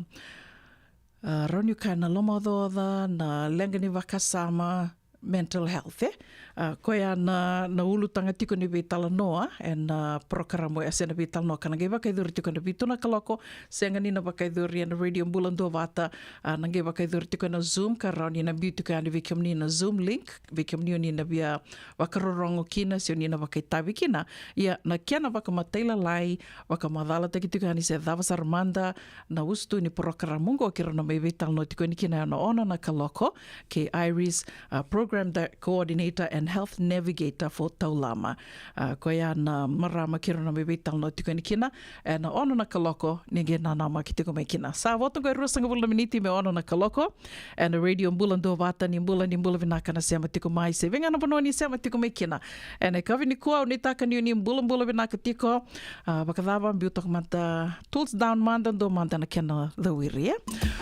a, rawa ni kaya na lomaocaoca, na leqa ni vakasama, mental health, e. A, koya na, na ulutaga tiko ni veitalanoa ena, a, porokaramu, e, se na veitalanoa ka na qai vakayacori tiko ena vitu na kaloko, sega ni na vakayacori ena Radio Bula Duavata, a, na qai vakayacori tiko ena Zoom, ka rawa ni na biu tiko yani vei kemuni na Zoom link, vei kemuni oni na via vakarorogo kina se oni na vakaitavi kina. Ia, na kena vakamatailalai, vakamacalataki tiko yani se cava sara mada na usutu ni porokaramu qo keirau na mai veitalanoa tiko yani kina ena ono na kaloko kei Iris, a, Program Di-, Coordinator and Health Navigator for Taulama. A, koya na marama keirau na mai veitalanoa tiko yani kina ena ono na kaloko, ni qai nanamaki tiko mai kina. Sa vo toka e ruasagavulu na miniti me ono na kaloko ena Radio Bula Duavata. Ni bula, ni bula vinaka na sema tiko mai se vei ga na vanua ni sema tiko mai kina ena yakavi nikua. Au nuitaka ni oni bulabula vinaka tiko. A, vakacava, biu toka mada, tools down mada, dua mada na kena cawiri, e.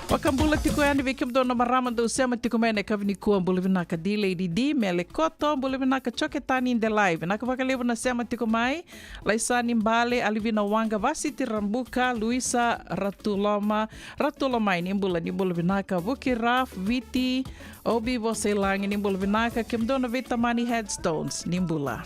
Vakabula tiko yani vei kemudou na marama dou sema tiko mai ena yakavi nikua, bula vinaka D Lady D, Mele Koto, bula vinaka Joketani Delai, vinaka vakalevu na sema tiko mai. Laisa Nibale, Alivina Waqa, Vasiti Rabuka, Luisa Ratuloma, Ratulomai, ni bula, ni bula vinaka. Vuki Raf, Viti, Obi Vosailagi, ni bula vinaka. Kemudou na veitamani Headstones, ni bula.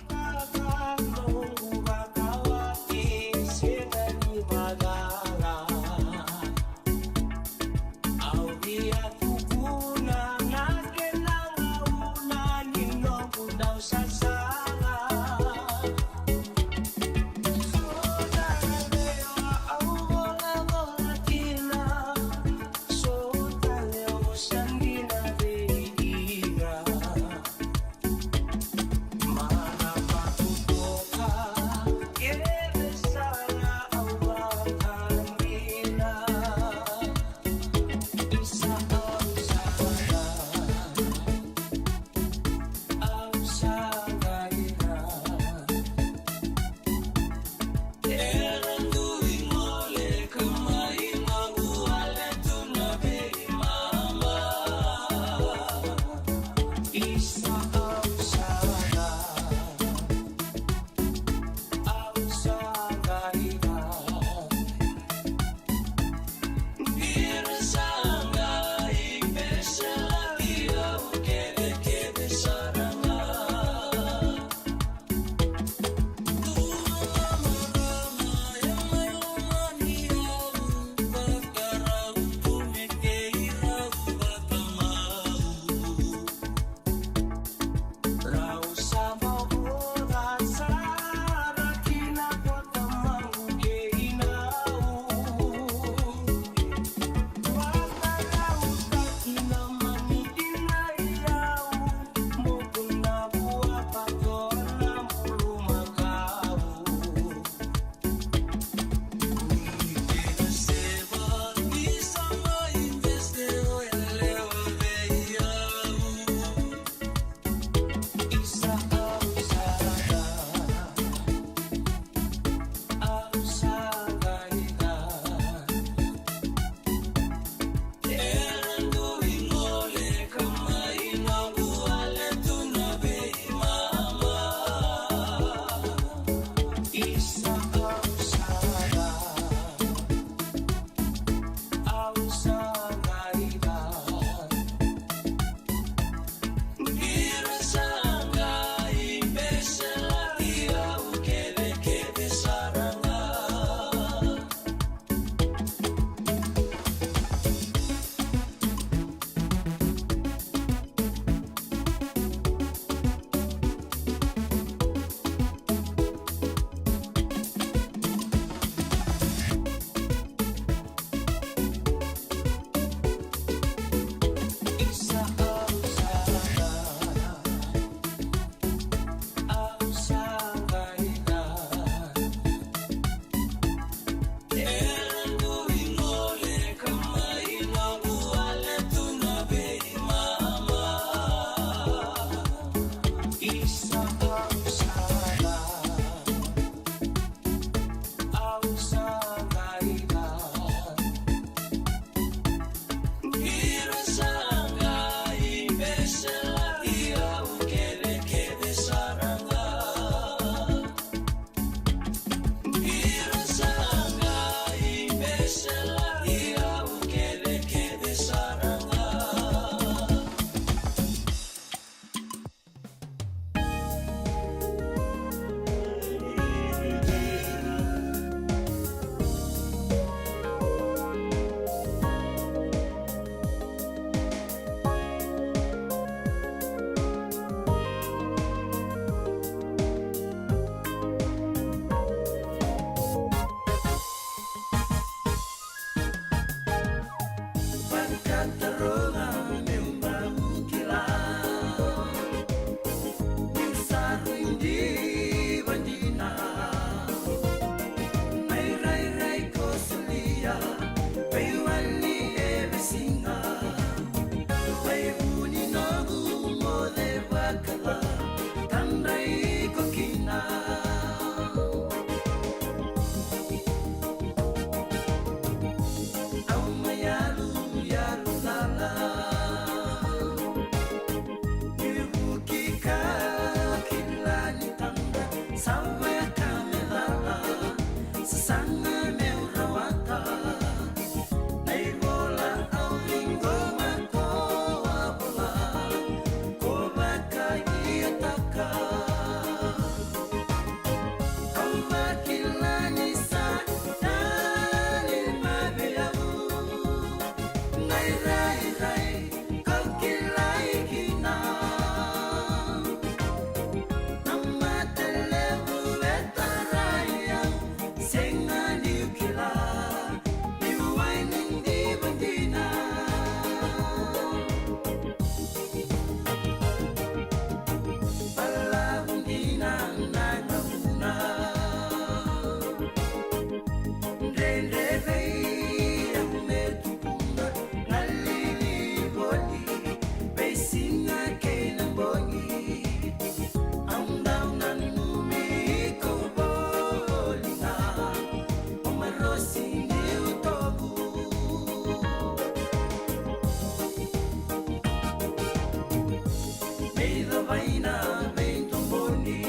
Vaina vei tuboni.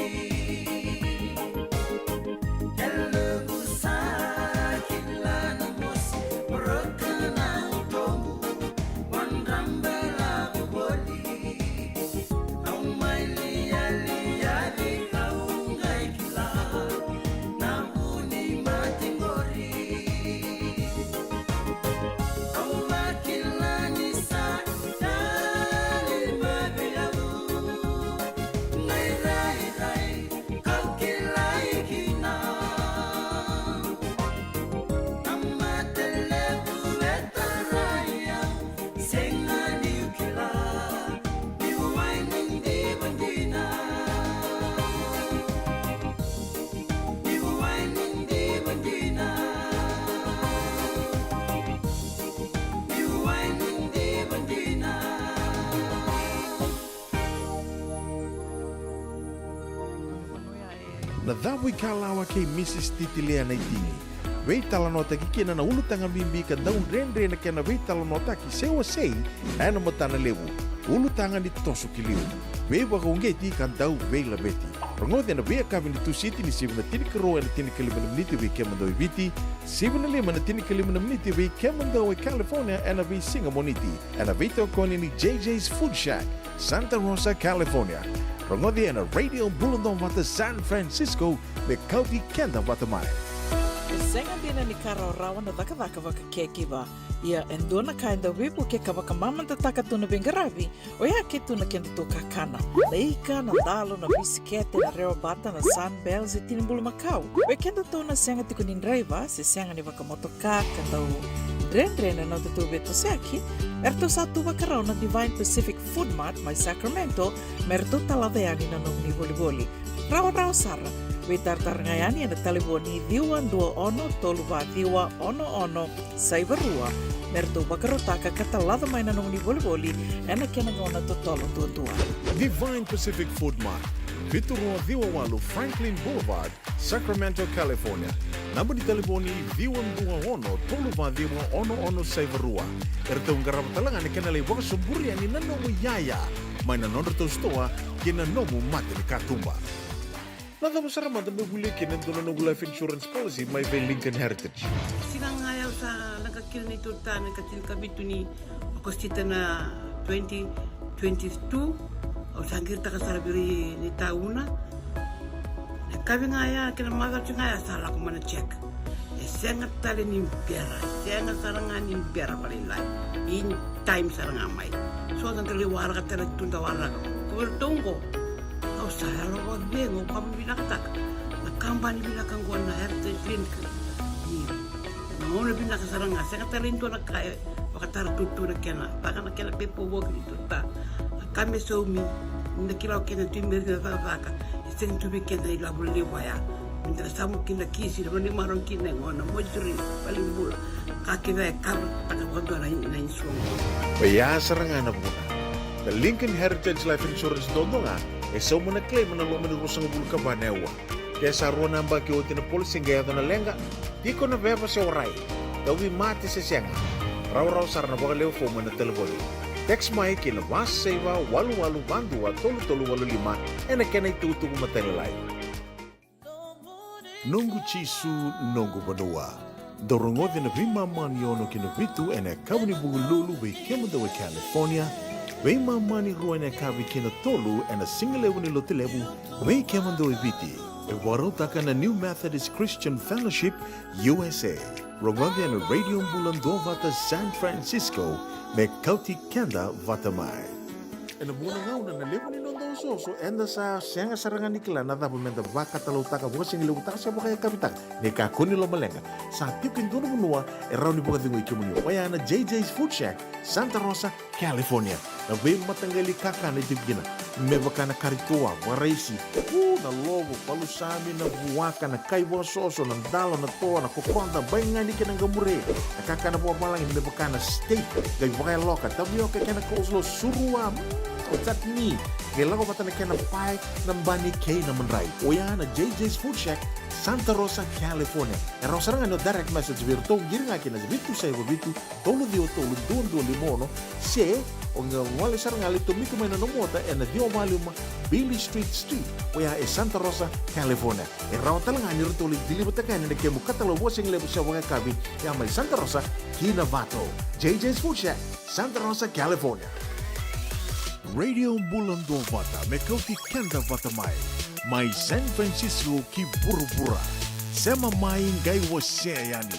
Telugu sa kila na mosi, broken na utobu, wan rambela voli. Au mai lialia vei kau qai kila na vu ni mate qori. Au vakila ni sa tali vakailavo. Na irairai kau kilai kina. Na mate levu e tarai au. Sega niu kila. Niu wai ni diva dina. Niu wai ni diva dina. Niu wai ni diva dina. Na cavu ikalawa kei Mrs Titilia Naitini. Veitalanoataki kina na ulutaga bibi ka dau dredre na kena veitalanoataki se wasei ena matana levu. Ulutaga ni toso ki liu, veivakauqeti ka dau veilaveti. Rogoci ena veiyakavi ni Tusiti ni sivi na tinikarua ena tinikalima na miniti vei kemudou e Viti, sivi na lima na tinikalima na miniti vei kemudou e California ena veisiga Moniti, ena veitokoni ni J J's Food Shack, Santa Rosa, California. Rogoci ena Radio Bula Duavata San Francisco, me kauti keda vata mai. E sega dina ni ka rawarawa na cakacaka vaka caregiver. Ia e dua na ka e dau veivuke ka vakamamadataka tu na veiqaravi, oya ke tu na kedatou kakana. Na ika, na dalo, na bisikete, na rewabata, na Sunbell se tini bulumakau. Vei kedatou na sega tiko ni draiva se sega ni vakamotoka ka dau dredre na nodatou veitosoyaki, eratou sa tu vakarau na Divine Pacific Food Mart mai Sacramento me ratou talaca yani na nomuni volivoli. Rawarawa sara, veitaratara ga yani ena talevoni ciwa dua ono tolu va ciwa ono ono saiva rua, me ratou vakarautaka ka talaca mai na nomuni volivoli ena kena gauna totolo duadua. Divine Pacific Food Mart, vitu rua ciwa walu Franklin Boulevard, Sacramento, California. Naba ni talevoni ciwa dua ono tolu va ciwa ono ono saiva rua. Eratou qarava tale ga na kena lai vakasoburi yani na nomu iyaya mai na nodratou sitoa kei na nomu mata ni katuba. Na cava sara mada meu volia kina e dua na noqu life insurance policy mai vei Lincoln Heritage? Siga ga ya au sa leqa kina neitou retirement ka tinikavitu ni Okosita na twenty twenty-two. Au sa qiritaka sara vei ira na itauna. Na yakavi ga ya kei na macawa ga ya sa lako mai na check. E sega tale ni bera, e sega sara ga ni bera vakalailai. In time sara ga mai. So da qai waraka tale tu da waraka. Ko vei iratou oqo, au sa yalo vakacegu, au vakavinavinakataka na kabani vinaka oqo na Heritage Lincoln. Ni na gauna vinaka sara ga, sega tale ni dua na ka e vakatara tutu na kena, vaka na kena pepa voki ni tuta. Na ka me saumi, ni da kila o kena tu me rina cakacaka, e sega tu vei keda ilavo levu oya. Me da na samu kina kisi, na vanua ni marau kina e gona, moituri, valenibula. Ka kece e karataka vakadua na, na insurance. Oya sara ga na vuna. Na Lincoln Heritage Life Insurance duadua ga e sauma na claim ena loma ni ruasagavulu ka va na aua. Ke sa rua na yabaki oti na policy qai yaco na leqa, tiko na veva se warai, tauvimate se sega, rawarawa sara na vakalewe fomu ena talevoni. Text mai ki na va saiva walu walu va dua tolu tolu walu lima ena kena itukutuku matailalai. Noqu Jisu, noqu vanua. Dou rogoci na veimama ni ono ki na vitu ena yakavi ni Vukelulu vei kemudou e California, veimama ni rua ena yakavi ki na tolu ena sigalevu ni Lotulevu vei kemudou e Viti. E vakarautaka na New Methodist Christian Fellowship U S A. Rogoci ena Radio Bula Duavata San Francisco, me kauti keda vata mai. Ena vuqa na gauna na levu ni noda osooso, eda sa sega sara ga ni kila na cava meda vakatalautaka, vakasigalevu taka se vakayakavi taka. Ni kakua ni lomaleqa, sa tiko e dua na vanua e rawa ni vakacegui kemuni, oya na J J's Food Shack, Santa Rosa, California. Na veimataqali kakana e tiko kina, me vaka na kari toa, vakaraisi, u, na lovo, palusami, na vuaka, na kai vakasoso, na dalo, na toa, na kokoda, baigani kei na qamure, na kakana vakavalagi, me vaka na steak qai vakayaloka, tavioka kei na coleslaw, surua, mm, o chutney, qai lako vata na kena pae, na bani kei na madrai. Oya na J J's Food Shack, Santa Rosa, California. E rawa sara ga ni o direct message vei iratou, qiri ga ki na vitu saiva vitu, tolu ciwa tolu, dua dua lima ono, se O qai gole sara ga lai tomika mai na nomu ota ena ciwa walu lima Beale Street Suite, oya e Santa Rosa, California. E rawa tale ga ni ratou lai deliver-taka yani na kemu katalau vakasigalevu se vakayakavi, ya mai Santa Rosa ki Novato. J J's Food Shack, Santa Rosa, California. Radio Bula Duavata, me kauti keda vata mai. Mai San Francisco ki vuravura. Sema mai, qai wasea yani.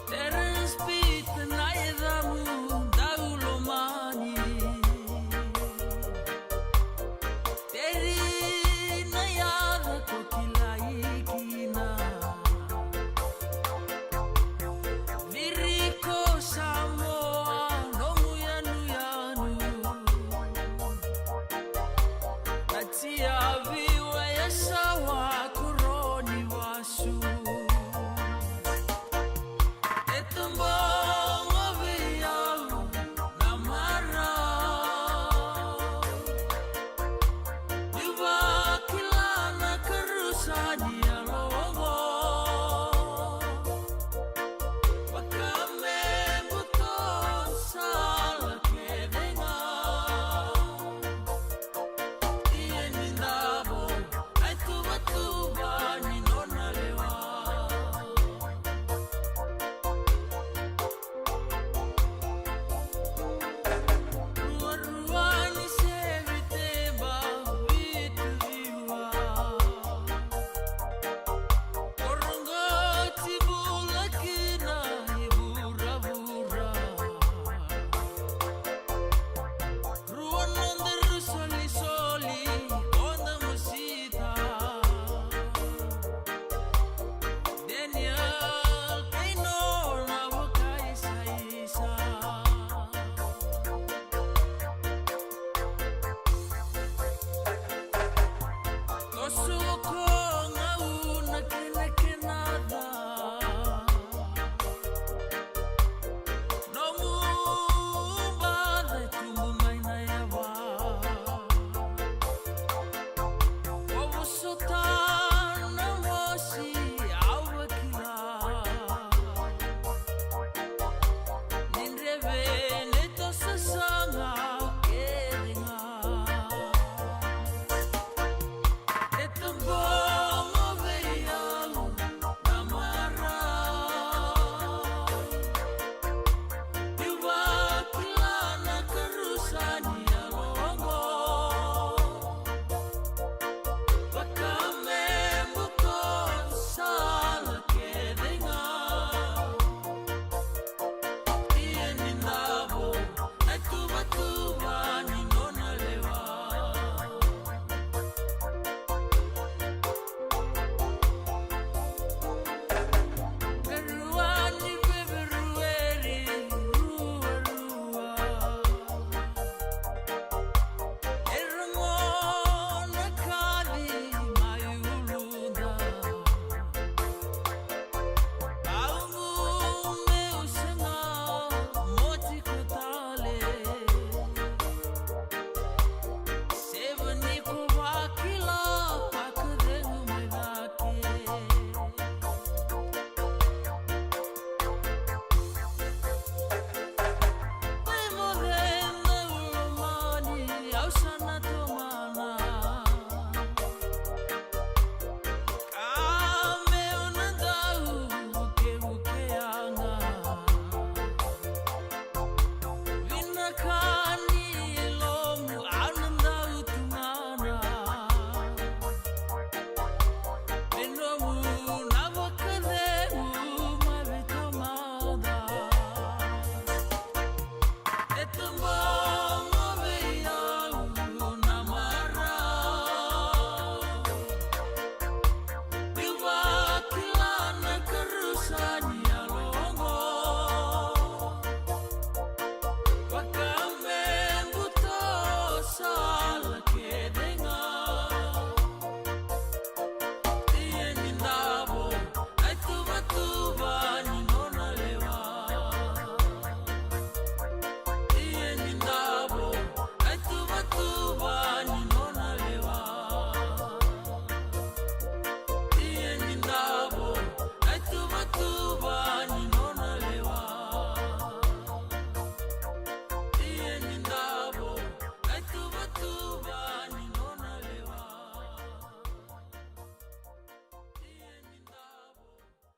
Terence Pete na yacamu dau lomani. Teri na yaca ko kilai kina. Viri ko Samoa nomu yanuyanu. Na tiavi wa yasawa kuroni wasu. E tubou vei au na marau. Niu vakila na karusa ni yalo oqo. Vaka me buto sala kece ga. Ia ni davo, ai tuvatuva ni nona lewa. Ruarua ni sevi teba vitu viwa.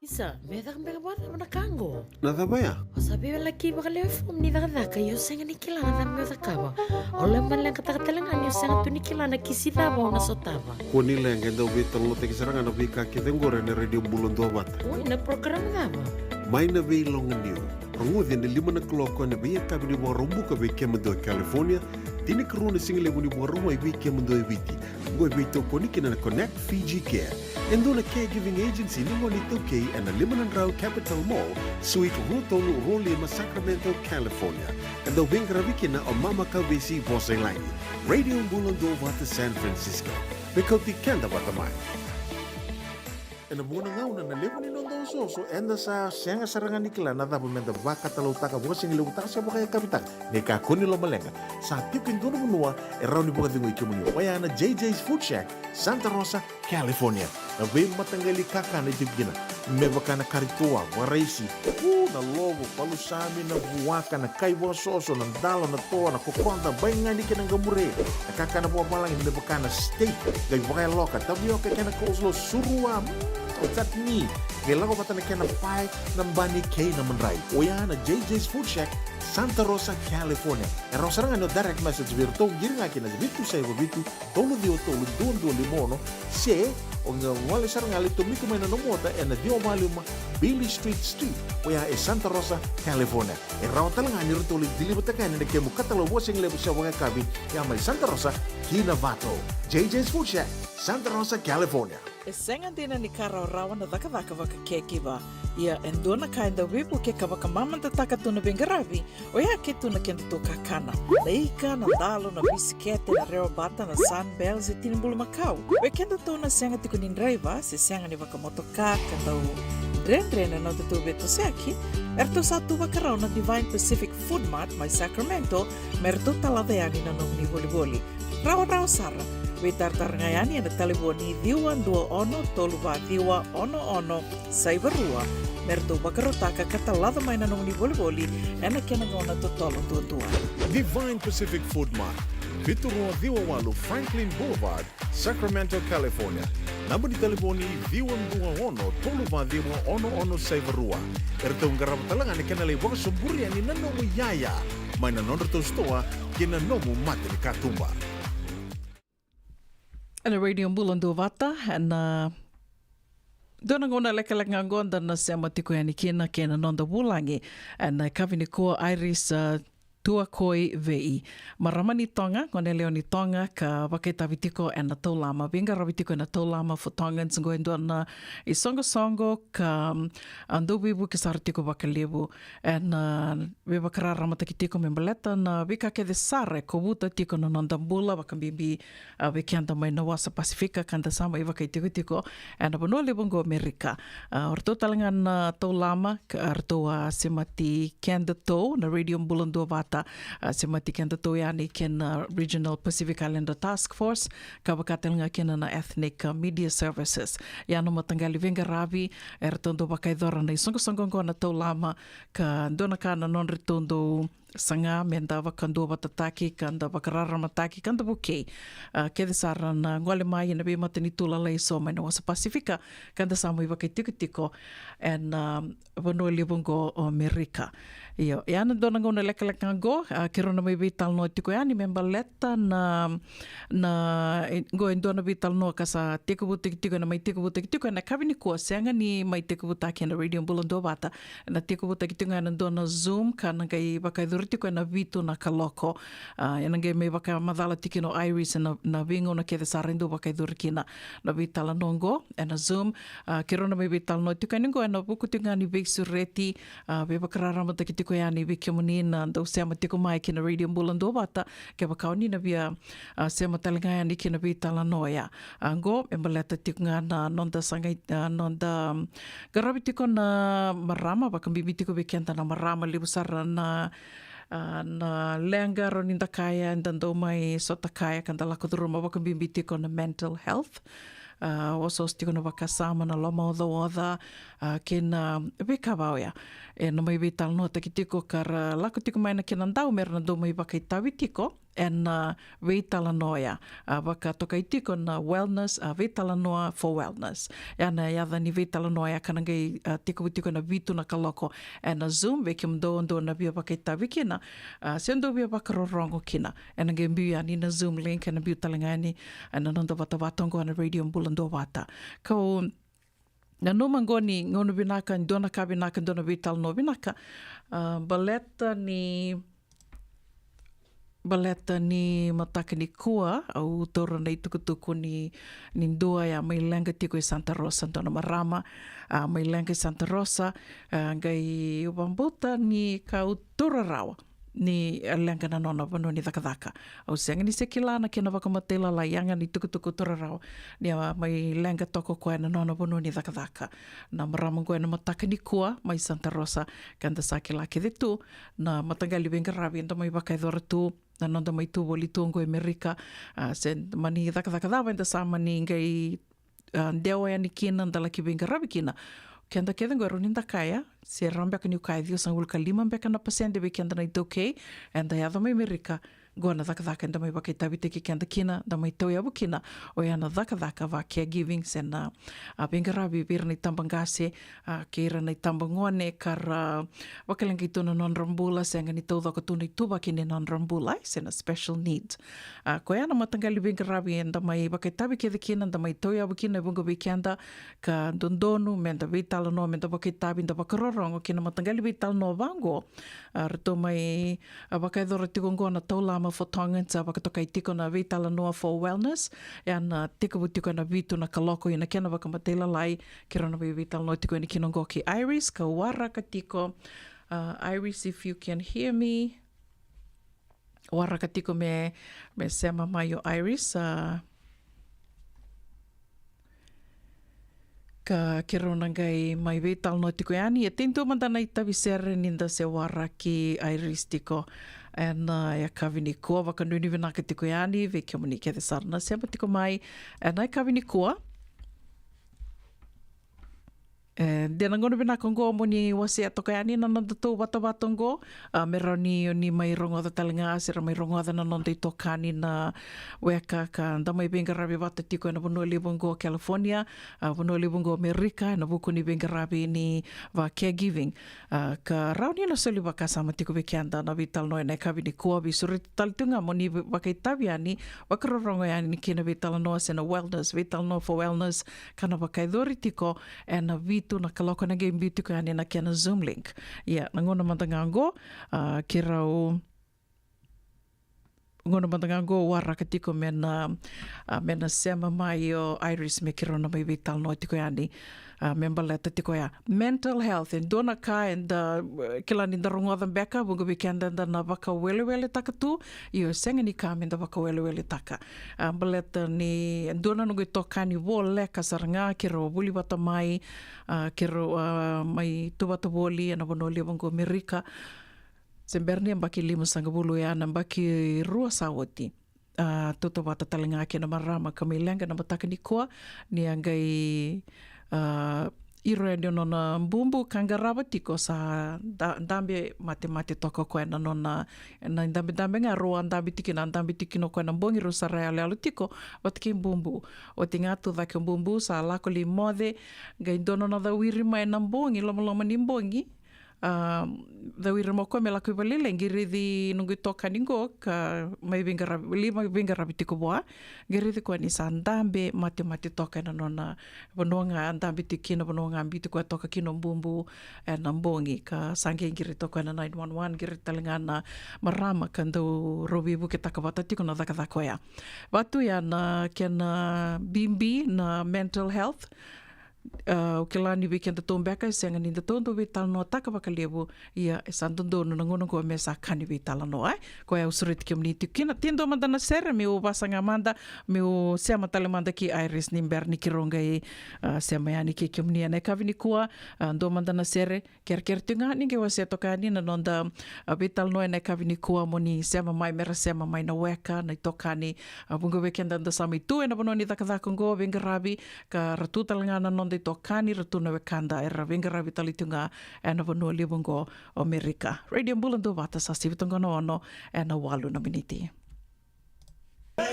Isa, me caka beka vakacava na ka qo? Na cava ya? O sa veiwalaki vakalewe fomu ni cakacaka, ia o sega ni kila na cava me o cakava. O lai maleqataka tale ga ni o sega tu ni kila na kisi cava o na sotava. Kua ni leqa, e dau veitalanoataki sara ga na veika kece qori ena Radio Bula Duavata. Oi, na program cava? Mai na Veiloganiu. Rogoci ena lima na kaloko ena veiyakavi ni Vakaraubuka vei kemudou e California, tinikarua na sigalevu ni Vakarauwai vei kemudou e Viti. Qo e veitokoni kina na Connect Fiji Care, e dua na caregiving agency ni gone iTaukei ena lima na drau Capitol Mall, Suite rua tolu rua lima, Sacramento, California. E dau veiqaravi kina o Mama Kauvesi Vosailagi. Radio Bula Duavata, San Francisco. Me kauti keda vata mai. Ena vuqa na gauna na levu ni noda osooso, eda sa sega sara ga ni kila na cava meda vakatalautaka, vakasigalevu taka se vakayakavi taka. Ni kakua ni lomaleqa, sa tiko e dua na vanua e rawa ni vakacegui kemuni, oya na J J's Food Shack, Santa Rosa, California. Na veimataqali kakana e tiko kina, me vaka na kari toa, vakaraisi, u, na lovo, palusami, na vuaka, na kai vakasoso, na dalo, na toa, na kokoda, baigani kei na qamure. Na kakana vakavalagi me vaka na steak, qai vakayaloka, tavioka kei na coleslaw, surua, mm, chutney. Qai lako vata na kena pae, na bani kei na madrai. Oya na J J's Food Shack, Santa Rosa, California. E rawa sara ga ni o direct message vei iratou, qiri ga kina vitu saiva vitu, tolu ciwa tolu, dua dua lima ono, se o qai gole sara ga, lai tomika mai na nomu ota ena ciwa walu lima Beale Street Suite, oya e Santa Rosa, California. E rawa tale ga ni ratou lai deliver-taka yani na kemu katalau vakasigalevu se vakayakavi, ya mai Santa Rosa ki Novato. J J's Food Shack, Santa Rosa, California. E sega dina ni ka rawarawa na cakacaka vaka caregiver. Ia e dua na ka e dau veivuke ka vakamamadataka tu na veiqaravi, oya ke tu na kedatou kakana. Na ika, na dalo, na bisikete, na rewa bata, na Sunbell, se tini bulumakau. Vei kedatou na sega tiko ni draiva, se sega ni vakamotoka, ka dau dredre na nodatou veitosoyaki, eratou sa tu vakarau na Divine Pacific Food Mart mai Sacramento, me ratou talaca yani na nomuni volivoli. Rawarawa sara. Veitaratara ga yani ena talevoni ciwa dua ono tolu va ciwa ono ono saiva rua, me ratou vakarautaka ka talaca mai na nomuni volivoli ena kena gauna totolo duadua. Divine Pacific Food Mart, vitu rua ciwa walu Franklin Boulevard, Sacramento, California. Naba ni talevoni ciwa dua ono tolu va ciwa ono ono saiva rua. Eratou qarava tale ga na kena lai vakasoburi yani na nomu iyaya mai na nodratou sitoa kei na nomu matanikatuba. Ena Radio Bula Duavata, ena dua na gauna lekaleka ga qo da na sema tiko yani kina kei na noda vulagi ena yakavi nikua, Iris, a, Tuakoi Vei. Marama ni Toga, gone yalewa ni Toga, ka vakaitavi tiko ena taulama, veiqaravi tiko ena taulama, Fotogans, qo e dua na isoqosoqo ka, a, dau veivuke sara tiko vakalevu ena, a, veivakararamataki tiko me baleta na veika kece sara e kovuta tiko na noda bula, vakabibi, a, vei keda mai na wasa Pasifika ka da sa mai vakaitikotiko ena vanua levu oqo Amerika. A, o ratou tale ga na taulama, ka, a, ratou a semati kedatou na Radio Bula Duavata, a, semati kedatou yani kei na Regional Pacific Islander Task Force, ka vaka tale ga kina na Ethnic, a, Media Services. Ia na mataqali veiqaravi eratou dau vakayacora na isoqosoqo oqo na taulama, ka dua na ka na nodratou dau saga me da vakaduavatataki, ka da vakararamataki, ka da vukei, a, kece sara na gole mai ena veimatanitu lalai eso mai na wasa Pasifika, ka da sa mai vakaitikotiko ena, a, vanua levu oqo o Amerika. Io, ia na dua na gauna lekaleka oqo, a, keirau na mai veitalanoa tiko yani me baleta na, na, e, oqo e dua na veitalanoa ka sa tekivutaki tiko, ena mai tekivutaki tiko ena yakavi nikua, sega ni mai tekivutaki ena Radio Bula Duavata, ena tekivutaki tiko ga ena dua na Zoom, ka na qai vakayacori tiko ena vitu na kaloko. A, ena qai mai vakamacala tiko kina o Iris ena, na veigauna kece sara e dau vakayacori kina na veitalanoa oqo ena Zoom. A, keirau na mai veitalanoa tiko yani oqo ena vuku tiko ga ni veisureti, a, veivakararamataki tiko yani vei kemuni na dau sema tiko mai kina Radio Bula Duavata, kevaka o ni na via, a, sema tale ga yani kina veitalanoa ya. A, oqo e baleta tiko ga na noda sagai, a, noda, mm, qaravi tiko na marama, vakabibi tiko vei keda na marama, levu sara na, a, na leqa rawa ni da kaya, eda dau mai sota kaya ka da lako curuma, vakabibi tiko na mental health. A, osooso tiko na vakasama, na lomaocaoca, a, kei na veika vaka oya. Ena mai veitalanoataki tiko ka ra lako tiko mai na kena dau me ra na dau mai vakaitavi tiko ena veitalanoa oya, a, vakatokai tiko na wellness, a, veitalanoa for wellness. Ena yaca ni veitalanoa oya ka na qai, a, tekivu tiko ena vitu na kaloko ena Zoom, vei kemudou dou na via vakaitavi kina, a, se dou via vakarorogo kina. Ena qai biu yani na Zoom link, ena biu tale ga yani ena noda vatavata oqo na Radio Bula Duavata. Kau nanuma oqo ni gauna vinaka, dua na ka vinaka, dua na veitalanoa vinaka. A, baleta ni, baleta ni mataka nikua, au taura na itukutuku ni, ni dua ya mai leqa tiko i Santa Rosa, dua na marama, a, mai leqa i Santa Rosa, a, qai vakabauta ni kau taura rawa ni leqa na nona vanua ni cakacaka. Au sega ni se kila na kena vakamatailalai, ia ga ni tukutuku taura rawa ni a mai leqa toka o koya na nona vanua ni cakacaka. Na marama oqo ena mataka nikua mai Santa Rosa, ka da sa kila kece tu na mataqali veiqaravi eda mai vakayacora tu, na noda mai tu voli tu oqo e Amerika, a, se mani cakacaka cava eda sa mani qai, a, dewa yani kina, da laki veiqaravi kina. Keda kece oqo e rawa ni da kaya se rawa beka niu kaya ciwasagavulu ka lima beka na pasede vei keda na iTaukei eda yaco mai Amerika, oqo na cakacaka eda mai vakaitavitaki keda kina, da mai tauyavu kina, oya na cakacaka va caregiving, se na, a, veiqaravi vei ira na itabaqase, a, kei ira na itabagone ka ra vakaleqai tu na nodra bula, sega ni taucoko tu na ituvaki ni nodra bula, e, se na special needs. A, koya na mataqali veiqaravi eda mai vakaitavi kece kina, da mai tauyavu kina e vuqa vei keda, ka dodonu meda veitalanoa, meda vakaitavi, da vakarorogo kina mataqali veitalanoa vaqo. A, ratou mai, a, vakayacora tiko oqo na Taulama for Tongans, a, vakatokai tiko na veitalanoa for wellness, e a na tekivu tiko ena vitu na kaloko. Ia na kena vakamatailalai, keirau na vei, veitalanoa tiko yani kina oqo kei Iris, kau waraka tiko. A, Iris, if you can hear me. Waraka tiko me, me sema mai o Iris, a, ka keirau na qai mai veitalanoa tiko yani. E tei dua mada na itavi sere ni da se waraki Iris tiko ena, a, yakavi nikua. Vakanuinui vinaka tiko yani vei kemuni kece sara na sema tiko mai ena yakavi nikua. E, de na gauna vinaka oqo mo ni wasea toka yani na nodatou vatavata oqo, a, me rawa ni o ni mai rogoca tale ga, se ra mai rogoca na noda itokani na weka ka da mai veiqaravi vata tiko ena vanua levu oqo California, a, vanua levu oqo Amerika, ena vuku ni veiqaravi ni va caregiving. A, ka rawa ni na soli vakasama tiko vei keda na veitalanoa ena yakavi nikua, veisureti tale tu ga mo ni vakaitavi yani, vakarorogo yani ki na veitalanoa se na wellness, veitalanoa for wellness, ka na vakayacori tiko ena vitu na kaloko, na qai biu tiko yani na kena Zoom link. Ia, na gauna mada ga oqo, a, keirau, gauna mada ga oqo waraka tiko me na, a, me na sema mai o Iris me keirau na mai veitalanoa tiko yani, a, me baleta tiko ya mental health. E dua na ka eda, e, kila ni da rogoca beka, vuqa vei keda eda na vakaweleweletaka tu, io, sega ni ka me da vakaweleweletaka. A, baleta ni e dua na noqu itokani voleka sara ga, keirau vuli vata mai, a, keirau, a, mai tu vata voli ena vanua levu oqo Amerika. Se bera ni yabaki limasagavulu, ia na yabaki rua sa oti. A, tautauvata tale ga kei na marama ka mai leqa na mataka nikua, ni a qai, a, iro yani o nona bubu ka qarava tiko sa da-, dabe matemate toka o koya na nona, na dabedabe ga rau a dabe tiko kina, a dabe tiko kina o koya na bogi, rau sa ra yaloyalo tiko vata kei bubu. Oti ga tu cake o bubu sa lako lai moce, qai dua nona cawiri mai na bogi, lomaloma ni bogi. A, cawiri mai o koya me lako i valelailai, qai raici noqu itokani qo ka mai veiqaravi, lai mai veiqaravi tiko vua. Qai raici koya ni sa dabe matemate toka ena nona vanua ga a dabe tiko kina, vanua ga a biuti koya toka kina o bubu ena bogi. Ka sa qai qiriti toka ena nine one one, qiriti tale ga na marama ka dau rau veivuketaka vata tiko na cakacaka oya. Vatu ya na kena bibi na mental health. A, au kila ni vei kedatou beka e sega ni datou dau veitalanoataka vakalevu, ia e sa dodonu na gauna oqo me sa ka ni veitalanoa, e. Koya au sureti kemuni tiko kina. Tei dua mada na sere meu vasaga mada, meu sema tale mada kei Iris ni bera ni keirau qai, a, sema yani kei kemuni ena yakavi nikua. A, dua mada na sere, kerekere tiko ga ni qai wasea toka yani na noda, a, veitalanoa ena yakavi nikua mo ni sema mai, me ra sema mai na weka, na itokani, a, vuqa vei keda da sa mai tu ena vanua ni cakacaka oqo, veiqaravi, ka ra tu tale ga na noda itokani, ra tu na wekada era veiqaravi tale tu ga ena vanua levu oqo o Amerika. Radio Bula Duavata, sa sivi toka na ono ena walu na miniti. Sick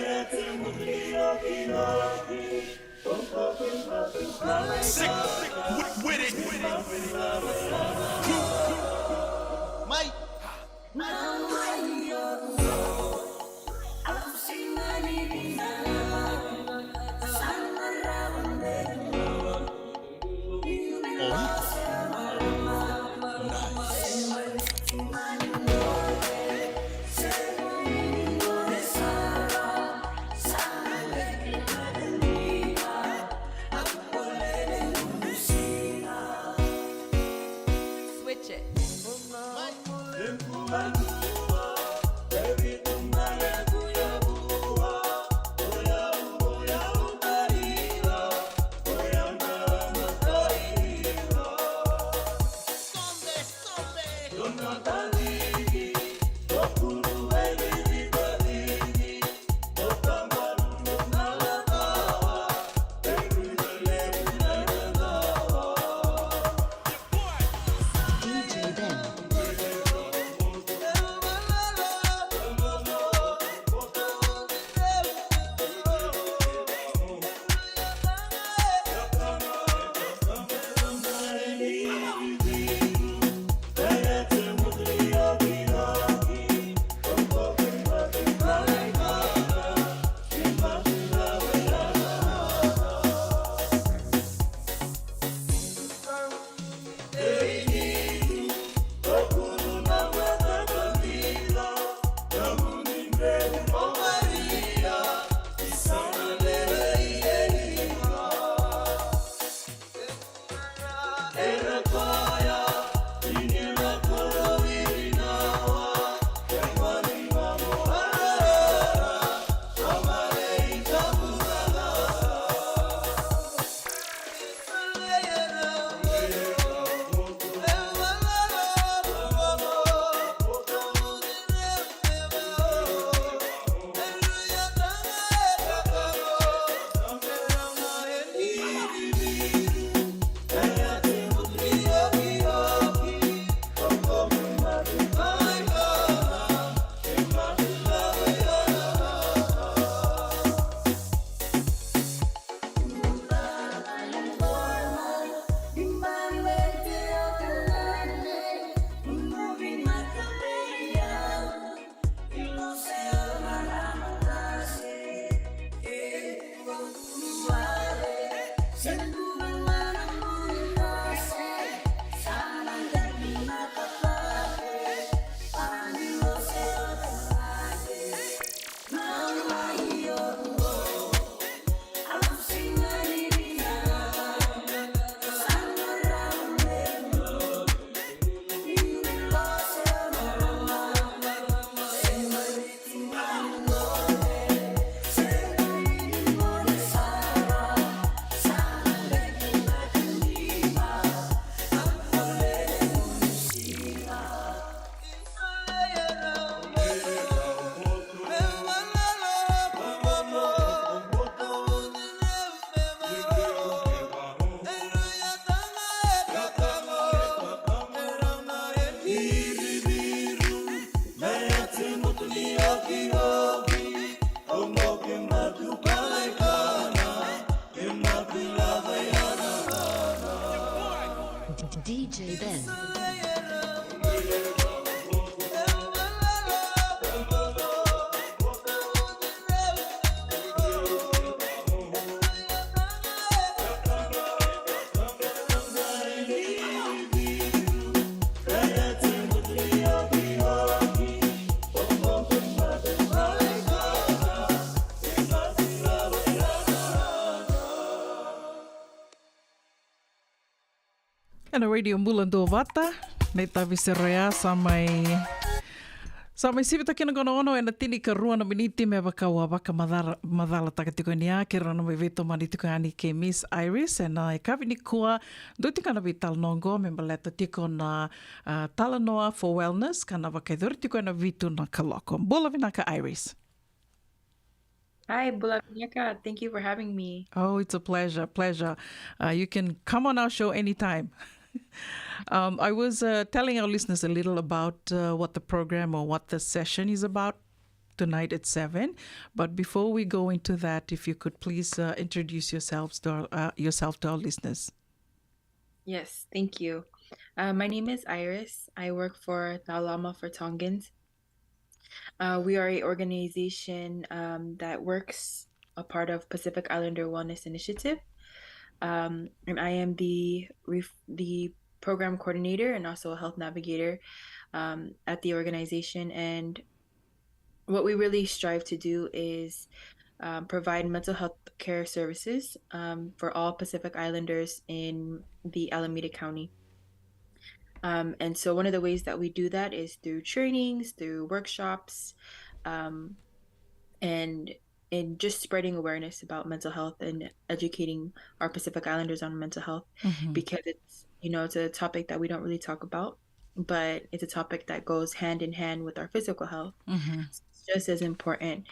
with, with it. Mike. Switch it. D J Ben. Ena Radio Bula Duavata, na itavi sere oya sa mai, sa mai sivita kina qo na ono ena tinikarua na miniti me vaka au a vakamacalataka tiko yani ya kei rau na mai veitomani tiko yani kei Miss Iris ena yakavi nikua. Dua tiko na veitalanoa qo me baleta tiko na, ah, talanoa for wellness ka na vakayacori tiko ena vitu na kaloko. Bula vinaka Iris. Hi, bula vinaka. Thank you for having me. Oh, it's a pleasure, pleasure. Uh, you can come on our show anytime. Um, I was, uh, telling our listeners a little about, uh, what the program or what the session is about. tonight at seven. But before we go into that, if you could please uh, introduce yourselves to our, uh, yourself to our listeners. Yes, thank you. Uh, my name is Iris. I work for Taulama for Tongans. Uh, we are a organization um, that works a part of Pacific Islander Wellness Initiative, um, and I am the ref- the program coordinator and also a health navigator um, at the organization. And what we really strive to do is um, provide mental health care services um, for all Pacific Islanders in the Alameda County. Um, and so one of the ways that we do that is through trainings, through workshops, um, and and just spreading awareness about mental health and educating our Pacific Islanders on mental health because it's, you know, it's a topic that we don't really talk about, but it's a topic that goes hand in hand with our physical health. It's just as important.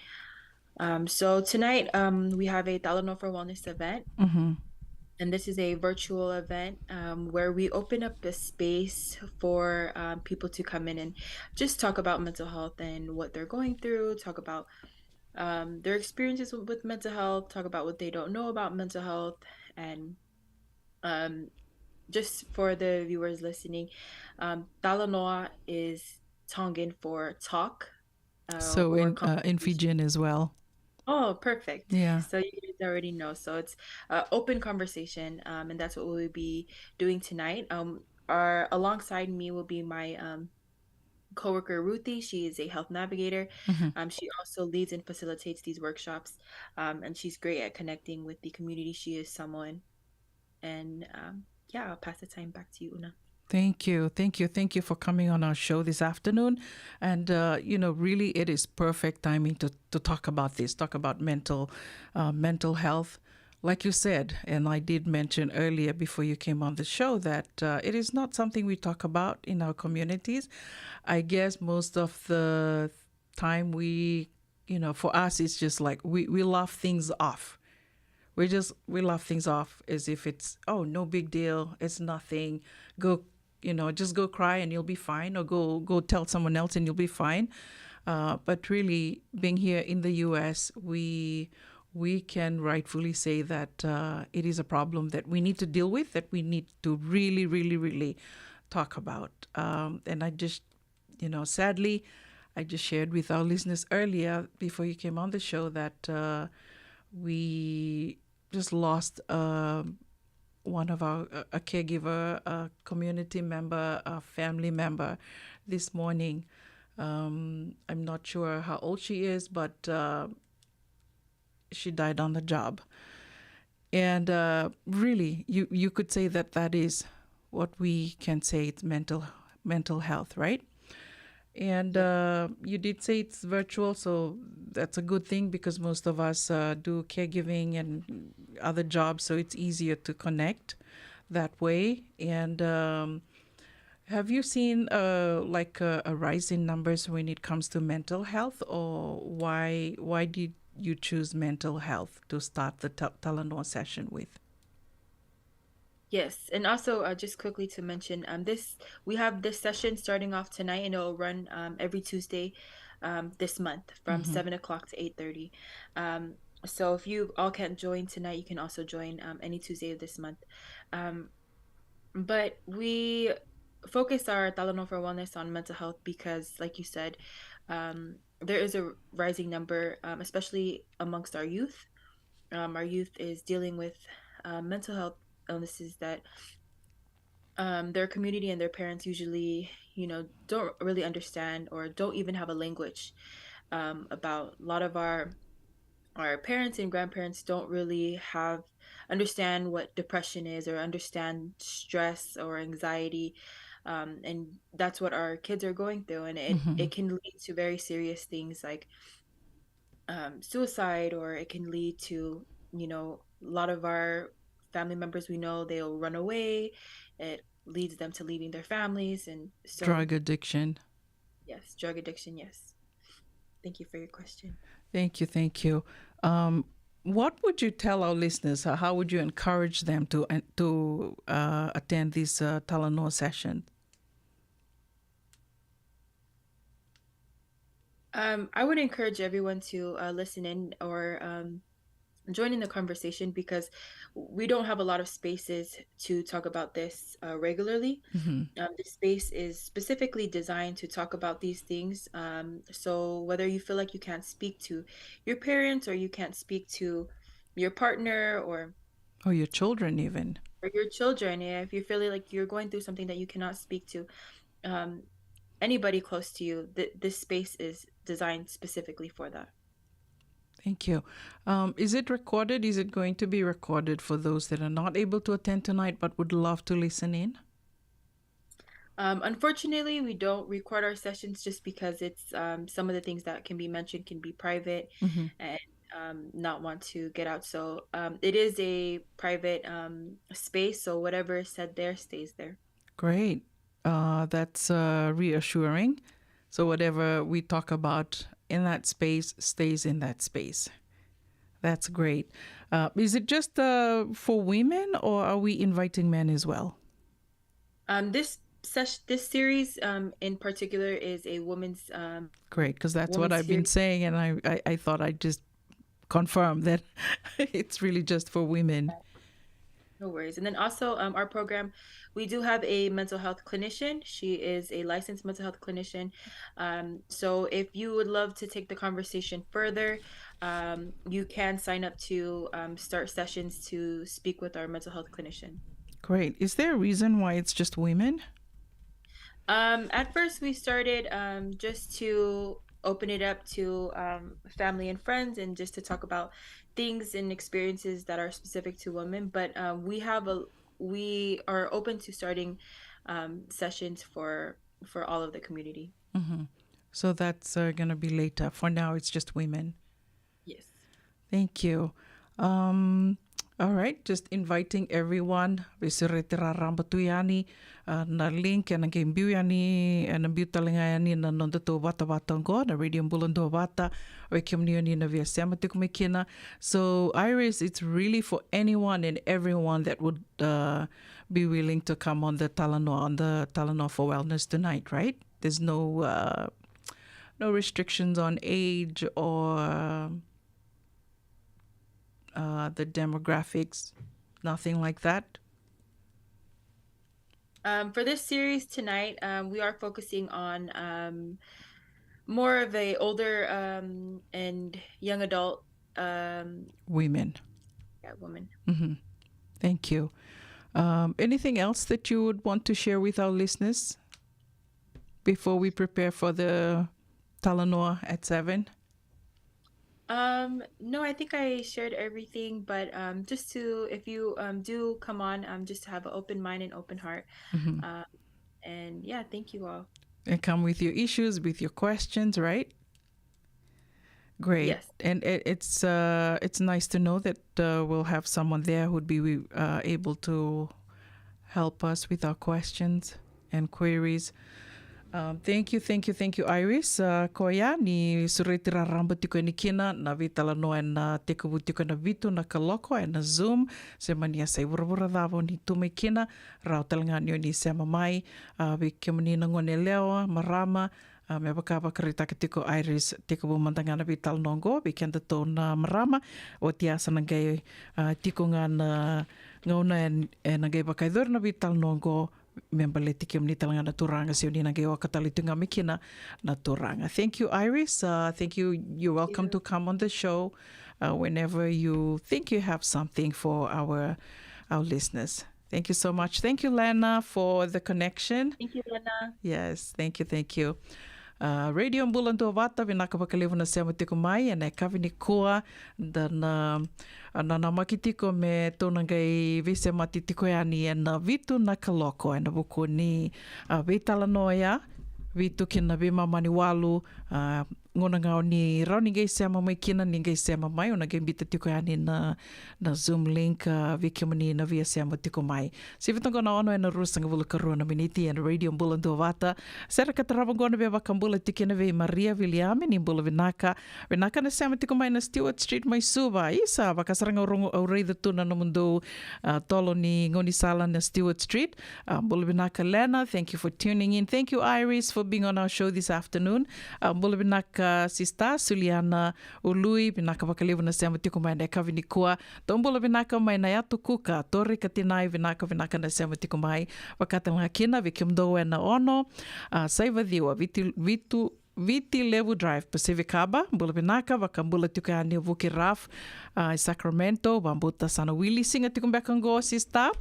Um, so tonight um, we have a Talanoa for Wellness event. And this is a virtual event um, where we open up the space for um, people to come in and just talk about mental health and what they're going through, talk about um, their experiences with mental health, talk about what they don't know about mental health, and um, just for the viewers listening, um, Talanoa is Tongan for talk. Uh, so in uh, in Fijian as well. Oh, perfect. Yeah. So you guys already know. So it's uh, open conversation, um, and that's what we'll be doing tonight. Um, our alongside me will be my um, coworker Ruthie. She is a health navigator. Um, she also leads and facilitates these workshops, um, and she's great at connecting with the community. She is someone, and um, yeah, I'll pass the time back to you, Una. Thank you. Thank you. Thank you for coming on our show this afternoon. And, uh, you know, really, it is perfect timing to, to talk about this, talk about mental, uh, mental health. Like you said, and I did mention earlier before you came on the show, that uh, it is not something we talk about in our communities. I guess most of the time we, you know, for us, it's just like we, we laugh things off. We just, we laugh things off as if it's, oh, no big deal. It's nothing. Go, you know, just go cry and you'll be fine, or go, go tell someone else and you'll be fine. Uh, but really, being here in the U S, we, we can rightfully say that uh, it is a problem that we need to deal with, that we need to really, really, really talk about. Um, and I just, you know, sadly, I just shared with our listeners earlier before you came on the show that uh, we just lost uh, one of our, a caregiver, a community member, a family member this morning. Um, I'm not sure how old she is, but uh, she died on the job. And uh, really, you, you could say that that is what we can say it's mental, mental health, right? And uh, you did say it's virtual, so that's a good thing because most of us uh, do caregiving and other jobs, so it's easier to connect that way. And um, have you seen uh, like a, a rise in numbers when it comes to mental health, or why why did you choose mental health to start the ta- Talanoa session with? Yes, and also uh, just quickly to mention, um, this we have this session starting off tonight, and it'll run um, every Tuesday um, this month from seven o'clock to eight thirty. Um, so if you all can't join tonight, you can also join um, any Tuesday of this month. Um, but we focus our Talanoa for Wellness on mental health because, like you said, um, there is a rising number, um, especially amongst our youth. Um, our youth is dealing with uh, mental health illnesses that um, their community and their parents usually, you know, don't really understand or don't even have a language um, about. A lot of our our parents and grandparents don't really have understand what depression is or understand stress or anxiety, um, and that's what our kids are going through, and it, it can lead to very serious things like um, suicide, or it can lead to, you know, a lot of our family members we know, they'll run away. It leads them to leaving their families, and so Drug addiction. Yes, drug addiction. Yes. Thank you for your question. Thank you, thank you. Um, what would you tell our listeners? How, how would you encourage them to uh, to uh, attend this uh, Talanoa session? Um, I would encourage everyone to uh, listen in or um, join in the conversation because we don't have a lot of spaces to talk about this uh, regularly. Um, this space is specifically designed to talk about these things. Um, so whether you feel like you can't speak to your parents or you can't speak to your partner or Or your children, even. or your children, yeah, if you're feeling like you're going through something that you cannot speak to um, anybody close to you, th- this space is designed specifically for that. Thank you. Um, is it recorded? Is it going to be recorded for those that are not able to attend tonight but would love to listen in? Um, unfortunately, we don't record our sessions just because it's um, some of the things that can be mentioned can be private Mhm. and um, not want to get out. So um, it is a private um, space. So whatever is said there stays there. Great. Uh, that's uh, reassuring. So whatever we talk about in that space stays in that space. That's great. Uh, is it just uh, for women, or are we inviting men as well? Um, this session, this series um, in particular is a women's um, Great, because that's what Women's I've been series. saying, and I, I, I thought I'd just confirm that it's really just for women. No worries. And then also um, our program, we do have a mental health clinician. She is a licensed mental health clinician. Um, so if you would love to take the conversation further, um, you can sign up to um, start sessions to speak with our mental health clinician. Great. Is there a reason why it's just women? Um, at first, we started um, just to open it up to um, family and friends and just to talk about things and experiences that are specific to women. But um, we have a we are open to starting um, sessions for for all of the community. So that's uh, going to be later. For now, it's just women. Yes. Thank you. Um, all right, just inviting everyone. Veisureti raraba tu yani uh, na link ena qai biu yani, ena biu tale ga yani na noda tou vatavata oqo, na Radio Bula Duavata. Vei kemuni oni na via sema tiko mai kina. So Iris, it's really for anyone and everyone that would uh, be willing to come on the Talanoa, on the Talanoa for Wellness tonight, right? There's no uh, no restrictions on age or uh, the demographics, nothing like that. Um, for this series tonight, um, we are focusing on um, more of a older um, and young adult. Um, Women. Yeah, woman. Thank you. Um, anything else that you would want to share with our listeners before we prepare for the Talanoa at seven? Um, no, I think I shared everything, but um, just to, if you um, do come on, um, just to have an open mind and open heart. Um, and yeah, thank you all. And come with your issues, with your questions, right? Great. Yes. And it, it's uh, it's nice to know that uh, we'll have someone there who'd be uh, able to help us with our questions and queries. Um, thank you, thank you, thank you, Iris. Uh, koya ni sureti raraba tiko yani kina na veitalanoa ena tekivu tiko ena vitu na kaloko ena Zoom. Se mani a sa i vuravura cava oni tu mai kina, rawa tale ga ni oni sema mai. Uh, vei kemuni na gone yalewa, marama, uh, me vaka vakaraitaka tiko Iris, tekivu mada ga na veitalanoa oqo vei kedatou na marama. Oti a sa na qai uh, tiko ga na gauna e, e na qai vakayacori na veitalanoa oqo me baleti kemuni tale ga na turaga, se oni na qai oka tale tu ga mai kina na turaga. Thank you, Iris. Uh, thank you. You're welcome to come on the show uh, whenever you think you have something for our our listeners. Thank you so much. Thank you, Lena, for the connection. Thank you, Lena. Yes, thank you, thank you. Uh, Radio Bula Duavata, vinaka vakalevu na sema tiko mai ena yakavi nikua. Da na nanamaki tiko me tou na qai veisemati tiko yani ena vitu na kaloko ena vuku ni uh, veitalanoa ya, vitu kina veimama ni walu. Uh, gauna ga oni rawa ni qai sema mai kina, ni qai sema mai, o na qai biuta tiko yani na, na Zoom link uh, vei kemuni na via sema tiko mai. Sivi toka na ono ena ruasagavulu ka rua na miniti ena Radio Bula Duavata. Sere ka tarava oqo na via vakabula tiko kina vei Maria Viliame, ni bula vinaka. Vinaka na sema tiko mai na Stewart Street mai Suva. Isa, vaka sara ga au rogo, au raica tu na nomudou uh, tolo ni gaunisala na Stewart Street. Uh, bula vinaka Lena, thank you for tuning in. Thank you Iris for being on our show this afternoon. Uh, bula vinaka Ka Sista Suliana Ului, vinaka vakalevu na sema tiko mai na yakavi nikua. Dou bula vinaka mai na Yatu Kuka, Tori Katinai, vinaka, vinaka na sema tiko mai. Vakatalega kina vei kemudou ena ono, a, Saivaciwa, Viti, Vitu, Viti Levu Drive, Pacific Harbour, bula vinaka, vakabula tiko yani o Vuki Raf, a, i Sacramento, vabauta sa na wili siga tiko beka qo, Sista.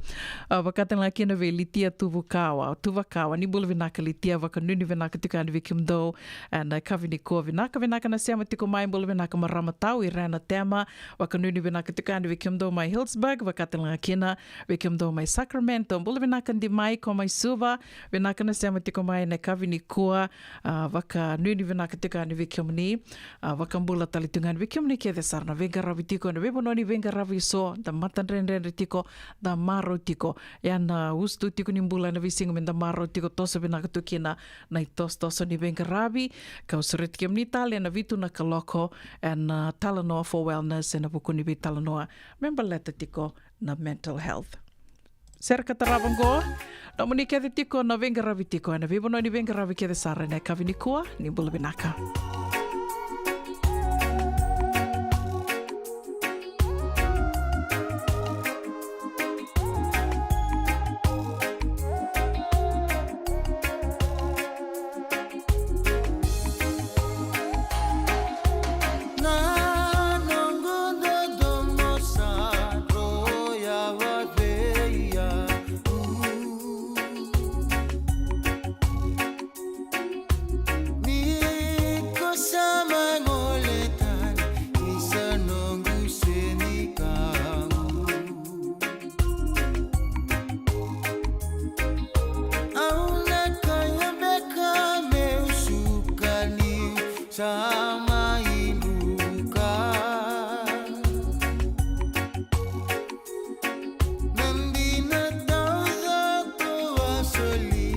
A, vakatalega kina vei Litia Tuvukawa, Tuvakawa, ni bula vinaka Litia, vakanuinui vinaka tiko yani vei kemudou ena yakavi nikua, vinaka, vinaka na sema tiko mai, bula vinaka marama tau, Irena Tema, vakanuinui vinaka tiko yani vei kemudou mai Hillsburg, vakatalega kina vei kemudou mai Sacramento, bula vinaka Dimai, ko mai Suva, vinaka na sema tiko mai na yakavi nikua, a, vakanuinui vinaka tiko yani vei kemuni, a, vakabula tale tiko yani vei kemuni kece sara na veiqaravi tiko ena veivanua ni veiqaravi eso, da matadredredre tiko, da marau tiko. Ia na usutu tiko ni bula ena veisiga meda marau tiko, toso vinaka tu kina na itosotoso ni veiqaravi. Kau sureti kemuni tale ena vitu na kaloko ena, a, Talanoa for Wellness ena vuku ni veitalanoa me baleta tiko na mental health. Sere ka tarava qo, nomuni kece tiko na veiqaravi tiko ena veivanua ni veiqaravi kece sara ena yakavi nikua, ni bula vinaka. Na noqu dodomo sa roya vaveia. Ni ko sa mai gole tani, ni sa noqu senikau. Au na kaya beka meu suka niu sa mai luka. Na dina taucoko a soli,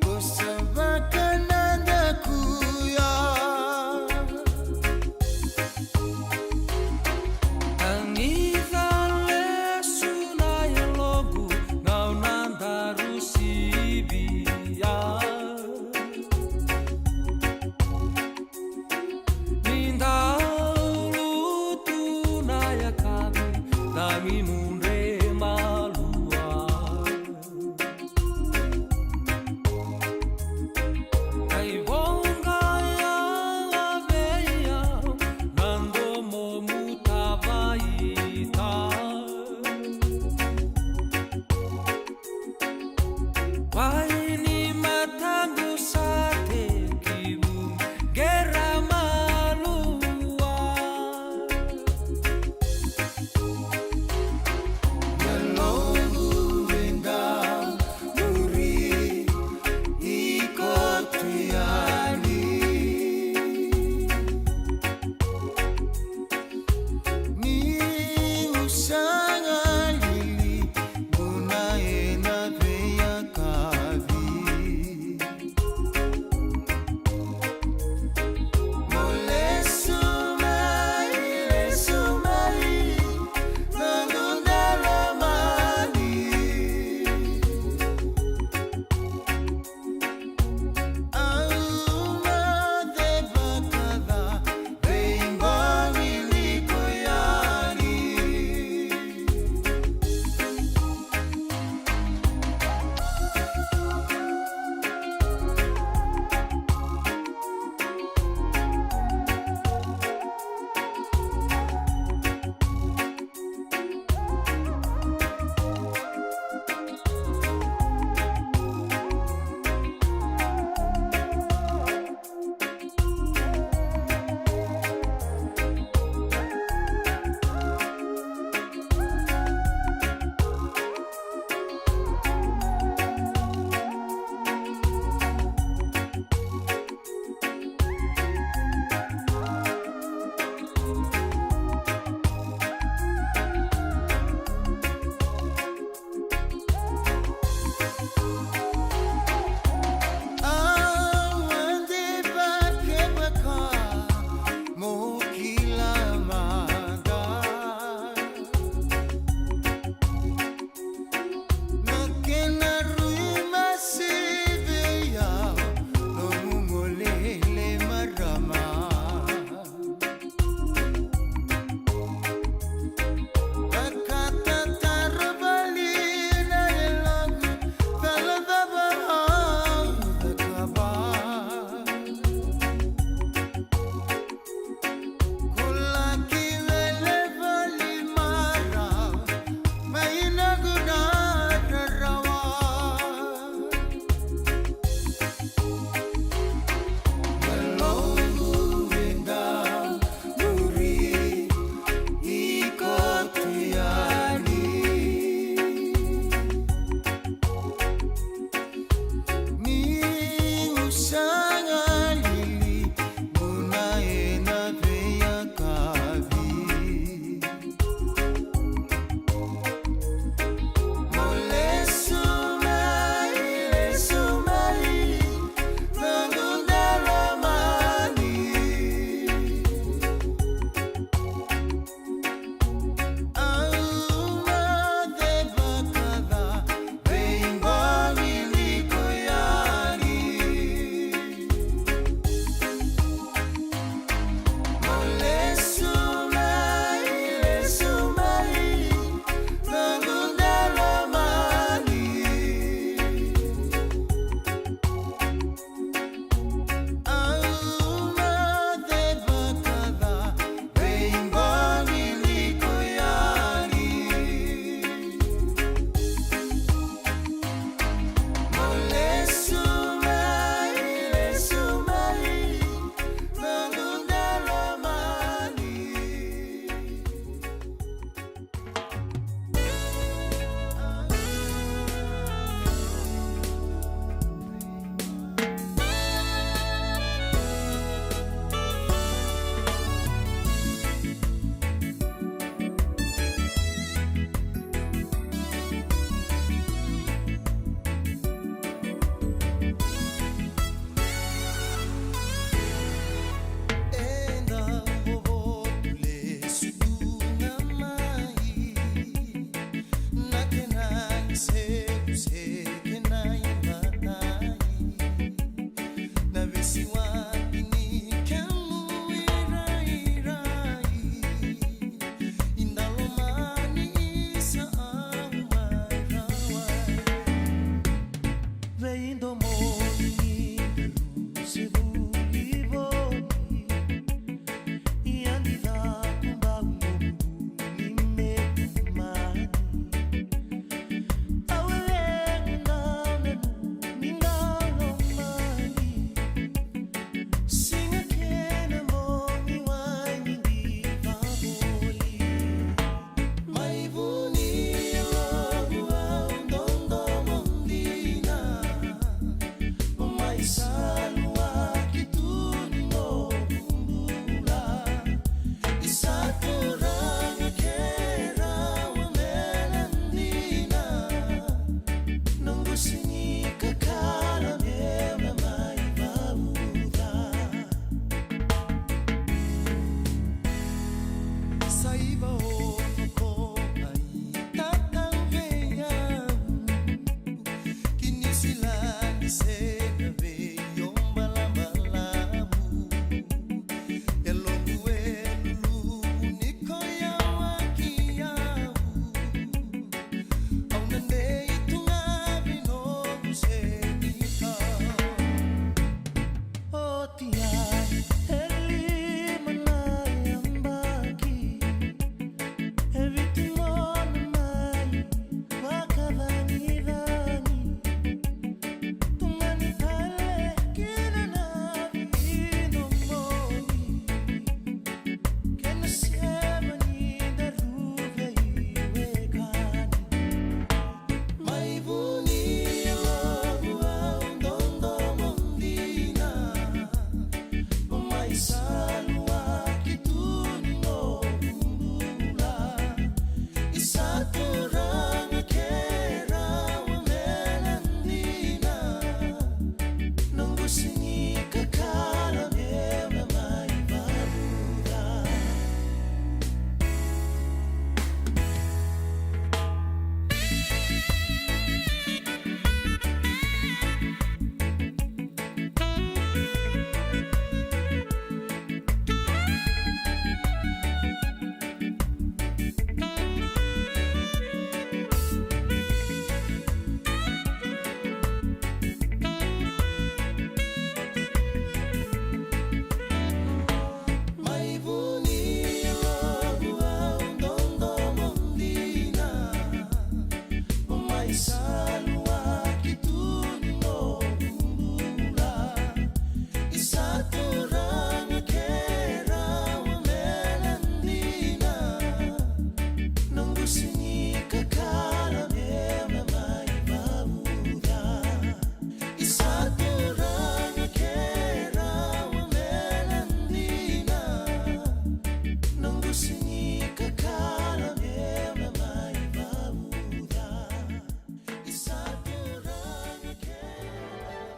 ko sa vakanadakuya. Tagica lesu na yaloqu, gauna daru sivia. Ni dau lutu na yakavi, tagi mudre malua. Ai voqa ya vei au, na domomu tavaita. Wai ni mataqu sa tekivu qera malua. Yaloqu e dau muri iko tu yani. Niu sa galili, vuna ena veiyakavi.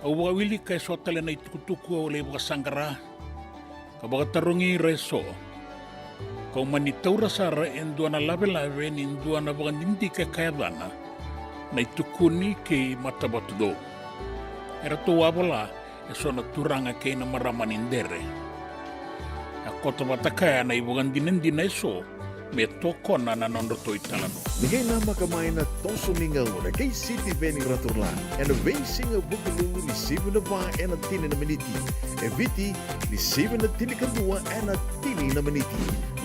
Au vakawilika eso tale na itukutuku au lai vakasaqara ka vakatarogi ira eso. Kau mani taura sara e dua na lavelave ni dua na vakadidike ka yacana Na iTukuni kei Matavatucou. Eratou a vola eso na turaga kei na marama ni Dere. A koto vata kaya na ivakadinadina eso me tokona na nodratou italanoa. Ni qai namaka mai na toso ni gauna kei Sitiveni Raturla ena veisiga Vukelulu ni sivi na va ena tini na miniti, e Viti ni sivi na tinikadua ena tini na miniti.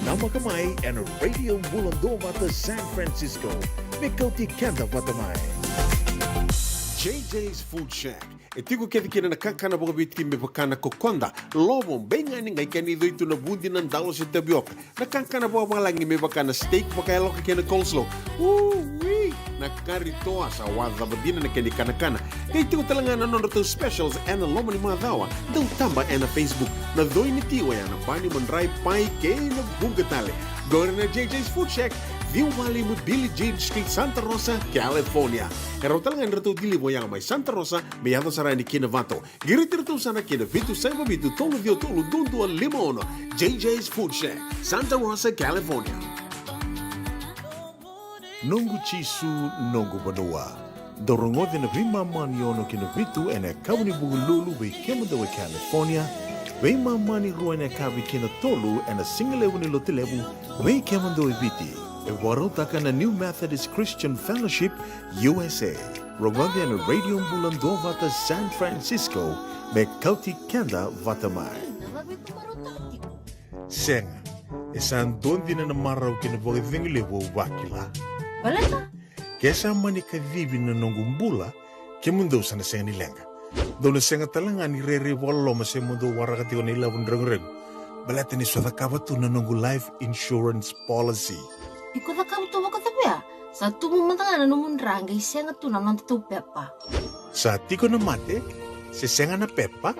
Namaka mai ena Radio Bula Duavata San Francisco, me kauti keda vata mai. J J's Food Shack. E tiko kece kina na kakana vakaviti me vaka na kokoda, lovo, beigani, qai kena icoi tu na vudi, na dalo se tavioka. Na kakana vakavalagi me vaka na steak vakayaloka kei na coleslaw. Ui! Na kari toa sa wacava dina na kena ikanakana. Qai tiko tale ga na nodratou specials ena loma ni macawa. Dau taba ena Facebook. Na coi ni ti oya na bani, madrai, pai kei na vuqa tale. Qori na J J's Food Shack, ciwa walu lima Billie Jean Street, Santa Rosa, California. E rawa tale ga ni ratou deliver oya mai Santa Rosa me yaco sara yani ki Novato. Qiriti iratou sara ki na vitu saiva vitu tolu ciwa tolu dua dua lima ono. J J's Food Shack, Santa Rosa, California. Noqu Jisu, noqu vanua. Dou rogoca na veimama ni ono ki na vitu ena yakavi ni Vukelulu vei kemudou e California, veimama ni rua ena yakavi ki na tolu ena sigalevu ni Lotulevu vei kemudou e Viti. E vakarautaka na New Methodist Christian Fellowship, U S A. Rogoca ena Radio Bula Duavata San Francisco, me kauti keda vata mai. Sega, e sa dua dina na marau kei na vakacegu levu au vakila. Baleta? Ke sa mani kacivi na noqu bula, kemudou sa na sega ni leqa. Dou na sega tale ga ni rairai vakaloloma se mo dou waraka tiko na ilavo ni reguregu. Baleta niu sa cakava tu na noqu life insurance policy. Iko cakava tu vakacava ya? Sa tubu mada ga na nomu dra qai sega tu na nodatou pepa. Sa tiko na mate, se sega na pepa,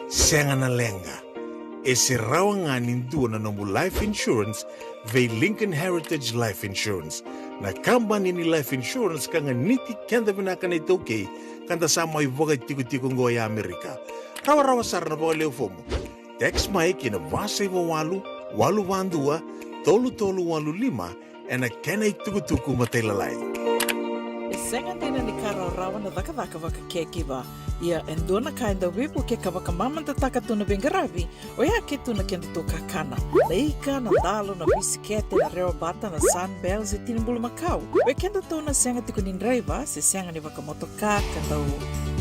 sega na leqa. E se rawa ga ni dua na nomu life insurance vei Lincoln Heritage Life Insurance, na kabani ni life insurance ka ganiti keda vinaka na iTaukei, ka da sa mai vakaitikotiko oqo e Amerika. Rawarawa sara na vakaleu fomu. Text mai ki na va saiva walu, walu va dua, tolu tolu walu lima, ena kena itukutuku matailalai. E sega dina ni ka rawarawa na cakacaka vaka caregiver. Ia e dua na ka e dau veivukei ka vakamamadataka tu na veiqaravi, oya ke tu na kedatou kakana. Na ika, na dalo, na bisikete, na rewabata, na Sunbell, se tini bulumakau. Vei kedatou na sega tiko ni draiva, se sega ni vakamotoka, ka dau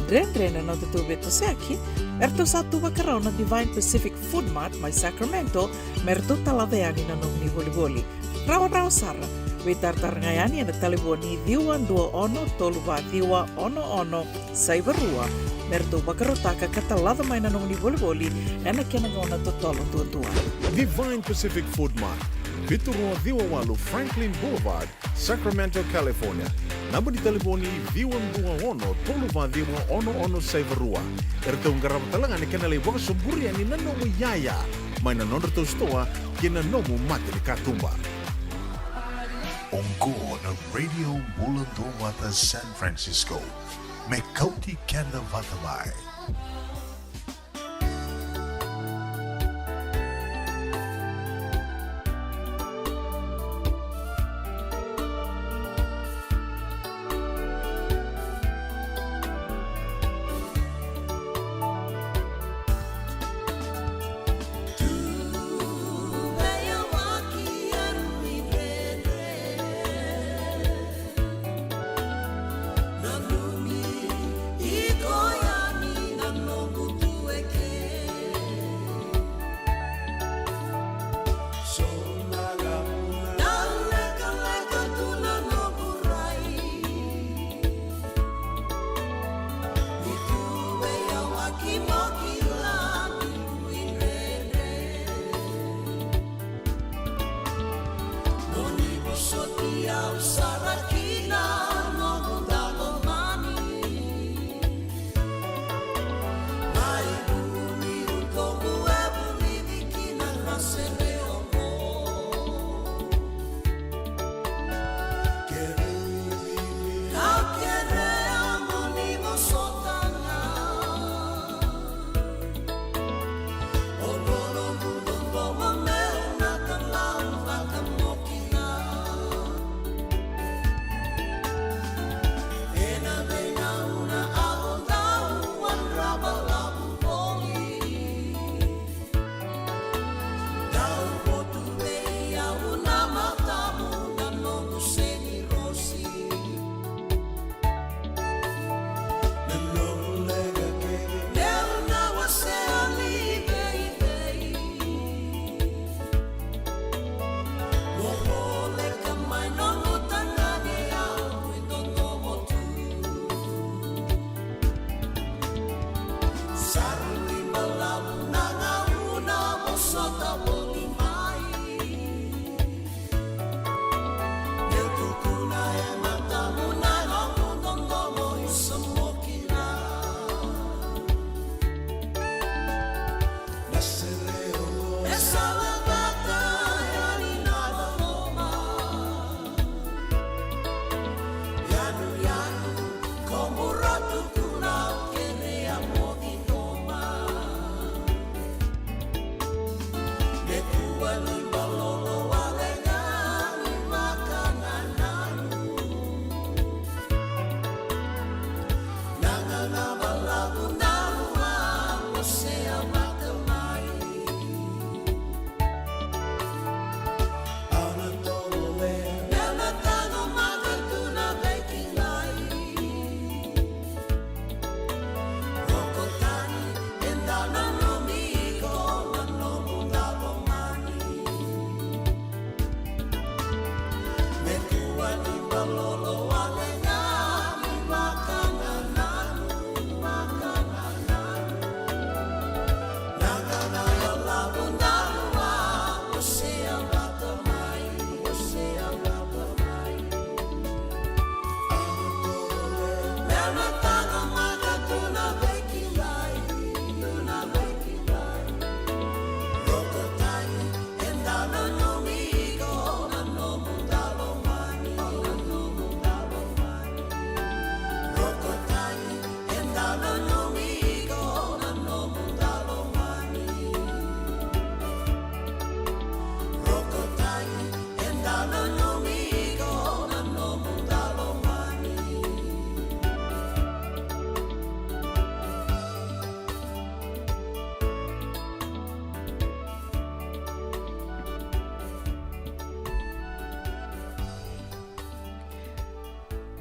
dredre na nodatou veitosoyaki, eratou sa tu vakarau na Divine Pacific Food Mart mai Sacramento, me ratou talaca yani na nomuni volivoli. Rawarawa sara. Veitaratara ga yani ena talevoni ciwa dua ono tolu va ciwa ono ono saiva rua, me ratou vakarautaka ka talaca mai na nomuni volivoli ena kena gauna totolo duadua. Divine Pacific Food Mart, vitu rua ciwa walu Franklin Boulevard, Sacramento, California. Naba ni talevoni ciwa dua ono tolu va ciwa ono ono saiva rua. Eratou qarava tale ga na kena lai vakasoburi yani na nomu iyaya mai na nodratou sitoa ki na nomu mata ni katuba. Oqo na Radio Bula Duavata San Francisco, me kauti keda vata mai.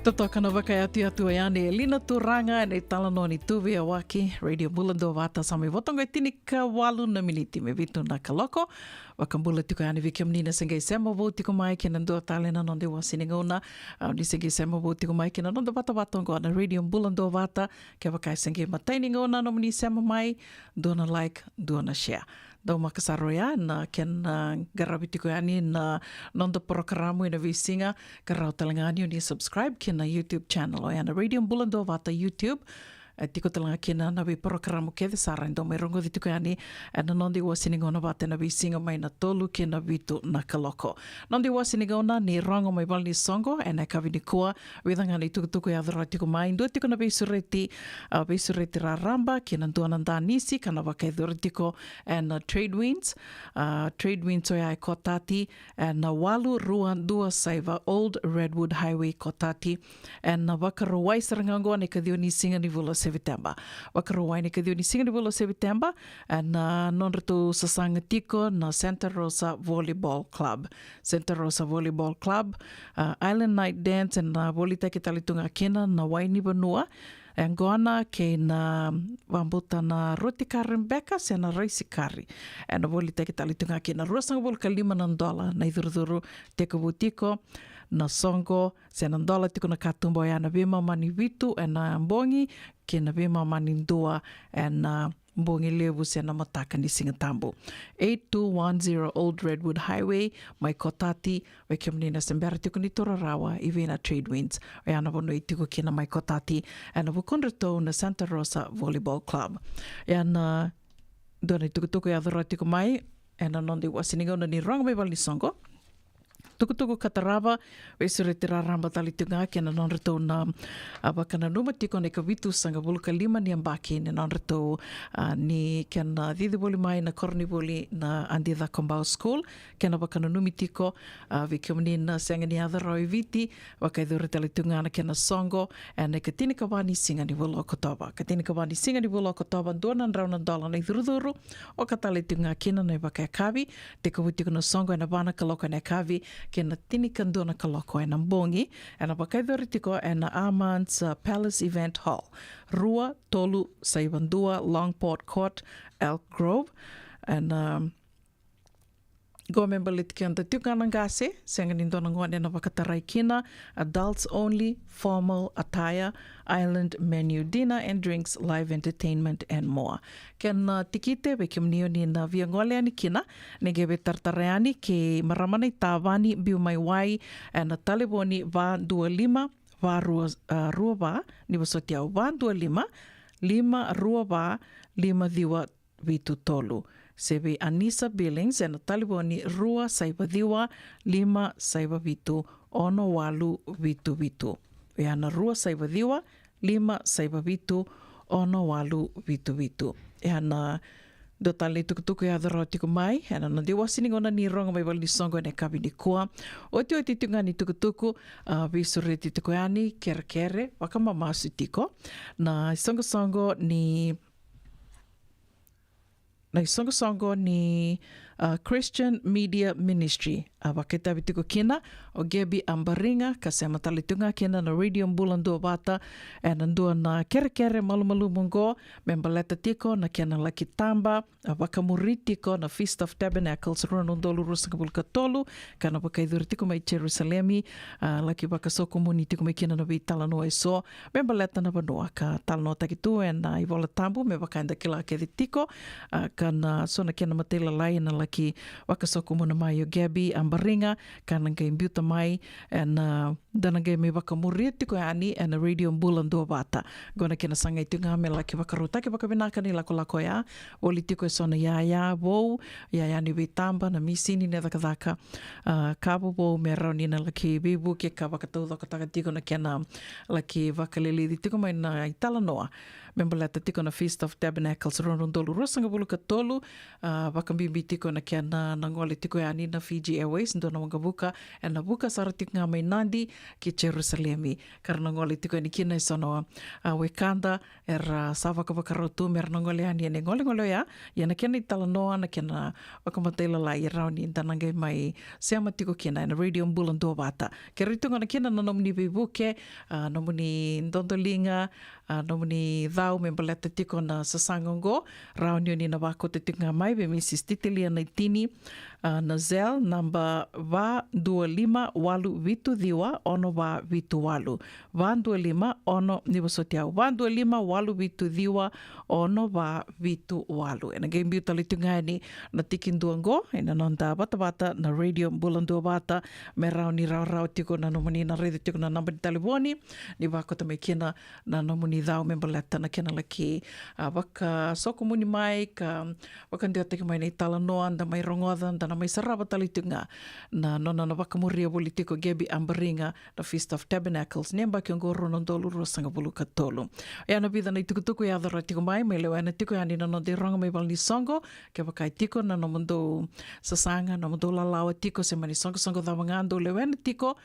Totoka na vakayatuyatu yani e Lina Turaga ena italanoa ni Tuveiwaki. Radio Bula Duavata, sa mai vo toka e tinikawalu na miniti me vitu na kaloko. Vakabula tiko yani vei kemuni na se qai sema vou tiko mai kei na dua tale na noda iwasi ni gauna. A, ni se qai sema vou tiko mai kei na noda vatavata oqo na Radio Bula Duavata. Kevaka e se qai matai ni gauna nomuni sema mai, dua na like, dua na share. Dau maka sara oya na kena qaravi tiko yani na noda porokaramu ena veisiga, ka rawa tale ga ni o ni subscribe kina YouTube channel oya na Radio Bula Duavata YouTube. E tiko tale ga kina na veiporokaramu kece sara e dau mai rogoci tiko yani ena noda iwasi ni gauna vata ena veisiga mai na tolu kei na vitu na kaloko. Noda iwasi ni gauna ni rogo mai vale ni soqo ena yakavi nikua, vica ga na itukutuku e yaco rawa tiko mai, dua tiko na veisureti, a, veisureti raraba kei na dua na danisi ka na vakayacori tiko ena Trade Winds. A, Trade Winds oya e Kotati, ena walu rua dua saiva Old Redwood Highway Kotati. Ena Vakarauwai sara ga oqo na ikaciwa ni siga ni vula o Seviteba. Vakarauwai na ikaciwa ni siga ni vula o Seviteba, ena nodratou sasaga tiko na Santa Rosa Volleyball Club. Santa Rosa Volleyball Club, a, Island Night Dance, ena volitaki tale tu ga kina na wai ni vanua, e qo na kei na vabuta na roti kari beka se na raisi kari. Ena volitaki tale tu ga kina, ruasagavulu ka lima na dola na icurucuru, tekivu tiko na soqo se na dola tiko na katuba oya na veimama ni vitu ena bogi kei na veimama ni dua ena bogi levu se na mataka ni Siga Tabu. Eight two one zero Old Redwood Highway, mai Kotati. Vei kemuni na se bera tiko ni taura rawa i vei na Trade Winds, oya na vanua e tiko kina mai Kotati, ena vukudratou na Santa Rosa Volleyball Club. Ena dua na itukutuku e yaco rawa tiko mai ena noda iwasi ni gauna ni rogo mai vale ni soqo. Tukutuku ka tarava, veisureti raraba tale tu ga kei na nodratou na, a, vakananuma tiko na ikavitusagavulu ka lima ni yabaki ni nodratou, a, ni kena cici voli mai na koronivuli na Adi Cakobau School. Kena vakananumi tiko, a, vei kemuni na sega ni yaco rawa i Viti, vakayacori tale tu ga na kena soqo ena ikatinikava ni siga ni vula o Okotova. Ikatinikava ni siga ni vula o Okotova, dua na drau na dola na icurucuru, oka tale tu ga kina na ivakayakavi, tekivu tiko na soqo ena va na kaloko ena yakavi kei na tinikadua na kaloko ena bogi. Ena vakayacori tiko ena Armand's, uh, Palace Event Hall, rua tolu saiva dua Longport Court, Elk Grove. Ena, um, qo me baleti keda tiko ga na qase, sega ni dua na gone na vakatarai kina, adults only, formal attire, island menu, dinner and drinks, live entertainment and more. Kena, uh, tikite vei kemuni o ni na via gole yani kina, ni qai veitaratara yani kei marama na itavani biu mai wai, ena talevoni va dua lima, va rua, a, rua va, ni vosoti au, va dua lima, lima rua va, lima ciwa vitu tolu. Se vei Anisa Billings ena talevoni rua saiva ciwa, lima saiva vitu, ono walu vitu vitu. Oya na rua saiva ciwa, lima saiva vitu, ono walu vitu vitu. Oya na dua tale na itukutuku e yaco rawa tiko mai ena noda iwasi ni gauna ni rogo mai vale ni soqo ena yakavi nikua. Otioti tiko ga ni tukutuku, a, veisureti tiko yani, kerekere, vakamamasu tiko na isoqosoqo ni, na isoqosoqo ni, a, Christian Media Ministry. A, vakaitavi tiko kina o Gabby Abariga, ka sema tale tu ga kina na Radio Bula Duavata ena dua na kerekere malumalumu oqo, me baleta tiko na kena laki taba, a, vakamuri tiko na Feast of Tabernacles rua na udolu ruasagavulu ka tolu, ka na vakayacori tiko mai Jerusalemi, a, laki vakasokumuni tiko mai kina na veitalanoa eso me baleta na vanua ka talanoataki tu ena iVola Tabu, me vaka eda kila kece tiko, a, ka na so na kena matailalai ena laki vakasokumuna mai o Gabby Abariga, ka na qai biuta mai ena, a, da na qai mai vakamuria tiko yani ena Radio Bula Duavata. Qo na kena sagai tiko ga me laki vakarautaki vakavinaka na ilakolako oya. Voli tiko eso na iyaya vou, iyaya ni veitaba, na misini ni cakacaka, a, ka vovou me rawa ni na laki veivuke ka vakataucokotaka tiko na kena laki vakaleleci tiko mai na italanoa me baleta tiko na Feast of Tabernacles rua na udolu ruasagavulu ka tolu, a, vakabibi tiko na kena na gole tiko yani na Fiji Airways, dua na waqavuka, ena vuka sara tiko ga mai Nadi ki Jerusalemi. Ka ra na gole tiko yani kina eso na, a, wekada, era sa vakavakarau tu me ra na gole yani ena golegole oya, ia na kena italanoa, na kena vakamatailalai e rawa ni da na qai mai sema tiko kina ena Radio Bula Duavata. Kerei tu ga na kena na nomuni veivuke, a, nomuni dodoliga, a, nomuni cau me baleta tiko na sasaga oqo, rawa ni oni na vakauta tiko ga mai vei Mrs Titilia Naitini, a, na Zelle, naba va dua lima walu vitu ciwa ono va vitu walu. Va dua lima ono, ni vosoti au, va dua lima walu vitu ciwa ono va vitu walu. Ena qai biu tale tu ga yani na tiki dua oqo ena noda vatavata na Radio Bula Duavata, me rawa ni rawarawa tiko na nomuni na raica tiko na naba ni talevoni, ni vakauta mai kina na nomuni cau me baleta na kena laki, a, vakasokomuni mai ka vakadewataki mai na italanoa, da mai rogoca, da na mai sarava tale tu ga na nona na vakamuria voli tiko Gabby Ambariga na Feast of Tabernacles ni yabaki oqo rua na udolu ruasagavulu ka tolu. Oya na vica na itukutuku e yaco rawa tiko mai, mai lewena tiko yani na noda irogo mai valenisoqo, kevaka e tiko na nomudou sasaga, nomudou lalawa tiko, se mani soqosoqo cava ga dou lewena tiko,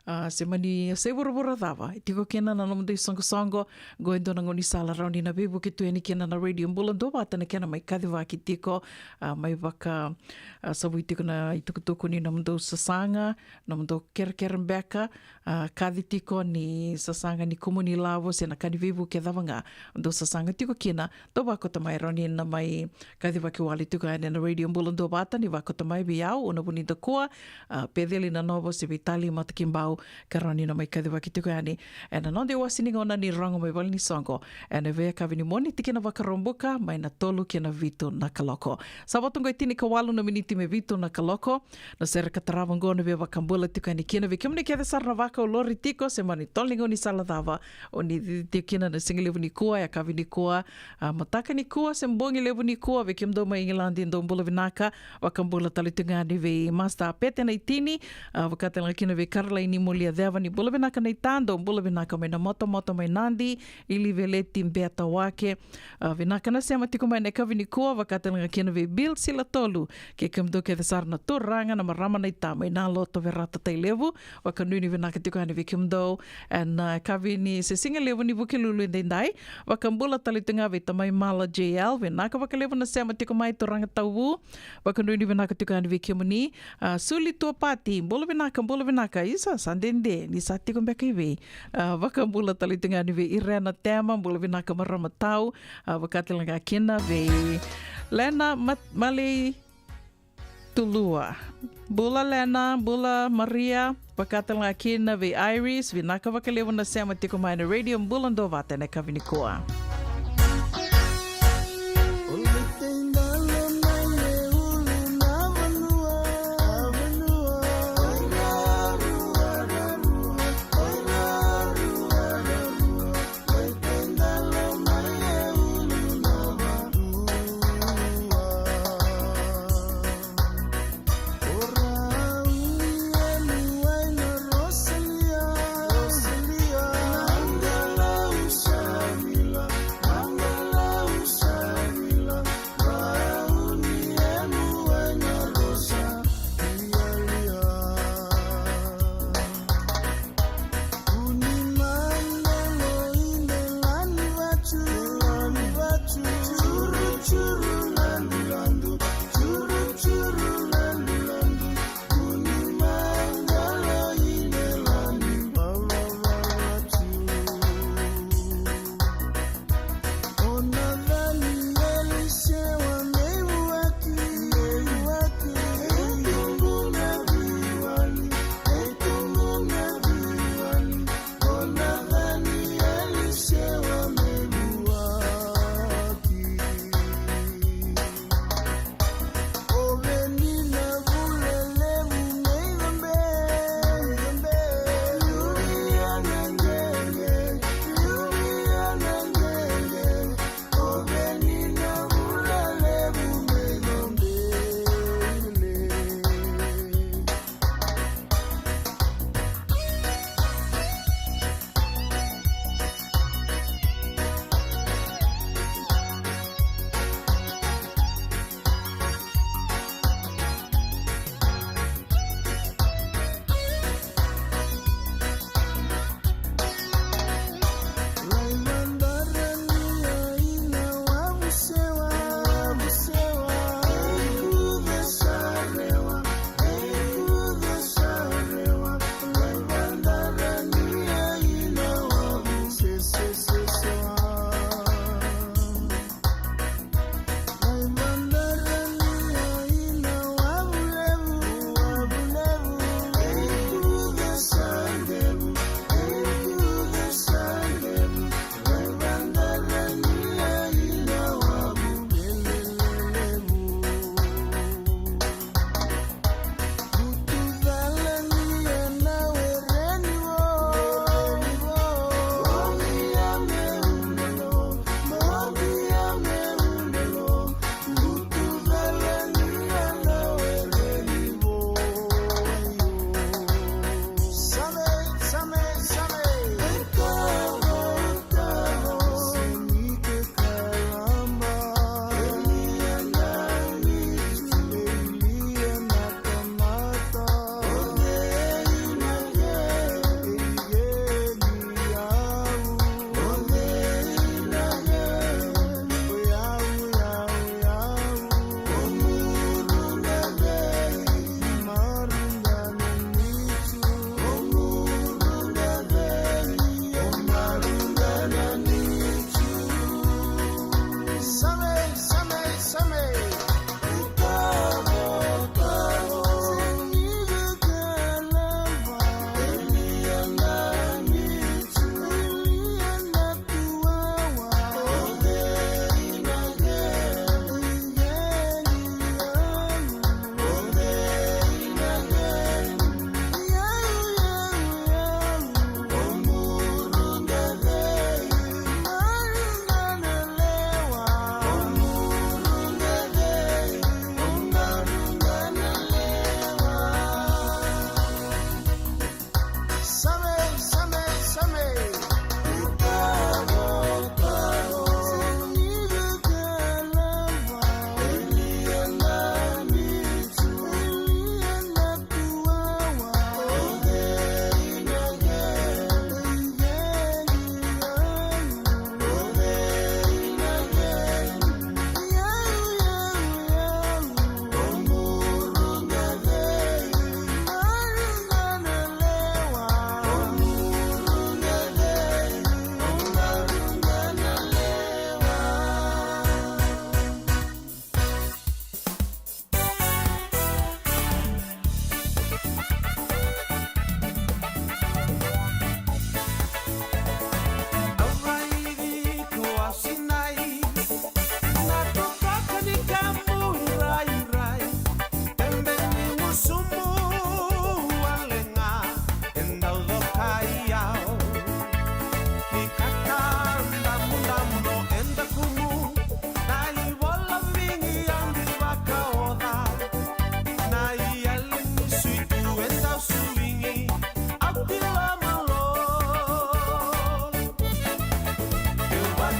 a, se mani yasai vuravura cava e tiko kina na nomudou isoqosoqo, qo e dua na gaunisala rawa ni na veivuke tu yani kina na Radio Bula Duavata na kena mai kacivaki tiko, a, mai vaka, a, savui tiko na itukutuku ni nomudou sasaga, nomudou kerekere beka, a, kaci tiko ni sasaga ni kumuni lavo se na ka ni veivuke cava ga dou sasaga tiko kina, dou vakauta mai, rawa ni na mai kacivaki wale tiko yani ena Radio Bula Duavata, ni vakauta mai vei au, Una Vunidakua, a, Peceli Nanovo, se vei Tali Matakibau, ka rawa ni na mai kacivaki tiko yani ena noda iwase ni gauna ni rogo mai valenisoqo ena veiyakavi ni Moniti ki na Vakaraubuka, mai na tolu ki na vitu na kaloko. Sa vo tu oqo e tinikawalu na miniti me vitu na kaloko. Na sere ka tarava oqo na via vakabula tiko yani kina vei kemuni kece sara na vakau lori tiko, se mani tolo ni gaunisala cava oni cici tiko kina na sigalevu nikua, yakavi nikua, a, mataka nikua se bogi levu nikua. Vei kemudou mai Igiladi, dou bula vinaka. Vakabula tale tu ga yani vei Master Pete Naitini, a, vaka tale ga kina vei Karolaini Moliaceva, ni bula vinaka naita, dou bula vinaka mai na motomoto mai Nadi, Iliveleti, Beta, Wake. A, vinaka na sema tiko mai na yakavi nikua, vaka tale ga kina vei Bill Silatolu, kei kemudou kece sara na turaga, na marama, na itama, i na loto Verata, Tailevu. Vakanuinui vinaka tiko yani vei kemudou ena, a, yakavi ni se sigalevu ni Vukelulu edaidai. Vakabula tale tu ga vei tamai Mala J L, vinaka vakalevu na sema tiko mai, turaga Tauvu. Vakanuinui vinaka tiko yani vei kemuni. A, Suli Tuapati, bula vinaka, bula vinaka. Isa, sa dede ni sa tiko beka i vei. A, vakabula tale tu ga yani vei Irena Tema, bula vinaka marama tau. A, vaka tale ga kina vei Lena Mat-, Malei Tulua. Bula Lena, bula Maria, vaka tale ga kina vei Iris, vinaka vakalevu na sema tiko mai na Radio Bula Duavata ena yakavi nikua.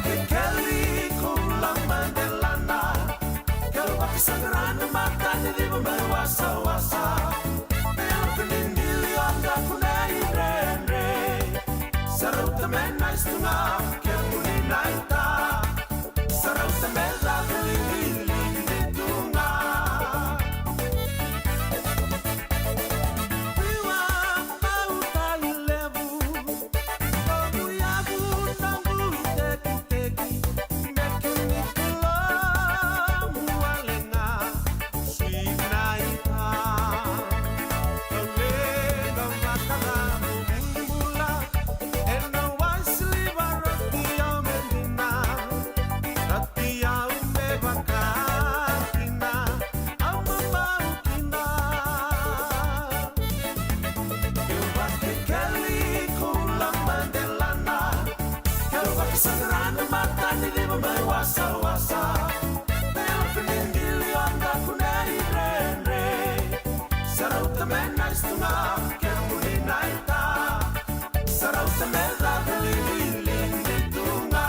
Kekeli koula madelana, keu vakasaqara na mata ni civa mai wasawasa. Meu finidili o daku nei dredre. Sa rauta me nice tu ga kemuni naita. Sa rauta me caka lilili tu ga. Viwa bau tai levu. Keu vakekeli koula madelana, keu vakasaqara na mata ni civa mai wasawasa. Meu finidili o daku nei dredre. Sa rauta me nice tu ga kemuni naita. Sa rauta me caka lilili tu ga.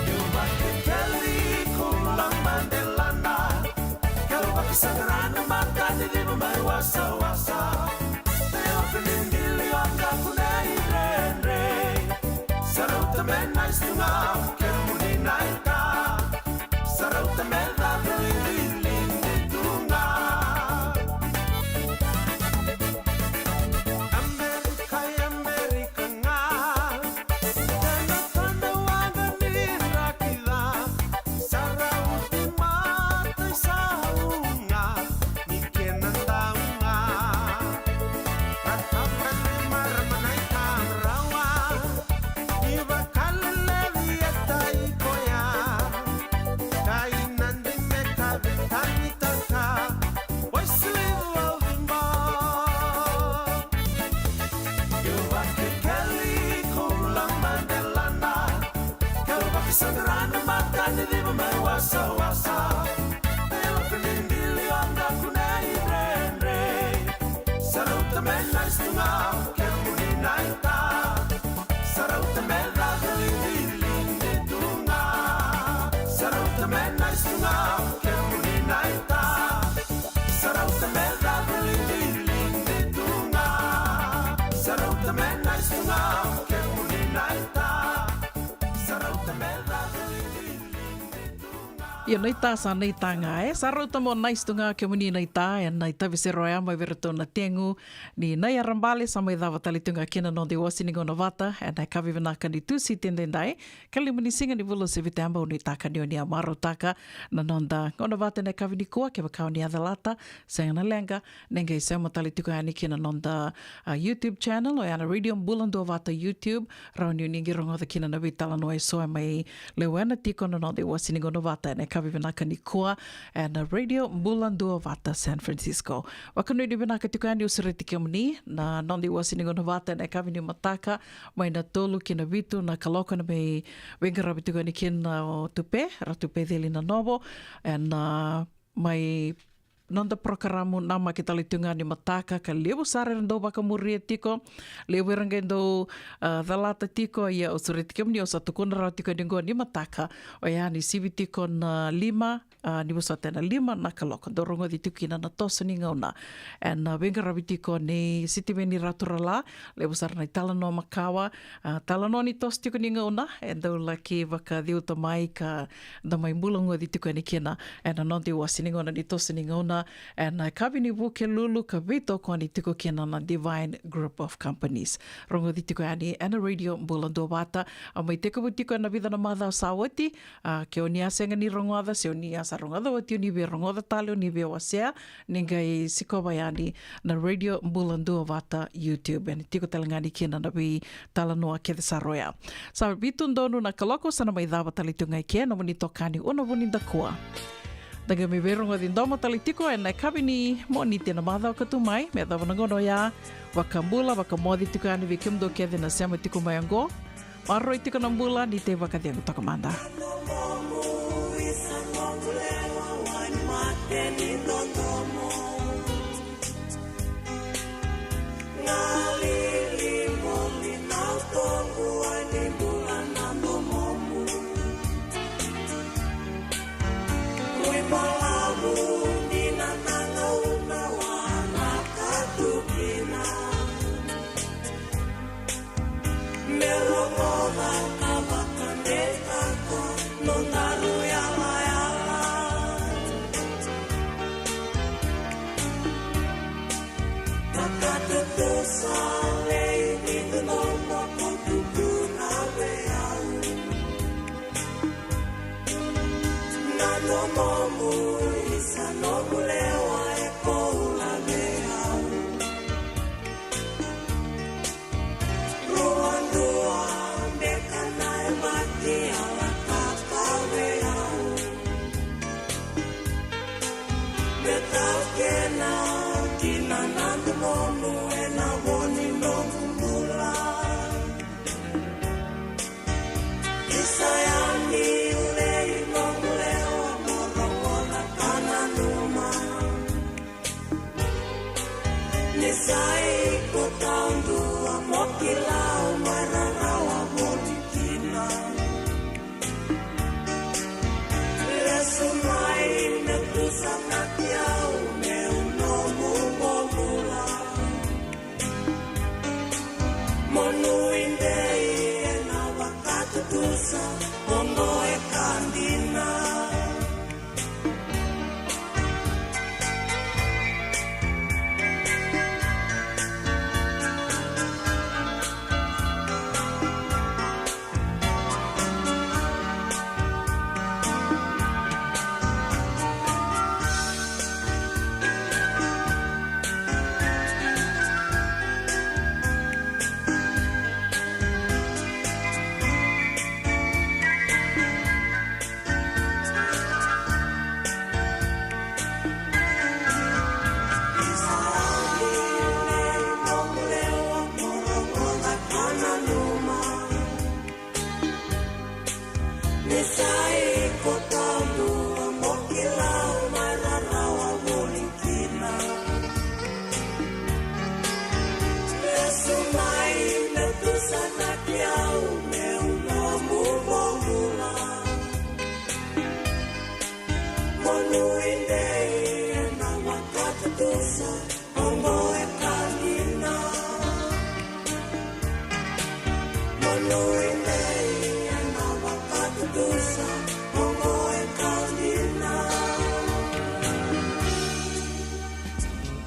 Keu vakekeli koula madelana, keu vakasaqara na mata ni civa mai wasawasa. Meu finidili o daku nei dredre. Sa rauta me nice tu ga kemuni naita. Sa rauta me caka lilili tu ga. Amerika, Amerika ga. Tena tana waqa ni rakica. Sa rauti matai saunga ni kena daunga. Ratau na marama na itamarawa. Ni vakaleleci e tai koya. Kai nadi me kavekanitaka. Waisili vavimba. Keu vakekeli koula madelana. Keu vakasaqara na mata ni civa mai wasawasa. Meu finidili o daku nei dredre. Sa rauta me nice tu ga kemuni naita. Sa rauta me caka lilili tu ga. Sa rauta me nice tu ga kemuni naita. Sa rauta me caka lilili tu ga. Sa rauta me nice tu ga kemuni naita. Sa rauta me caka lilili tu ga. Io, naita sa naita ga, e. Sa rauta mo nice tu ga kemuni naita, e, na itavi sere oya mai vei iratou na tegu ni Nai Arabale, sa mai cava tale tu ga kina na noda iwase ni gauna vata ena yakavi vinaka ni Tusiti edaidai, ka lima ni siga ni vula o Seviteba. Au nuitaka ni o ni a marautaka na noda gauna vata ena yakavi nikua. Kevaka o ni a calata, sega na leqa, ni qai sema tale tiko yani kina noda, a, YouTube channel, oya na Radio Bula Duavata YouTube. Rawa ni o ni qai rogoca kina na veitalanoa eso e mai lewena tiko na noda iwase ni gauna vata ena yakavi vinaka nikua ena Radio Bula Duavata San Francisco. Vakanuinui vinaka tiko yani, au sureti kemuni na noda iwase ni gauna vata ena yakavi ni mataka, mai na tolu ki na vitu na kaloko, na mai veiqaravi tiko yani kina o Tupe, Ratu Peceli Nanovo, ena mai noda porokaramu Namaki Tale Tu Ga ni mataka, ka levu sara era dau vakamuria tiko, levu era qai dau, a, calata tiko. Ia au sureti kemuni, au sa tukuna rawa tiko yani qo ni mataka, oya ni sivi tiko na lima, a, ni vosota ena lima na kaloko, dau rogoci tiko kina na toso ni gauna. Ena, a, veiqaravi tiko nei Sitiveni Raturala, levu sara na italanoa makawa, a, talanoa ni toso tiko ni gauna, e dau laki vakaciuta mai ka da mai bula goci tiko yani kina ena noda iwase ni gauna ni toso ni gauna. ena yakavi ni Vukelulu ka veitokoni tiko kina na Divine Group of Companies. Rogoci tiko yani ena Radio Bula Duavata. A mai tekivu tiko ena vica na macawa sa oti. A, ke o ni a sega ni rogoca, se o ni a sa rogoca oti, o ni via rogoca tale, o ni via wasea, ni qai sikova yani na Radio Bula Duavata YouTube. Ena tiko tale ga ni kina na veitalanoa kece sara oya. Sa vitu donu na kaloko, sa na mai cava tale tu ga i ke na nomuni itokani Una Vunidakua. Da qai mai veirogoci domo tale tiko ena yakavi ni Moniti na macawa ka tu mai, me yacova na gauna oya. Vakabula, vakamoce tiko yani vei kemudou kece na sema tiko mai oqo. Maroroi tiko na bula, ni tei vakacegu toka mada.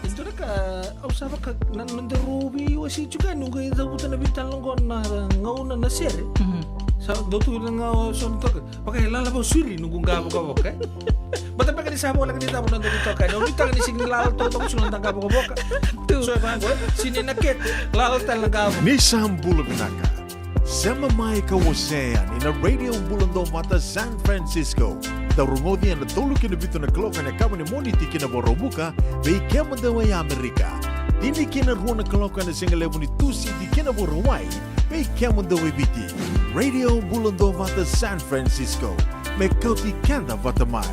E dua na ka au sa vaka na noda rau veiwasei tiko yani, noqu qai cavuta na veitalanoa qo na gauna na sere. Mhm. Sa dau tu na gauna so na toka. Vaka e lala vou siri noqu qa vokavoka, e? Baleta beka ni sa voleka ni cava na noda veitokani. Au nuitaka ni sega ni lala totoka sara na noda qa vokavoka. Tu. So e vaqo, e? Sega ni na kete, lala tale na qa vokavoka. Ni sa bula vinaka. Sema mai ka wasea yani na Radio Bula Duavata San Francisco. Dau rogoci ena tolu ki na vitu na kaloko ena yakavi ni Moniti ki na Vakaraubuka, vei kemudou e Amerika. Tini ki na rua na kaloko ena sigalevu ni Tusiti ki na Vakarauwai, vei kemudou e Viti. Radio Bula Duavata San Francisco. Me kauti keda vata mai.